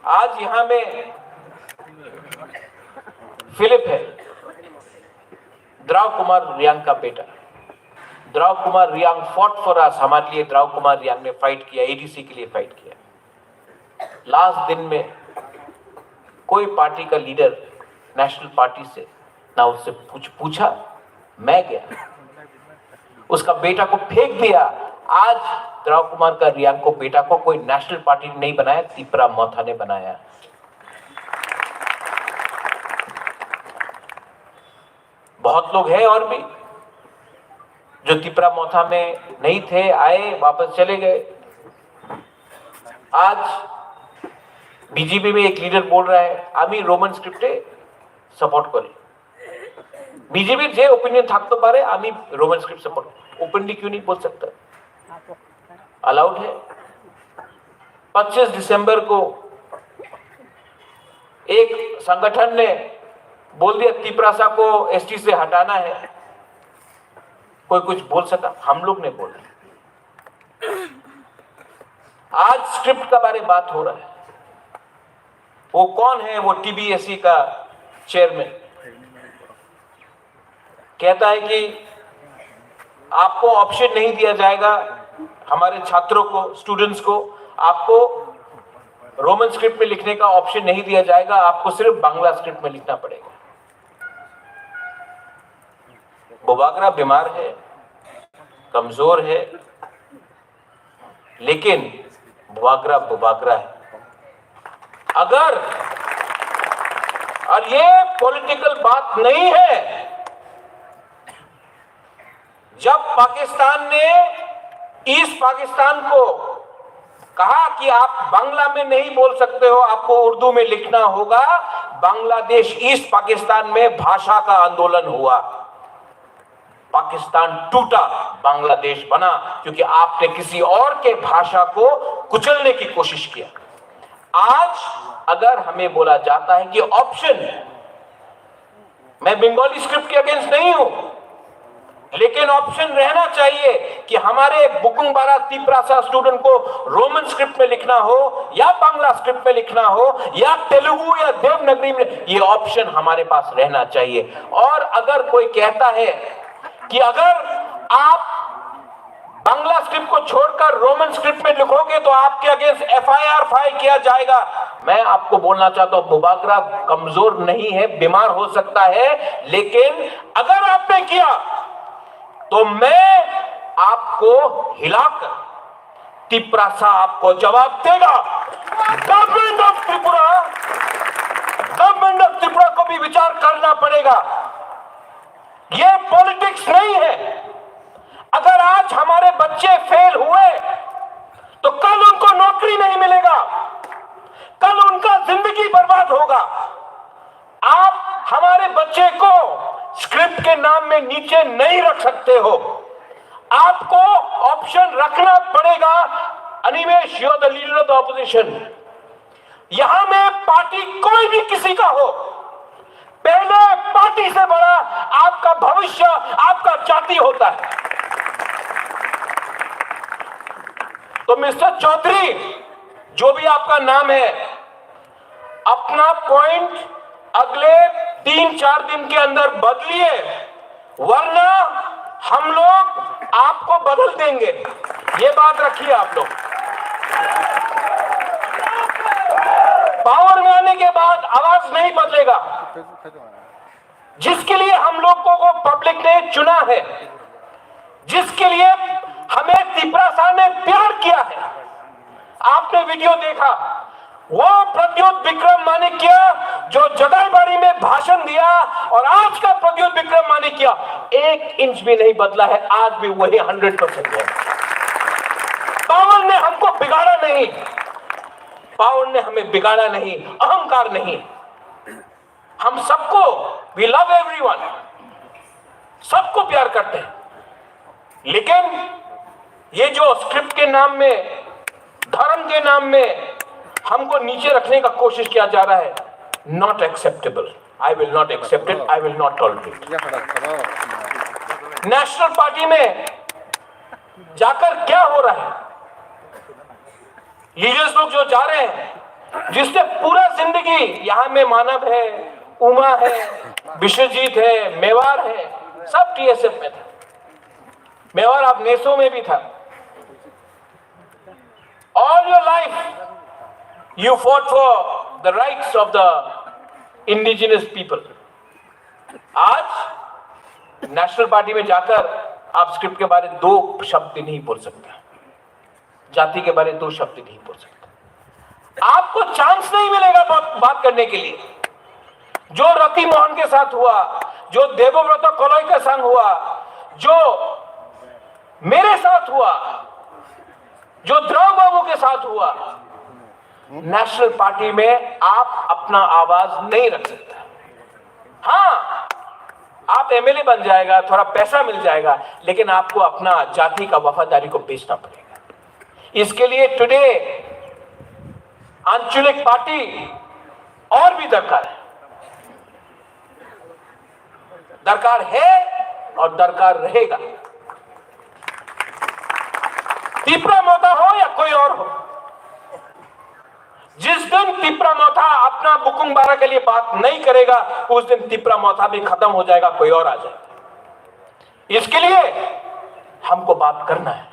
आज यहाँ में फिलिप है, द्राव कुमार रियांग का बेटा। द्राव कुमार रियांग fought for us, हमारे लिए द्राव कुमार रियांग ने फाइट किया, एडीसी के लिए फाइट किया। लास्ट दिन में कोई पार्टी का लीडर नेशनल पार्टी से ना उससे कुछ पूछा। मैं गया, उसका बेटा को फेंक दिया। आज द्राव कुमार का रियांग को, बेटा को कोई नेशनल पार्टी ने नहीं बनाया, तिपरा मोथा ने बनाया। बहुत लोग हैं और भी जो तिपरा मोथा में नहीं थे, आए, वापस चले गए। आज बीजेपी में एक लीडर बोल रहा है, "আমি রোমান স্ক্রিপ্টে সাপোর্ট করি।" বিজেপির যে ওপিনিয়ন থাকতে পারে, আমি রোমান স্ক্রিপ্ট সাপোর্ট, ओपनली क्यों नहीं बोल सकता? अलाउड है। पच्चीस दिसंबर को एक संगठन ने बोल दिया, तिपरासा को एसटी से हटाना है। कोई कुछ बोल सका? हम लोग ने बोला। आज स्क्रिप्ट का बारे बात हो रहा है। वो कौन है? वो टीबीएसई का चेयरमैन कहता है कि आपको ऑप्शन नहीं दिया जाएगा, हमारे छात्रों को, स्टूडेंट्स को, आपको रोमन स्क्रिप्ट में लिखने का ऑप्शन नहीं दिया जाएगा, आपको सिर्फ बांग्ला स्क्रिप्ट में लिखना पड़ेगा। बुबागरा बीमार है, कमजोर है, लेकिन बुबागरा बुबागरा है। अगर, और ये पॉलिटिकल बात नहीं है, जब पाकिस्तान ने ईस्ट पाकिस्तान को कहा कि आप बांग्ला में नहीं बोल सकते हो, आपको उर्दू में लिखना होगा, बांग्लादेश ईस्ट पाकिस्तान में भाषा का आंदोलन हुआ। पाकिस्तान टूटा, बांग्लादेश बना, क्योंकि आपने किसी और के भाषा को कुचलने की कोशिश किया। आज अगर हमें बोला जाता है कि ऑप्शन, मैं बंगाली स्क्रिप्ट के अगेंस्ट नहीं हूं, लेकिन ऑप्शन रहना चाहिए कि हमारे बुकुंगबारा तिपरासा स्टूडेंट को रोमन स्क्रिप्ट में लिखना हो या बांग्ला स्क्रिप्ट में लिखना हो या तेलुगु या देवनागरी में, ये ऑप्शन हमारे पास रहना चाहिए। और अगर कोई कहता है कि अगर आप बांग्ला स्क्रिप्ट को छोड़कर रोमन स्क्रिप्ट में लिखोगे तो आपके अगेंस्ट एफआईआर फाइल किया जाएगा। मैं आपको बोलना चाहता हूं, बुबागरा कमजोर नहीं है, बीमार हो सकता है, लेकिन अगर आपने किया तो मैं आपको हिलाकर तिपरासा आपको जवाब देगा। Government of Tripura, government of Tripura को भी विचार करना पड़ेगा। ये पॉलिटिक्स नहीं है। अगर आज हमारे बच्चे फेल हुए तो कल उनको नौकरी नहीं मिलेगा, कल उनका जिंदगी बर्बाद होगा। आप हमारे बच्चे को स्क्रिप्ट के नाम में नीचे नहीं रख सकते हो। आपको ऑप्शन रखना पड़ेगा। Animesh, you are the leader of the opposition. यहां में पार्टी कोई भी किसी का हो, पहले पार्टी से बड़ा आपका भविष्य, आपका जाति होता है। तो मिस्टर चौधरी, जो भी आपका नाम है, अपना पॉइंट अगले तीन चार दिन के अंदर बदलिए, वरना हम लोग आपको बदल देंगे। ये बात रखिए आप लोग। पावर में आने के बाद आवाज नहीं बदलेगा। जिसके लिए हम लोगों को पब्लिक ने चुना है, जिसके लिए हमें तिपरासा ने प्यार किया है, आपने वीडियो देखा, वो प्रद्युत विक्रम माणिक्य जो जगाईबाड़ी में भाषण दिया और आज का प्रद्युत विक्रम माणिक्य एक इंच भी नहीं बदला है, आज भी वही हंड्रेड परसेंट है। पावर ने हमको बिगाड़ा नहीं, पावर ने हमें बिगाड़ा नहीं, अहंकार नहीं। हम सबको, वी लव एवरीवन, सबको प्यार करते हैं, लेकिन ये जो स्क्रिप्ट के नाम में, धर्म के नाम में हमको नीचे रखने का कोशिश किया जा रहा है, not acceptable. I will not accept it, I will not tolerate. National party में जाकर क्या हो रहा है? लीडर्स लोग जो जा रहे हैं, जिसने पूरा जिंदगी, यहाँ में मानव है, उमा है, विश्वजीत है, मेवार है, सब टीएसएफ में था। मेवार, आप नेसो में भी था। All your life you fought for the rights of the indigenous people. आज नेशनल पार्टी में जाकर आप स्क्रिप्ट के बारे दो शब्द नहीं बोल सकते, जाति के बारे दो शब्द नहीं बोल सकते। आपको चांस नहीं मिलेगा बात, बात करने के लिए। जो रति मोहन के साथ हुआ, जो देवव्रत कलई के संग हुआ, जो मेरे साथ हुआ, जो द्रव बाबू के साथ हुआ, नेशनल पार्टी में आप अपना आवाज नहीं रख सकते। हाँ, आप एमएलए बन जाएगा, थोड़ा पैसा मिल जाएगा, लेकिन आपको अपना जाति का वफादारी को बेचना पड़ेगा। इसके लिए टुडे आंचलिक पार्टी और भी दरकार है, दरकार है और दरकार रहेगा। तिपरा मोथा हो या कोई और हो, जिस दिन तिपरा मोथा अपना बुकुंग बारा के लिए बात नहीं करेगा, उस दिन तिपरा मोथा भी खत्म हो जाएगा, कोई और आ जाएगा। इसके लिए हमको बात करना है।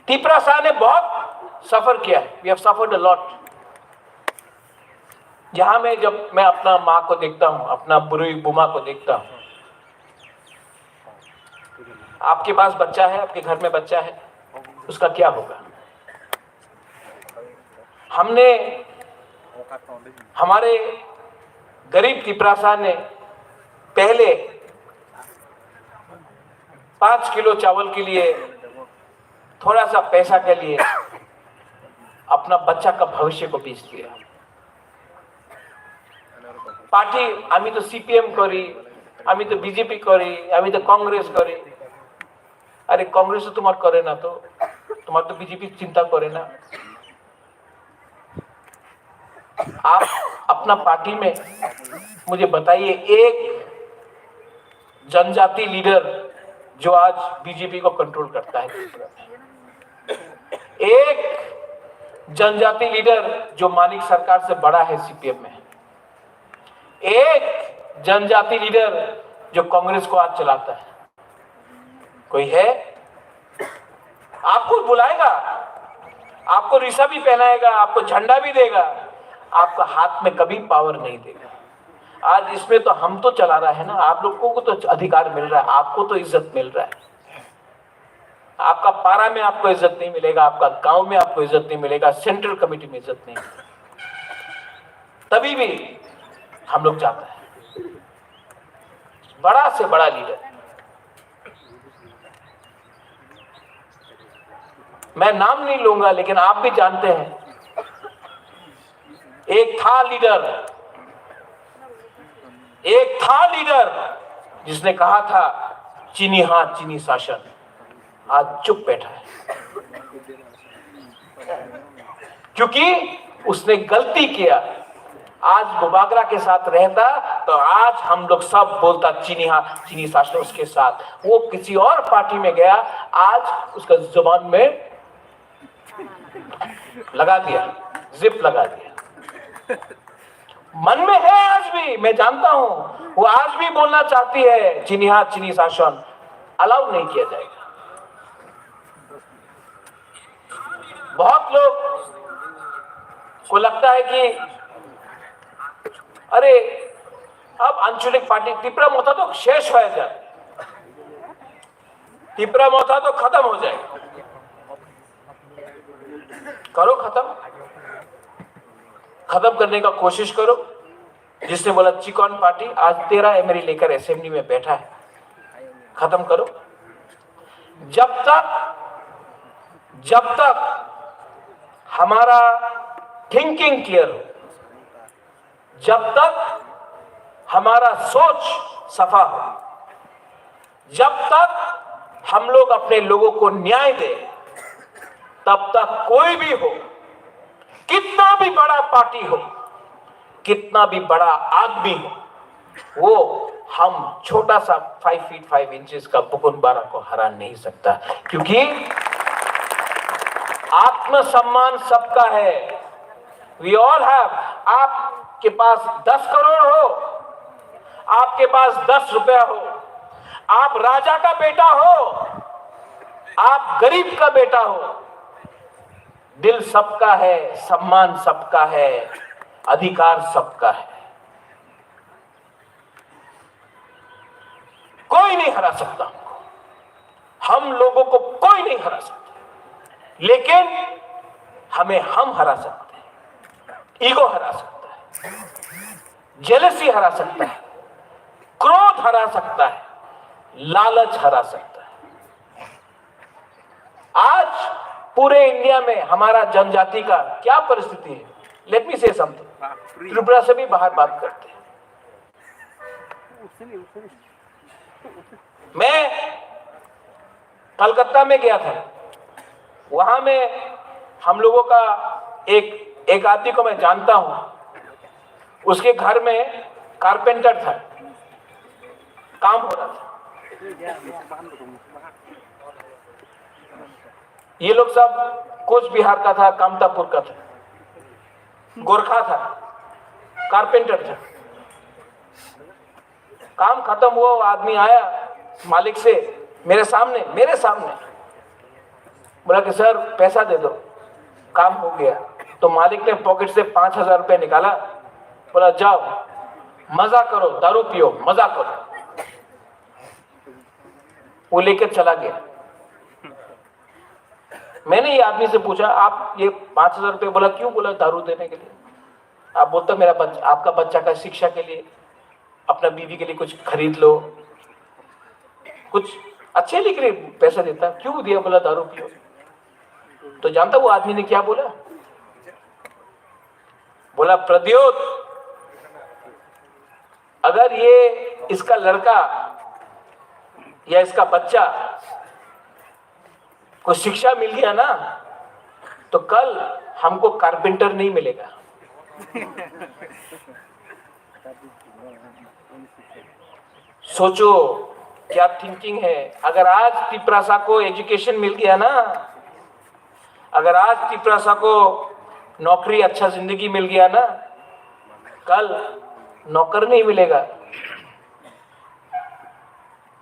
तिपरासा ने बहुत सफर किया है, we have suffered a lot। यहाँ में जब मैं अपना माँ को देखता हूँ, अपना बुरुई बुमा को देखता हूँ, आपके पास बच्चा है, आपके घर में बच्चा है, उसका क्या होगा? हमने, हमारे गरीब तिपरासा ने पहले पाँच किलो चावल के लिए, थोड़ा सा पैसा के लिए अपना बच्चा का भविष्य को बेच दिया। পার্টি, আমি তো সিপিএম করি, আমি তো বিজেপি করি, আমি তো কংগ্রেস করি। আরে, কংগ্রেস তো তোমার করে না তো, তোমার তো বিজেপি চিন্তা করে না। आप अपना पार्टी में मुझे बताइए, एक जनजाति लीडर जो आज बीजेपी को कंट्रोल करता है त्रिपुरा में, एक जनजाति लीडर जो मानिक सरकार से बड़ा है सीपीएम में, एक जनजाति लीडर जो कांग्रेस को आज चलाता है, कोई है? आपको बुलाएगा, आपको रिसा भी पहनाएगा, आपको झंडा भी देगा, आपका हाथ में कभी पावर नहीं देगा। आज इसमें तो हम तो चला रहा है ना, आप लोगों को तो अधिकार मिल रहा है, आपको तो इज्जत मिल रहा है। आपका पारा में आपको इज्जत नहीं मिलेगा, आपका गांव में आपको इज्जत नहीं मिलेगा, सेंट्रल कमेटी में इज्जत नहीं मिलेगा। तभी भी हम लोग जाता है। बड़ा से बड़ा लीडर, मैं नाम नहीं लूंगा, लेकिन आप भी जानते हैं, एक था लीडर, एक था लीडर जिसने कहा था, "चीनी हाथ, चीनी शासन।" आज चुप बैठा है, क्योंकि उसने गलती किया। आज बुबागरा के साथ रहता तो आज हम लोग सब बोलता, "चीनी हाथ, चीनी शासन उसके साथ।" वो किसी और पार्टी में गया, आज उसका जुबान में लगा दिया, जिप लगा दिया। मन में है आज भी, मैं जानता हूं, वो आज भी बोलना चाहती है, "चीनी हाथ, चीनी शासन।" अलाउ नहीं किया जाएगा। बहुत लोग को लगता है कि अरे, अब आंचलिक पार्टी, तिपरा मोथा तो शेष हो जाए, तिपरा मोथा तो खत्म हो जाए। करो खत्म, खत्म करने का कोशिश करो। जिसने बोला चिकन पार्टी, आज तेरह एमएलए लेकर असेंबली में बैठा है, खत्म करो। जब तक, जब तक हमारा थिंकिंग क्लियर हो, जब तक हमारा सोच सफा हो, जब तक हम लोग अपने लोगों को न्याय दे, तब तक कोई भी हो, कितना भी बड़ा पार्टी हो, कितना भी बड़ा आदमी हो, वो हम छोटा सा फ़ाइव फीट फ़ाइव इंचेस का बुकुन बारा को हरा नहीं सकता, क्योंकि आत्मसम्मान सबका है। We all have। आपके पास दस करोड़ हो, आपके पास दस रुपया हो, आप राजा का बेटा हो, आप गरीब का बेटा हो, दिल सबका है, सम्मान सबका है, अधिकार सबका है। कोई नहीं हरा सकता हमको, हम लोगों को कोई नहीं हरा सकता, लेकिन हमें हम हरा सकते हैं, ईगो हरा सकता है, जेलसी हरा सकता है, क्रोध हरा सकता है, लालच हरा सकता है। आज पूरे इंडिया में हमारा जनजाति का क्या परिस्थिति है, let me say something। Tripura से भी बाहर बात करते हैं। मैं कलकत्ता में गया था, वहां में हम लोगों का एक एक आदमी को मैं जानता हूं, उसके घर में कारपेंटर था, काम हो रहा था। ये लोग सब कोच बिहार का था, कामतापुर का था, गोरखा था, कारपेंटर था। काम खत्म हुआ, वो आदमी आया मालिक से, मेरे सामने, मेरे सामने बोला कि सर, पैसा दे दो, काम हो गया। तो मालिक ने पॉकेट से पांच हजार रुपया निकाला, बोला, जाओ, मजा करो, दारू पियो, मजा करो। वो लेकर चला गया। मैंने ये आदमी से पूछा, आप ये पांच हजार रुपये बोला, क्यों बोला दारू देने के लिए? आप बोलता, मेरा बच्चा, आपका बच्चा का शिक्षा के लिए, अपना बीवी के लिए कुछ खरीद लो, कुछ अच्छे लिए के लिए पैसा देता, क्यों दिया बोला दारू पियो? तो जानता वो आदमी ने क्या बोला? बोला, प्रद्योत, अगर ये, इसका लड़का या इसका बच्चा को शिक्षा मिल गया ना, तो कल हमको कारपेंटर नहीं मिलेगा। सोचो, क्या थिंकिंग है। अगर आज तिपरासा को एजुकेशन मिल गया ना, अगर आज तिपरासा को नौकरी, अच्छा जिंदगी मिल गया ना, कल नौकर नहीं मिलेगा।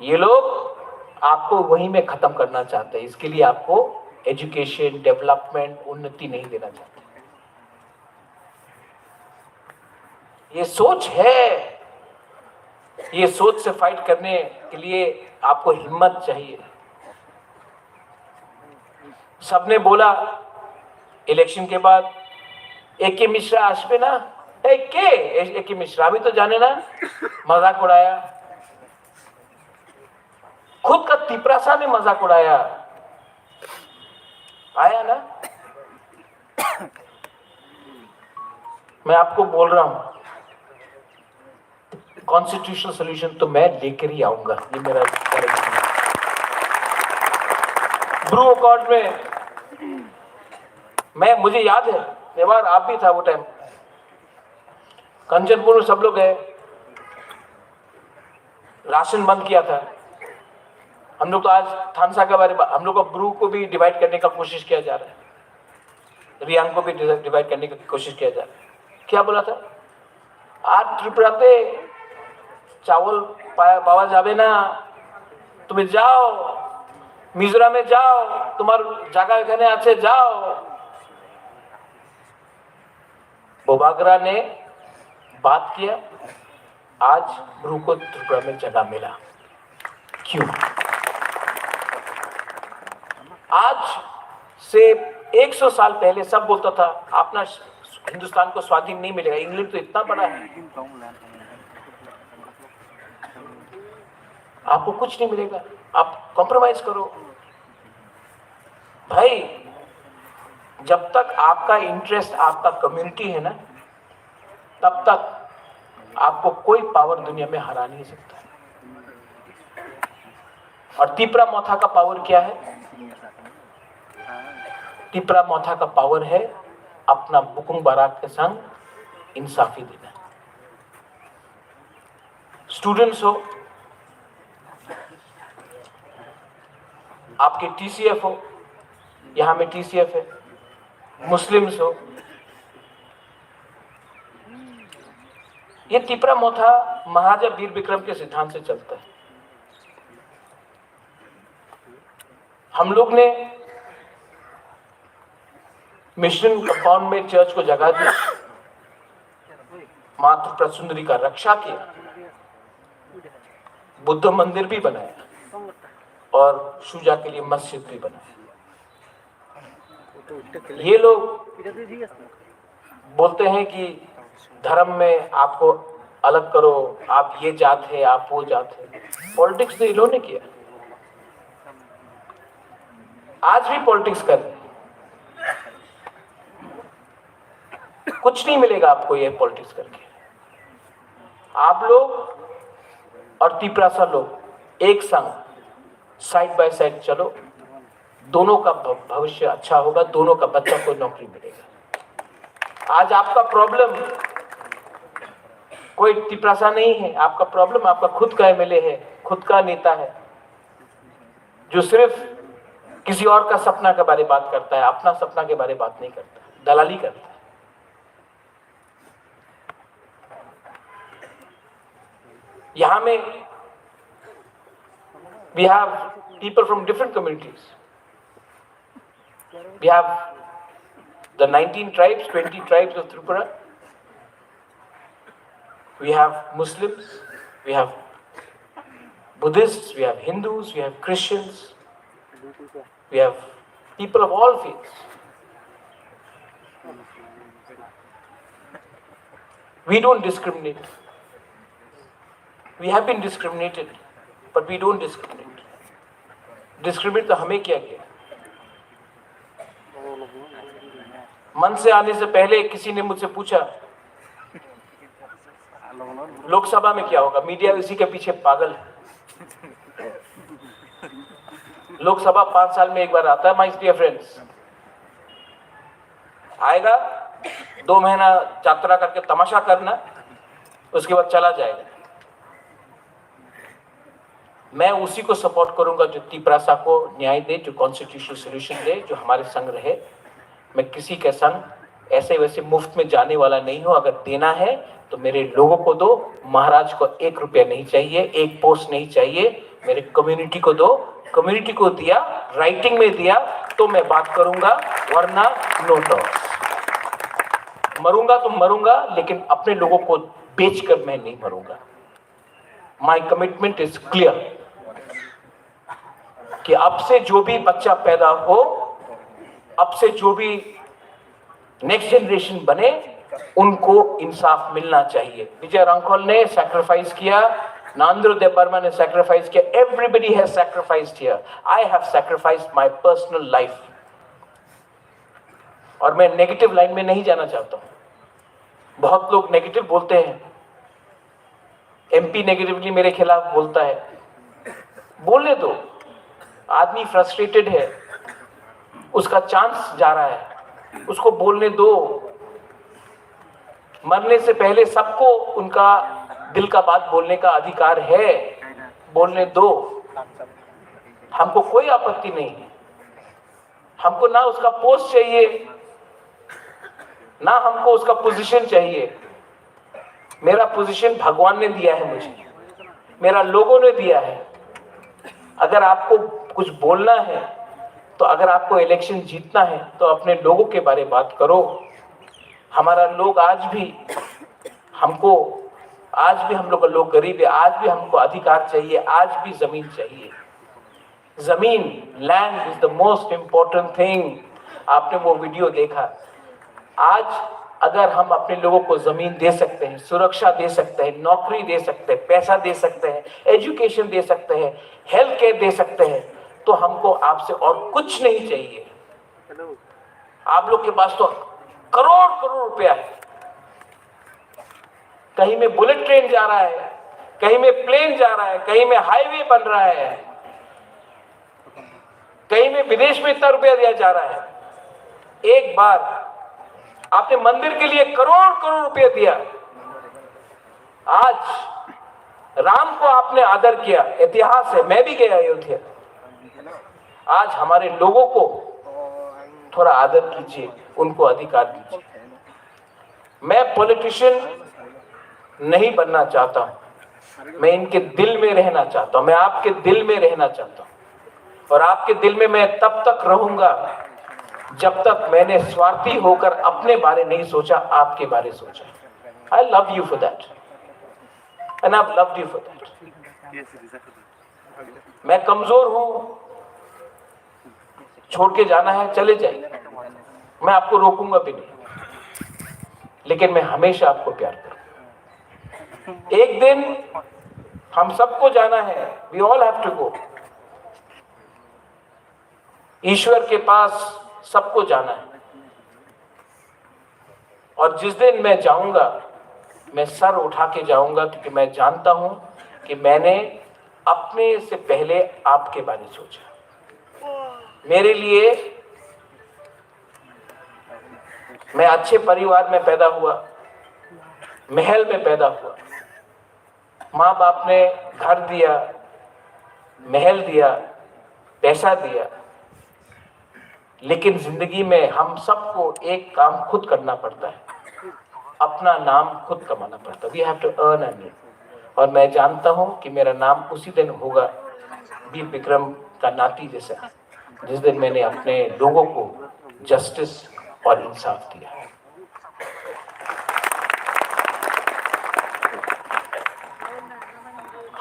ये लोग आपको वहीं में खत्म करना चाहते हैं। इसके लिए आपको एजुकेशन, डेवलपमेंट, उन्नति नहीं देना चाहते। ये सोच है, ये सोच से फाइट करने के लिए आपको हिम्मत चाहिए। सबने बोला इलेक्शन के बाद, "ए के मिश्रा আসবে না, ए के? ए के मिश्रा भी तो जाने ना, मजाक उड़ाया। खुद का तिपरासा ने मजाक उड़ाया। आया ना? मैं आपको बोल रहा हूं, कॉन्स्टिट्यूशनल सॉल्यूशन तो मैं लेकर ही आऊंगा। ये मेरा गारंटी है। ब्रू अकॉर्ड में मैं, मुझे याद है, मेवाड़ आप भी था वो टाइम, कंचनपुर में सब लोग गए, राशन बंद किया था। हम लोग तो आज थानसा के बारे में, हम लोग का ब्रू को भी डिवाइड करने का कोशिश किया जा रहा है, रियांग को भी डिवाइड करने की कोशिश किया जा रहा है। क्या बोला था? আর ত্রিপুরাতে চাউল পাওয়া যাবে না, তুমি যাও, মিজোরামে যাও, তোমার জায়গা এখানে আছে, যাও। बोबागरा ने बात किया, आज ब्रू को त्रिपुरा में जगह मिला। क्यों? आज से एक सौ साल पहले सब बोलता था, अपना हिंदुस्तान को स्वाधीन नहीं मिलेगा, इंग्लैंड तो इतना बड़ा है, आपको कुछ नहीं मिलेगा, आप कॉम्प्रोमाइज करो। भाई, जब तक आपका इंटरेस्ट, आपका कम्युनिटी है ना, तब तक आपको कोई पावर दुनिया में हरा नहीं सकता। और तिपरा मोथा का पावर क्या है? तिपरा मोथा का पावर है अपना बुकुंग बारात के संग इंसाफी देना। स्टूडेंट्स हो, आपके टीसीएफ हो, यहाँ में टीसीएफ है, मुस्लिम्स हो, ये तिपरा मोथा महाराजा वीर विक्रम के सिद्धांत से चलता है। हम लोग ने मिशन कंपाउंड में चर्च को जगह दी, माँ त्रिपुरा सुंदरी का रक्षा किया, बुद्ध मंदिर भी बनाया और शुजा के लिए मस्जिद भी बनाया। ये लोग बोलते हैं कि धर्म में आपको अलग करो, आप ये जात है, आप वो जात है। पॉलिटिक्स तो इन्होंने किया, आज भी पॉलिटिक्स कर रहे हैं। कुछ नहीं मिलेगा आपको ये पॉलिटिक्स करके। आप लोग और तिपरासा लोग एक संग साइड बाय साइड चलो, दोनों का भ-, भविष्य अच्छा होगा, दोनों का बच्चा को नौकरी मिलेगा। आज आपका प्रॉब्लम कोई तिपरासा नहीं है, आपका प्रॉब्लम आपका खुद का एमएलए है, खुद का नेता है, जो सिर्फ किसी और का सपना के बारे बात करता है, अपना सपना के बारे बात नहीं करता, दलाली करता है। यहाँ में we have people from different communities. We have the nineteen tribes, twenty tribes of Tripura. We have Muslims, we have Buddhists, we have Hindus, we have Christians, we have people of all faiths. We don't discriminate. We have been discriminated, but we don't discriminate. Discriminate तो हमें किया गया। मंच से आने से पहले किसी ने मुझसे पूछा, लोकसभा में क्या होगा? मीडिया इसी के पीछे पागल है। लोकसभा पांच साल में एक बार आता है, माय डियर फ्रेंड्स। आएगा, दो महीना यात्रा करके तमाशा करना, उसके बाद चला जाएगा। मैं उसी को सपोर्ट करूंगा जो तिपरासा को न्याय दे, जो कॉन्स्टिट्यूशनल सॉल्यूशन दे, जो हमारे संग रहे। मैं किसी के संग ऐसे वैसे मुफ्त में जाने वाला नहीं हूं। अगर देना है तो मेरे लोगों को दो, महाराज को एक रुपया नहीं चाहिए, एक पोस्ट नहीं चाहिए, मेरे कम्युनिटी को दो। कम्युनिटी को दिया, राइटिंग में दिया तो मैं बात करूंगा, वरना नो टॉक्स। मरूंगा तो मरूंगा, लेकिन अपने लोगों को बेचकर मैं नहीं मरूंगा। My commitment is clear कि अब से जो भी बच्चा पैदा हो, अब से जो भी नेक्स्ट जनरेशन बने, उनको इंसाफ मिलना चाहिए। विजय रंखोल ने सैक्रिफाइस किया, नांदुर देव वर्मा ने सैक्रिफाइस किया, everybody has sacrificed here. I have sacrificed my personal life. और मैं नेगेटिव लाइन में नहीं जाना चाहता हूँ। बहुत लोग नेगेटिव बोलते हैं, एमपी नेगेटिवली मेरे खिलाफ बोलता है, बोलने दो। आदमी फ्रस्ट्रेटेड है, उसका चांस जा रहा है, उसको बोलने दो। मरने से पहले सबको उनका दिल का बात बोलने का अधिकार है, बोलने दो। हमको कोई आपत्ति नहीं है। हमको ना उसका पोस्ट चाहिए, ना हमको उसका पोजीशन चाहिए। मेरा पोजीशन भगवान ने दिया है मुझे, मेरा लोगों ने दिया है। अगर आपको कुछ बोलना है, तो अगर आपको इलेक्शन जीतना है, तो अपने लोगों के बारे बात करो। हमारा लोग आज भी हमको, आज भी हम लोग का लोग गरीब है, आज भी हमको अधिकार चाहिए, आज भी जमीन चाहिए। जमीन, land is the most important thing। आपने वो वीडियो देखा। आज अगर हम अपने लोगों को जमीन दे सकते हैं, सुरक्षा दे सकते हैं, नौकरी दे सकते हैं, पैसा दे सकते हैं, एजुकेशन दे सकते हैं, हेल्थ केयर दे सकते हैं, तो हमको आपसे और कुछ नहीं चाहिए। आप लोग के पास तो करोड़ करोड़ रुपया है। कहीं में बुलेट ट्रेन जा रहा है, कहीं में प्लेन जा रहा है, कहीं में हाईवे बन रहा है, कहीं में विदेश में इतना रुपया दिया जा रहा है। एक बार आपने मंदिर के लिए करोड़ करोड़ रुपया दिया, आज राम को आपने आदर किया, इतिहास है, मैं भी गया अयोध्या। आज हमारे लोगों को थोड़ा आदर कीजिए, उनको अधिकार दीजिए। मैं पॉलिटिशियन नहीं बनना चाहता हूं, मैं इनके दिल में रहना चाहता हूं, मैं आपके दिल में रहना चाहता हूं। और आपके दिल में मैं तब तक रहूंगा जब तक मैंने स्वार्थी होकर अपने बारे नहीं सोचा, आपके बारे सोचा। I love you for that and I've loved you for that। मैं कमजोर हूं, छोड़ के जाना है, चले जाइए, मैं आपको रोकूंगा भी नहीं, लेकिन मैं हमेशा आपको प्यार करूंगा। एक दिन हम सबको जाना है, we all have to go। ईश्वर के पास सबको जाना है। और जिस दिन मैं जाऊंगा, मैं सर उठा के जाऊंगा, क्योंकि मैं जानता हूं कि मैंने अपने से पहले आपके बारे सोचा। मेरे लिए, मैं अच्छे परिवार में पैदा हुआ, महल में पैदा हुआ, माँ बाप ने घर दिया, महल दिया, पैसा दिया, लेकिन जिंदगी में हम सबको एक काम खुद करना पड़ता है, अपना नाम खुद कमाना पड़ता है। We have to earn a name। और मैं जानता हूँ कि मेरा नाम उसी दिन होगा वीर विक्रम का नाती जैसा, जिस दिन मैंने अपने लोगों को जस्टिस और इंसाफ दिया।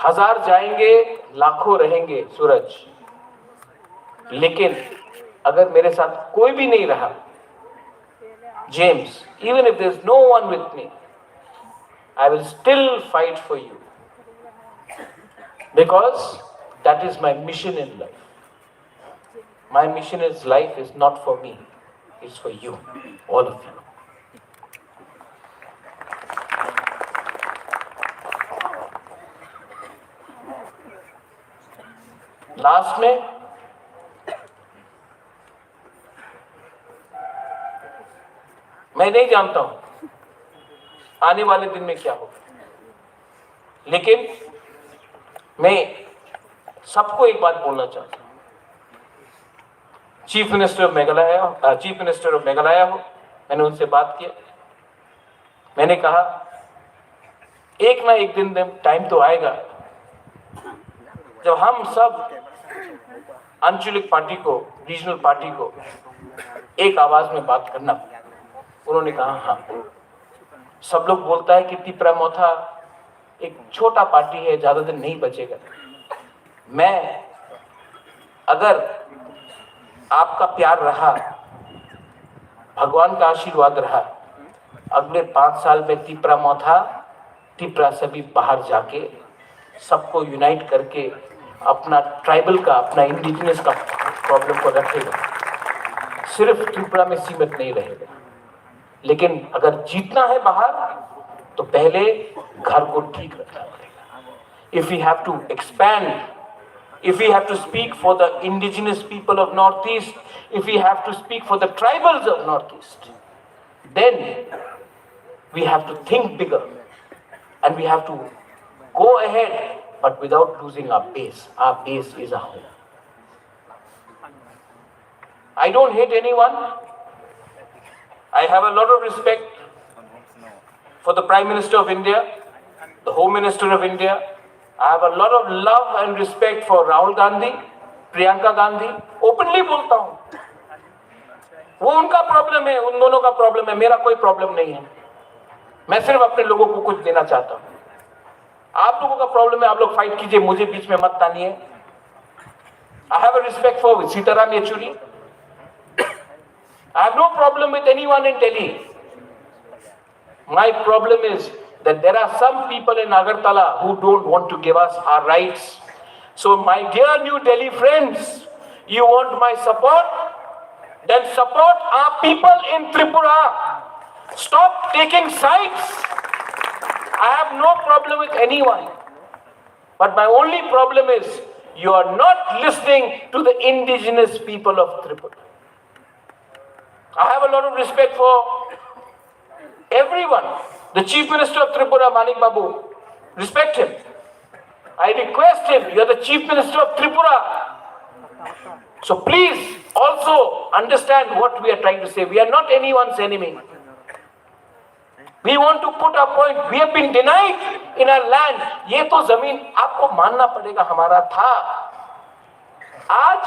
हजार जाएंगे, लाखों रहेंगे सूरज, लेकिन अगर मेरे साथ कोई भी नहीं रहा, James, even if there is no one with me, I will still fight for you, because that is my mission in life। My mission is life is not for me, it's for you, all of you। Last में मैं नहीं जानता हूं आने वाले दिन में क्या होगा, लेकिन मैं सबको एक बात बोलना चाहता हूं। Chief minister of Meghalaya, chief minister of Meghalaya हो, मैंने उनसे बात किया। मैंने कहा, एक ना एक दिन टाइम तो आएगा जब हम सब आंचलिक पार्टी को, रीजनल पार्टी को एक आवाज में बात करना। उन्होंने कहा, हाँ। सब लोग बोलता है कि तिपरा मोथा एक छोटा पार्टी है, ज्यादा दिन नहीं बचेगा। मैं, अगर आपका प्यार रहा, भगवान का आशीर्वाद रहा, अगले पाँच साल में तिपरा मौथा, तिपरा सभी बाहर जाके सबको यूनाइट करके अपना ट्राइबल का, अपना इंडिजिनस का प्रॉब्लम को रखेगा, सिर्फ त्रिपुरा में सीमित नहीं रहेगा। लेकिन अगर जीतना है बाहर, तो पहले घर को ठीक रखना पड़ेगा। If we have to expand, if we have to speak for the indigenous people of Northeast, if we have to speak for the tribals of Northeast, then we have to think bigger and we have to go ahead, but without losing our base. Our base is our home. I don't hate anyone. I have a lot of respect for the Prime Minister of India, the Home Minister of India. I have a lot of love and respect for Rahul Gandhi, Priyanka Gandhi. Openly बोलता हूँ, वो उनका प्रॉब्लम है, उन दोनों का प्रॉब्लम है, मेरा कोई प्रॉब्लम नहीं है। मैं सिर्फ अपने लोगों को कुछ देना चाहता हूँ। आप लोगों का प्रॉब्लम है, आप लोग फाइट कीजिए, मुझे बीच में मत तानिए। I have a respect for Sitaram Yechury. I have no problem with anyone in Delhi. My problem is that there are some people in Agartala who don't want to give us our rights. So, my dear New Delhi friends, you want my support? Then support our people in Tripura. Stop taking sides. I have no problem with anyone. But my only problem is you are not listening to the indigenous people of Tripura. I have a lot of respect for everyone. The Chief Minister of Tripura, Manik Babu, respect him. I request him, you are the Chief Minister of Tripura. So please also understand what we are trying to say. We are not anyone's enemy. We want to put our point. We have been denied in our land. ये तो जमीन आपको मानना पड़ेगा, हमारा था। आज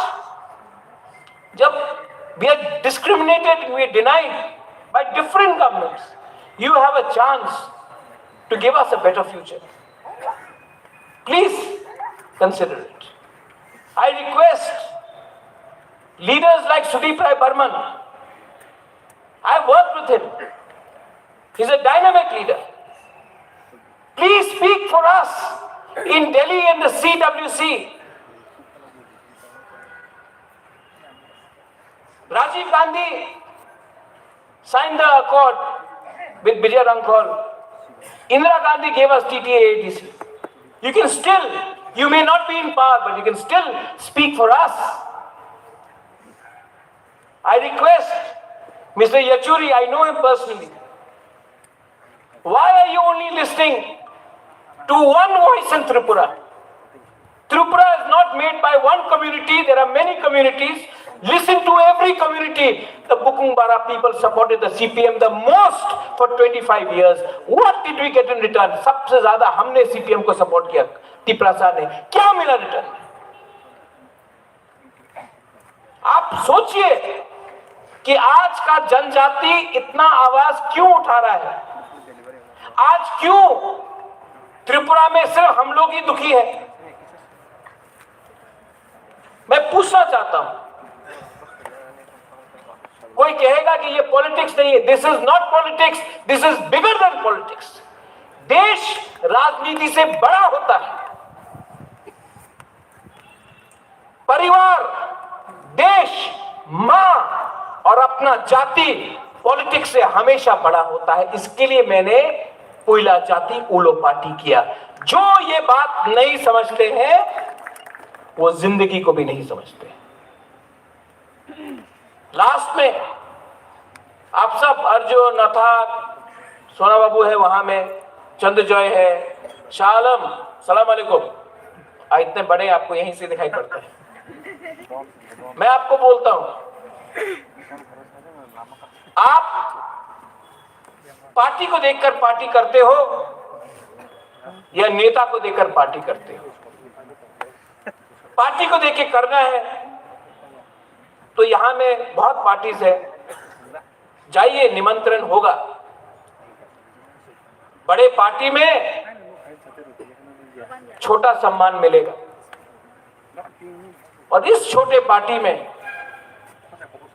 जब we are discriminated, we are denied by different governments, you have a chance to give us a better future. Please consider it. I request leaders like Sudeep Rai Barman, I worked with him. He's a dynamic leader. Please speak for us in Delhi and the C W C. Rajiv Gandhi signed the accord with Vijay Rangkhol. Indira Gandhi gave us T T A A D C. You can still, you may not be in power, but you can still speak for us. I request Mister Yechury, I know him personally. Why are you only listening to one voice in Tripura? Tripura is not made by one community, there are many communities. Listen to every community. The Bukung Bara people supported the C P M the most for twenty-five years. What did we get in return? सबसे ज्यादा हमने C P M को सपोर्ट किया तिपरासा ने, क्या मिला रिटर्न? आप सोचिए कि आज का जनजाति इतना आवाज क्यों उठा रहा है, आज क्यों त्रिपुरा में सिर्फ हम लोग ही दुखी है। मैं पूछना चाहता हूं, कोई कहेगा कि ये पॉलिटिक्स नहीं है। This is not politics, this is bigger than politics. देश राजनीति से बड़ा होता है। परिवार, देश, माँ और अपना जाति पॉलिटिक्स से हमेशा बड़ा होता है। इसके लिए मैंने पुइला जाति उलो पार्टी किया। जो ये बात नहीं समझते हैं, वो जिंदगी को भी नहीं समझते। लास्ट में आप सब, अर्जुन, अथाक, सोना बाबू है वहां में, चंद्रजॉय है, शाह आलम, सलाम अलैकुम। आ, इतने बड़े आपको यहीं से दिखाई पड़ते हैं। मैं आपको बोलता हूं, आप पार्टी को देखकर पार्टी करते हो या नेता को देखकर पार्टी करते हो? पार्टी को देख के करना है तो यहां में बहुत पार्टीज है, जाइए, निमंत्रण होगा। बड़े पार्टी में छोटा सम्मान मिलेगा, और इस छोटे पार्टी में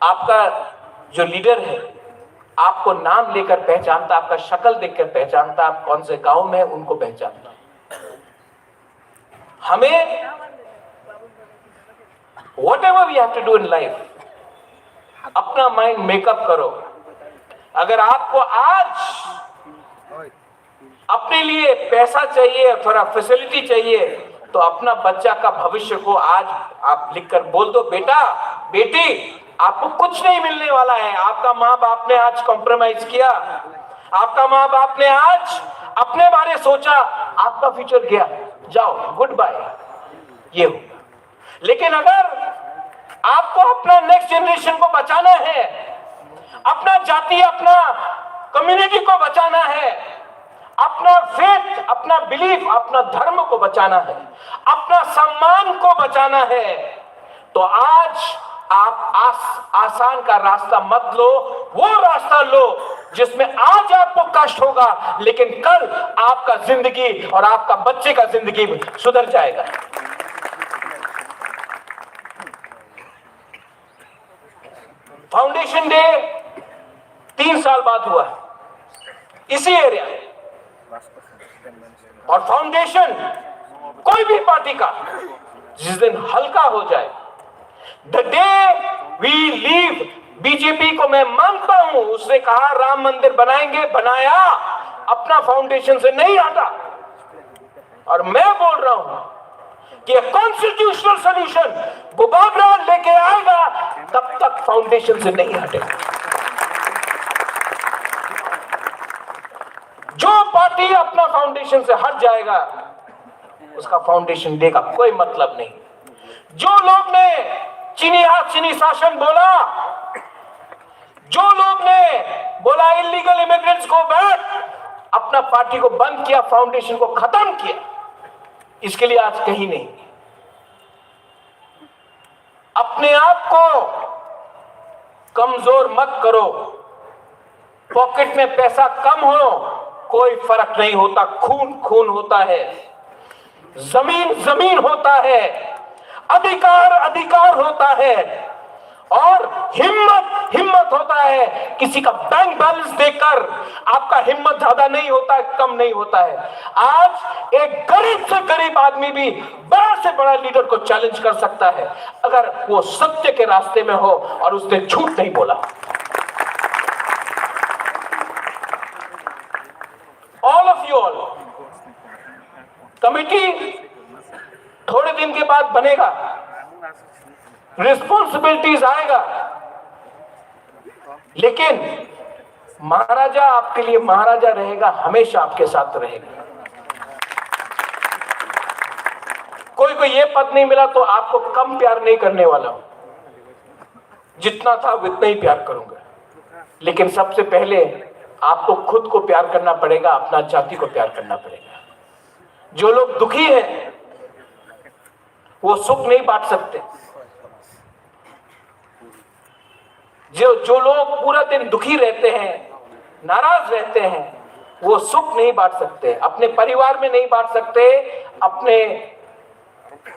आपका जो लीडर है, आपको नाम लेकर पहचानता, आपका शक्ल देखकर पहचानता, आप कौन से गांव में हैं, उनको पहचानता। हमें whatever we have to do in life, अपना माइंड मेकअप करो। अगर आपको आज अपने लिए पैसा चाहिए, थोड़ा फैसिलिटी चाहिए, तो अपना बच्चा का भविष्य को आज आप लिखकर बोल दो, "बेटा, बेटी, आपको कुछ नहीं मिलने वाला है। आपका माँ बाप ने आज कॉम्प्रोमाइज किया, आपका माँ बाप ने आज अपने बारे सोचा, आपका फ्यूचर गया, जाओ, गुड बाय।" ये हो। लेकिन अगर आपको अपना नेक्स्ट जनरेशन को बचाना है, अपना जाति, अपना कम्युनिटी को बचाना है, अपना फेथ, अपना बिलीफ, अपना धर्म को बचाना है, अपना सम्मान को बचाना है, तो आज आप आस-, आसान का रास्ता मत लो, वो रास्ता लो जिसमें आज आपको कष्ट होगा, लेकिन कल आपका जिंदगी और आपका बच्चे का जिंदगी सुधर जाएगा। फाउंडेशन डे तीन साल बाद हुआ है इसी एरिया, और फाउंडेशन कोई भी पार्टी का जिस दिन हल्का हो जाए, the day we leave, BJP को मैं मानता हूं, उसने कहा राम मंदिर बनाएंगे, बनाया, अपना फाउंडेशन से नहीं हटा। और मैं बोल रहा हूं कि ये कॉन्स्टिट्यूशनल सॉल्यूशन बुबागरा लेके आएगा, तब तक फाउंडेशन से नहीं हटेगा। जो पार्टी अपना फाउंडेशन से हट जाएगा, उसका फाउंडेशन डे का कोई मतलब नहीं। जो लोग ने चीनी राज, चीनी शासन बोला, जो लोग ने बोला इलीगल इमिग्रेंट्स को बैक, अपना पार्टी को बंद किया, फाउंडेशन को खत्म किया, इसके लिए आज कहीं नहीं। अपने आप को कमजोर मत करो। पॉकेट में पैसा कम हो, कोई फर्क नहीं होता, खून खून होता है, जमीन जमीन होता है, अधिकार अधिकार होता है, और हिम्मत हिम्मत होता है। किसी का बैंक बैलेंस देखकर आपका हिम्मत ज्यादा नहीं होता है, कम नहीं होता है। आज एक गरीब से गरीब आदमी भी बड़ा से बड़ा लीडर को चैलेंज कर सकता है, अगर वो सत्य के रास्ते में हो और उसने झूठ नहीं बोला। All of you all, committee थोड़े दिन के बाद बनेगा, रिस्पॉन्सिबिलिटीज आएगा, लेकिन महाराजा आपके लिए महाराजा रहेगा, हमेशा आपके साथ रहेगा। कोई को ये पद नहीं मिला तो आपको कम प्यार नहीं करने वाला हूं, जितना था उतना ही प्यार करूंगा, लेकिन सबसे पहले आपको खुद को प्यार करना पड़ेगा, अपना जाति को प्यार करना पड़ेगा। जो लोग दुखी हैं, वो सुख नहीं बांट सकते। जो जो लोग पूरा दिन दुखी रहते हैं, नाराज रहते हैं, वो सुख नहीं बांट सकते, अपने परिवार में नहीं बांट सकते, अपने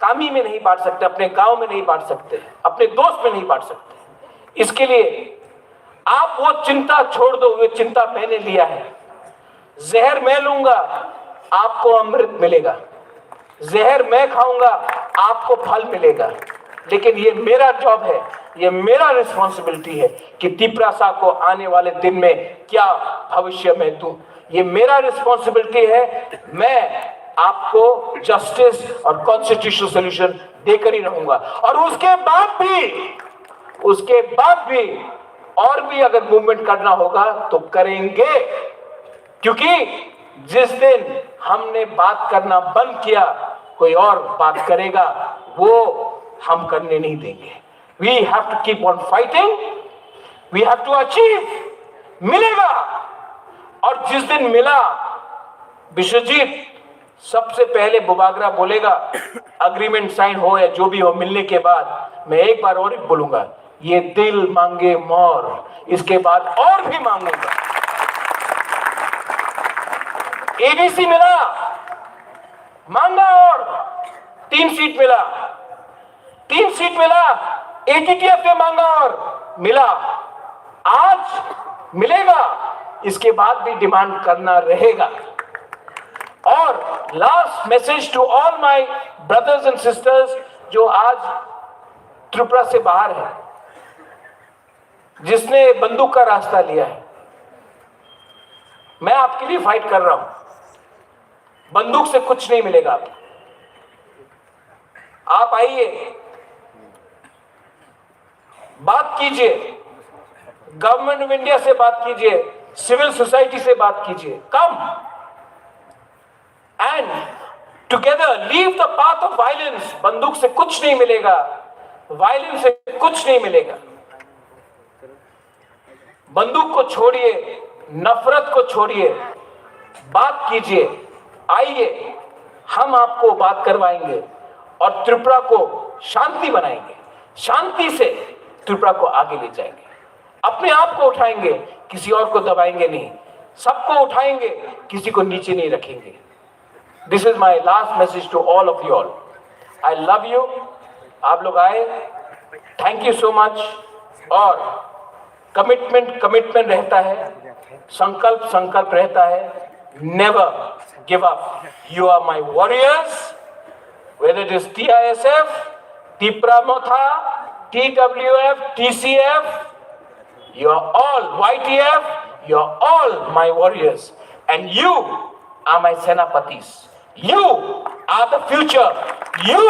कामी में नहीं बांट सकते, अपने गांव में नहीं बांट सकते, अपने दोस्त में नहीं बांट सकते। इसके लिए आप वो चिंता छोड़ दो, वो चिंता मैंने लिया है। जहर मैं लूंगा, आपको अमृत मिलेगा। जहर मैं खाऊंगा, आपको फल मिलेगा। लेकिन ये मेरा जॉब है, ये मेरा रिस्पॉन्सिबिलिटी है कि तिपरासा को आने वाले दिन में क्या भविष्य मैं दूं। ये मेरा रिस्पॉन्सिबिलिटी है। मैं आपको जस्टिस और कॉन्स्टिट्यूशनल सॉल्यूशन देकर ही रहूंगा। और उसके बाद भी, उसके बाद भी और भी अगर मूवमेंट करना होगा तो करेंगे, क्योंकि जिस दिन हमने बात करना बंद किया, कोई और बात करेगा, वो हम करने नहीं देंगे। We have to keep on fighting, we have to achieve। मिलेगा। और जिस दिन मिला, विश्वजीत, सबसे पहले बुबागरा बोलेगा, एग्रीमेंट साइन हो या जो भी हो, मिलने के बाद मैं एक बार और बोलूंगा, ये दिल मांगे मोर, इसके बाद और भी मांगूंगा। एबीसी मिला, मांगा और तीन सीट मिला, तीन सीट मिला, एटीटीएफ में मांगा और मिला। आज मिलेगा, इसके बाद भी डिमांड करना रहेगा। और last message to all my brothers and sisters जो आज त्रिपुरा से बाहर है, जिसने बंदूक का रास्ता लिया है, मैं आपके लिए फाइट कर रहा हूं। बंदूक से कुछ नहीं मिलेगा आपको। आप आइए, बात कीजिए, गवर्नमेंट ऑफ इंडिया से बात कीजिए, सिविल सोसाइटी से बात कीजिए। Come and together leave the path of violence. बंदूक से कुछ नहीं मिलेगा, वायलेंस से कुछ नहीं मिलेगा। बंदूक को छोड़िए, नफरत को छोड़िए, बात कीजिए। आइए, हम आपको बात करवाएंगे और त्रिपुरा को शांति बनाएंगे, शांति से त्रिपुरा को आगे ले जाएंगे। अपने आप को उठाएंगे, किसी और को दबाएंगे नहीं। सबको उठाएंगे, किसी को नीचे नहीं रखेंगे। This is my last message to all of you all. I love you. आप लोग आए, थैंक यू सो मच। और कमिटमेंट कमिटमेंट रहता है, संकल्प संकल्प रहता है। Never give up. You are my warriors. Whether it is T I S F, Tipra Motha, T W F, T C F, you are all Y T F, you are all my warriors. And you are my senapatis. You are the future. You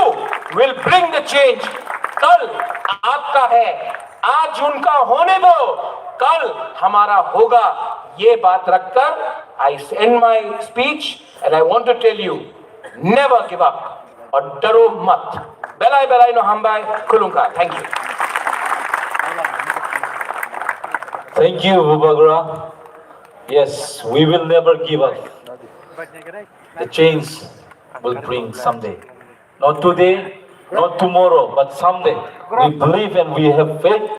will bring the change. कल आपका है, आज उनका होने दो, कल हमारा होगा। ये बात रखकर I end my speech and I want to tell you, never give up. और डरो मत। Belai belai no hambai, khulumkha. Thank you. Thank you, Bubagra. Yes, we will never give up. The change will bring someday. Not today, not tomorrow, but someday. We believe and we have faith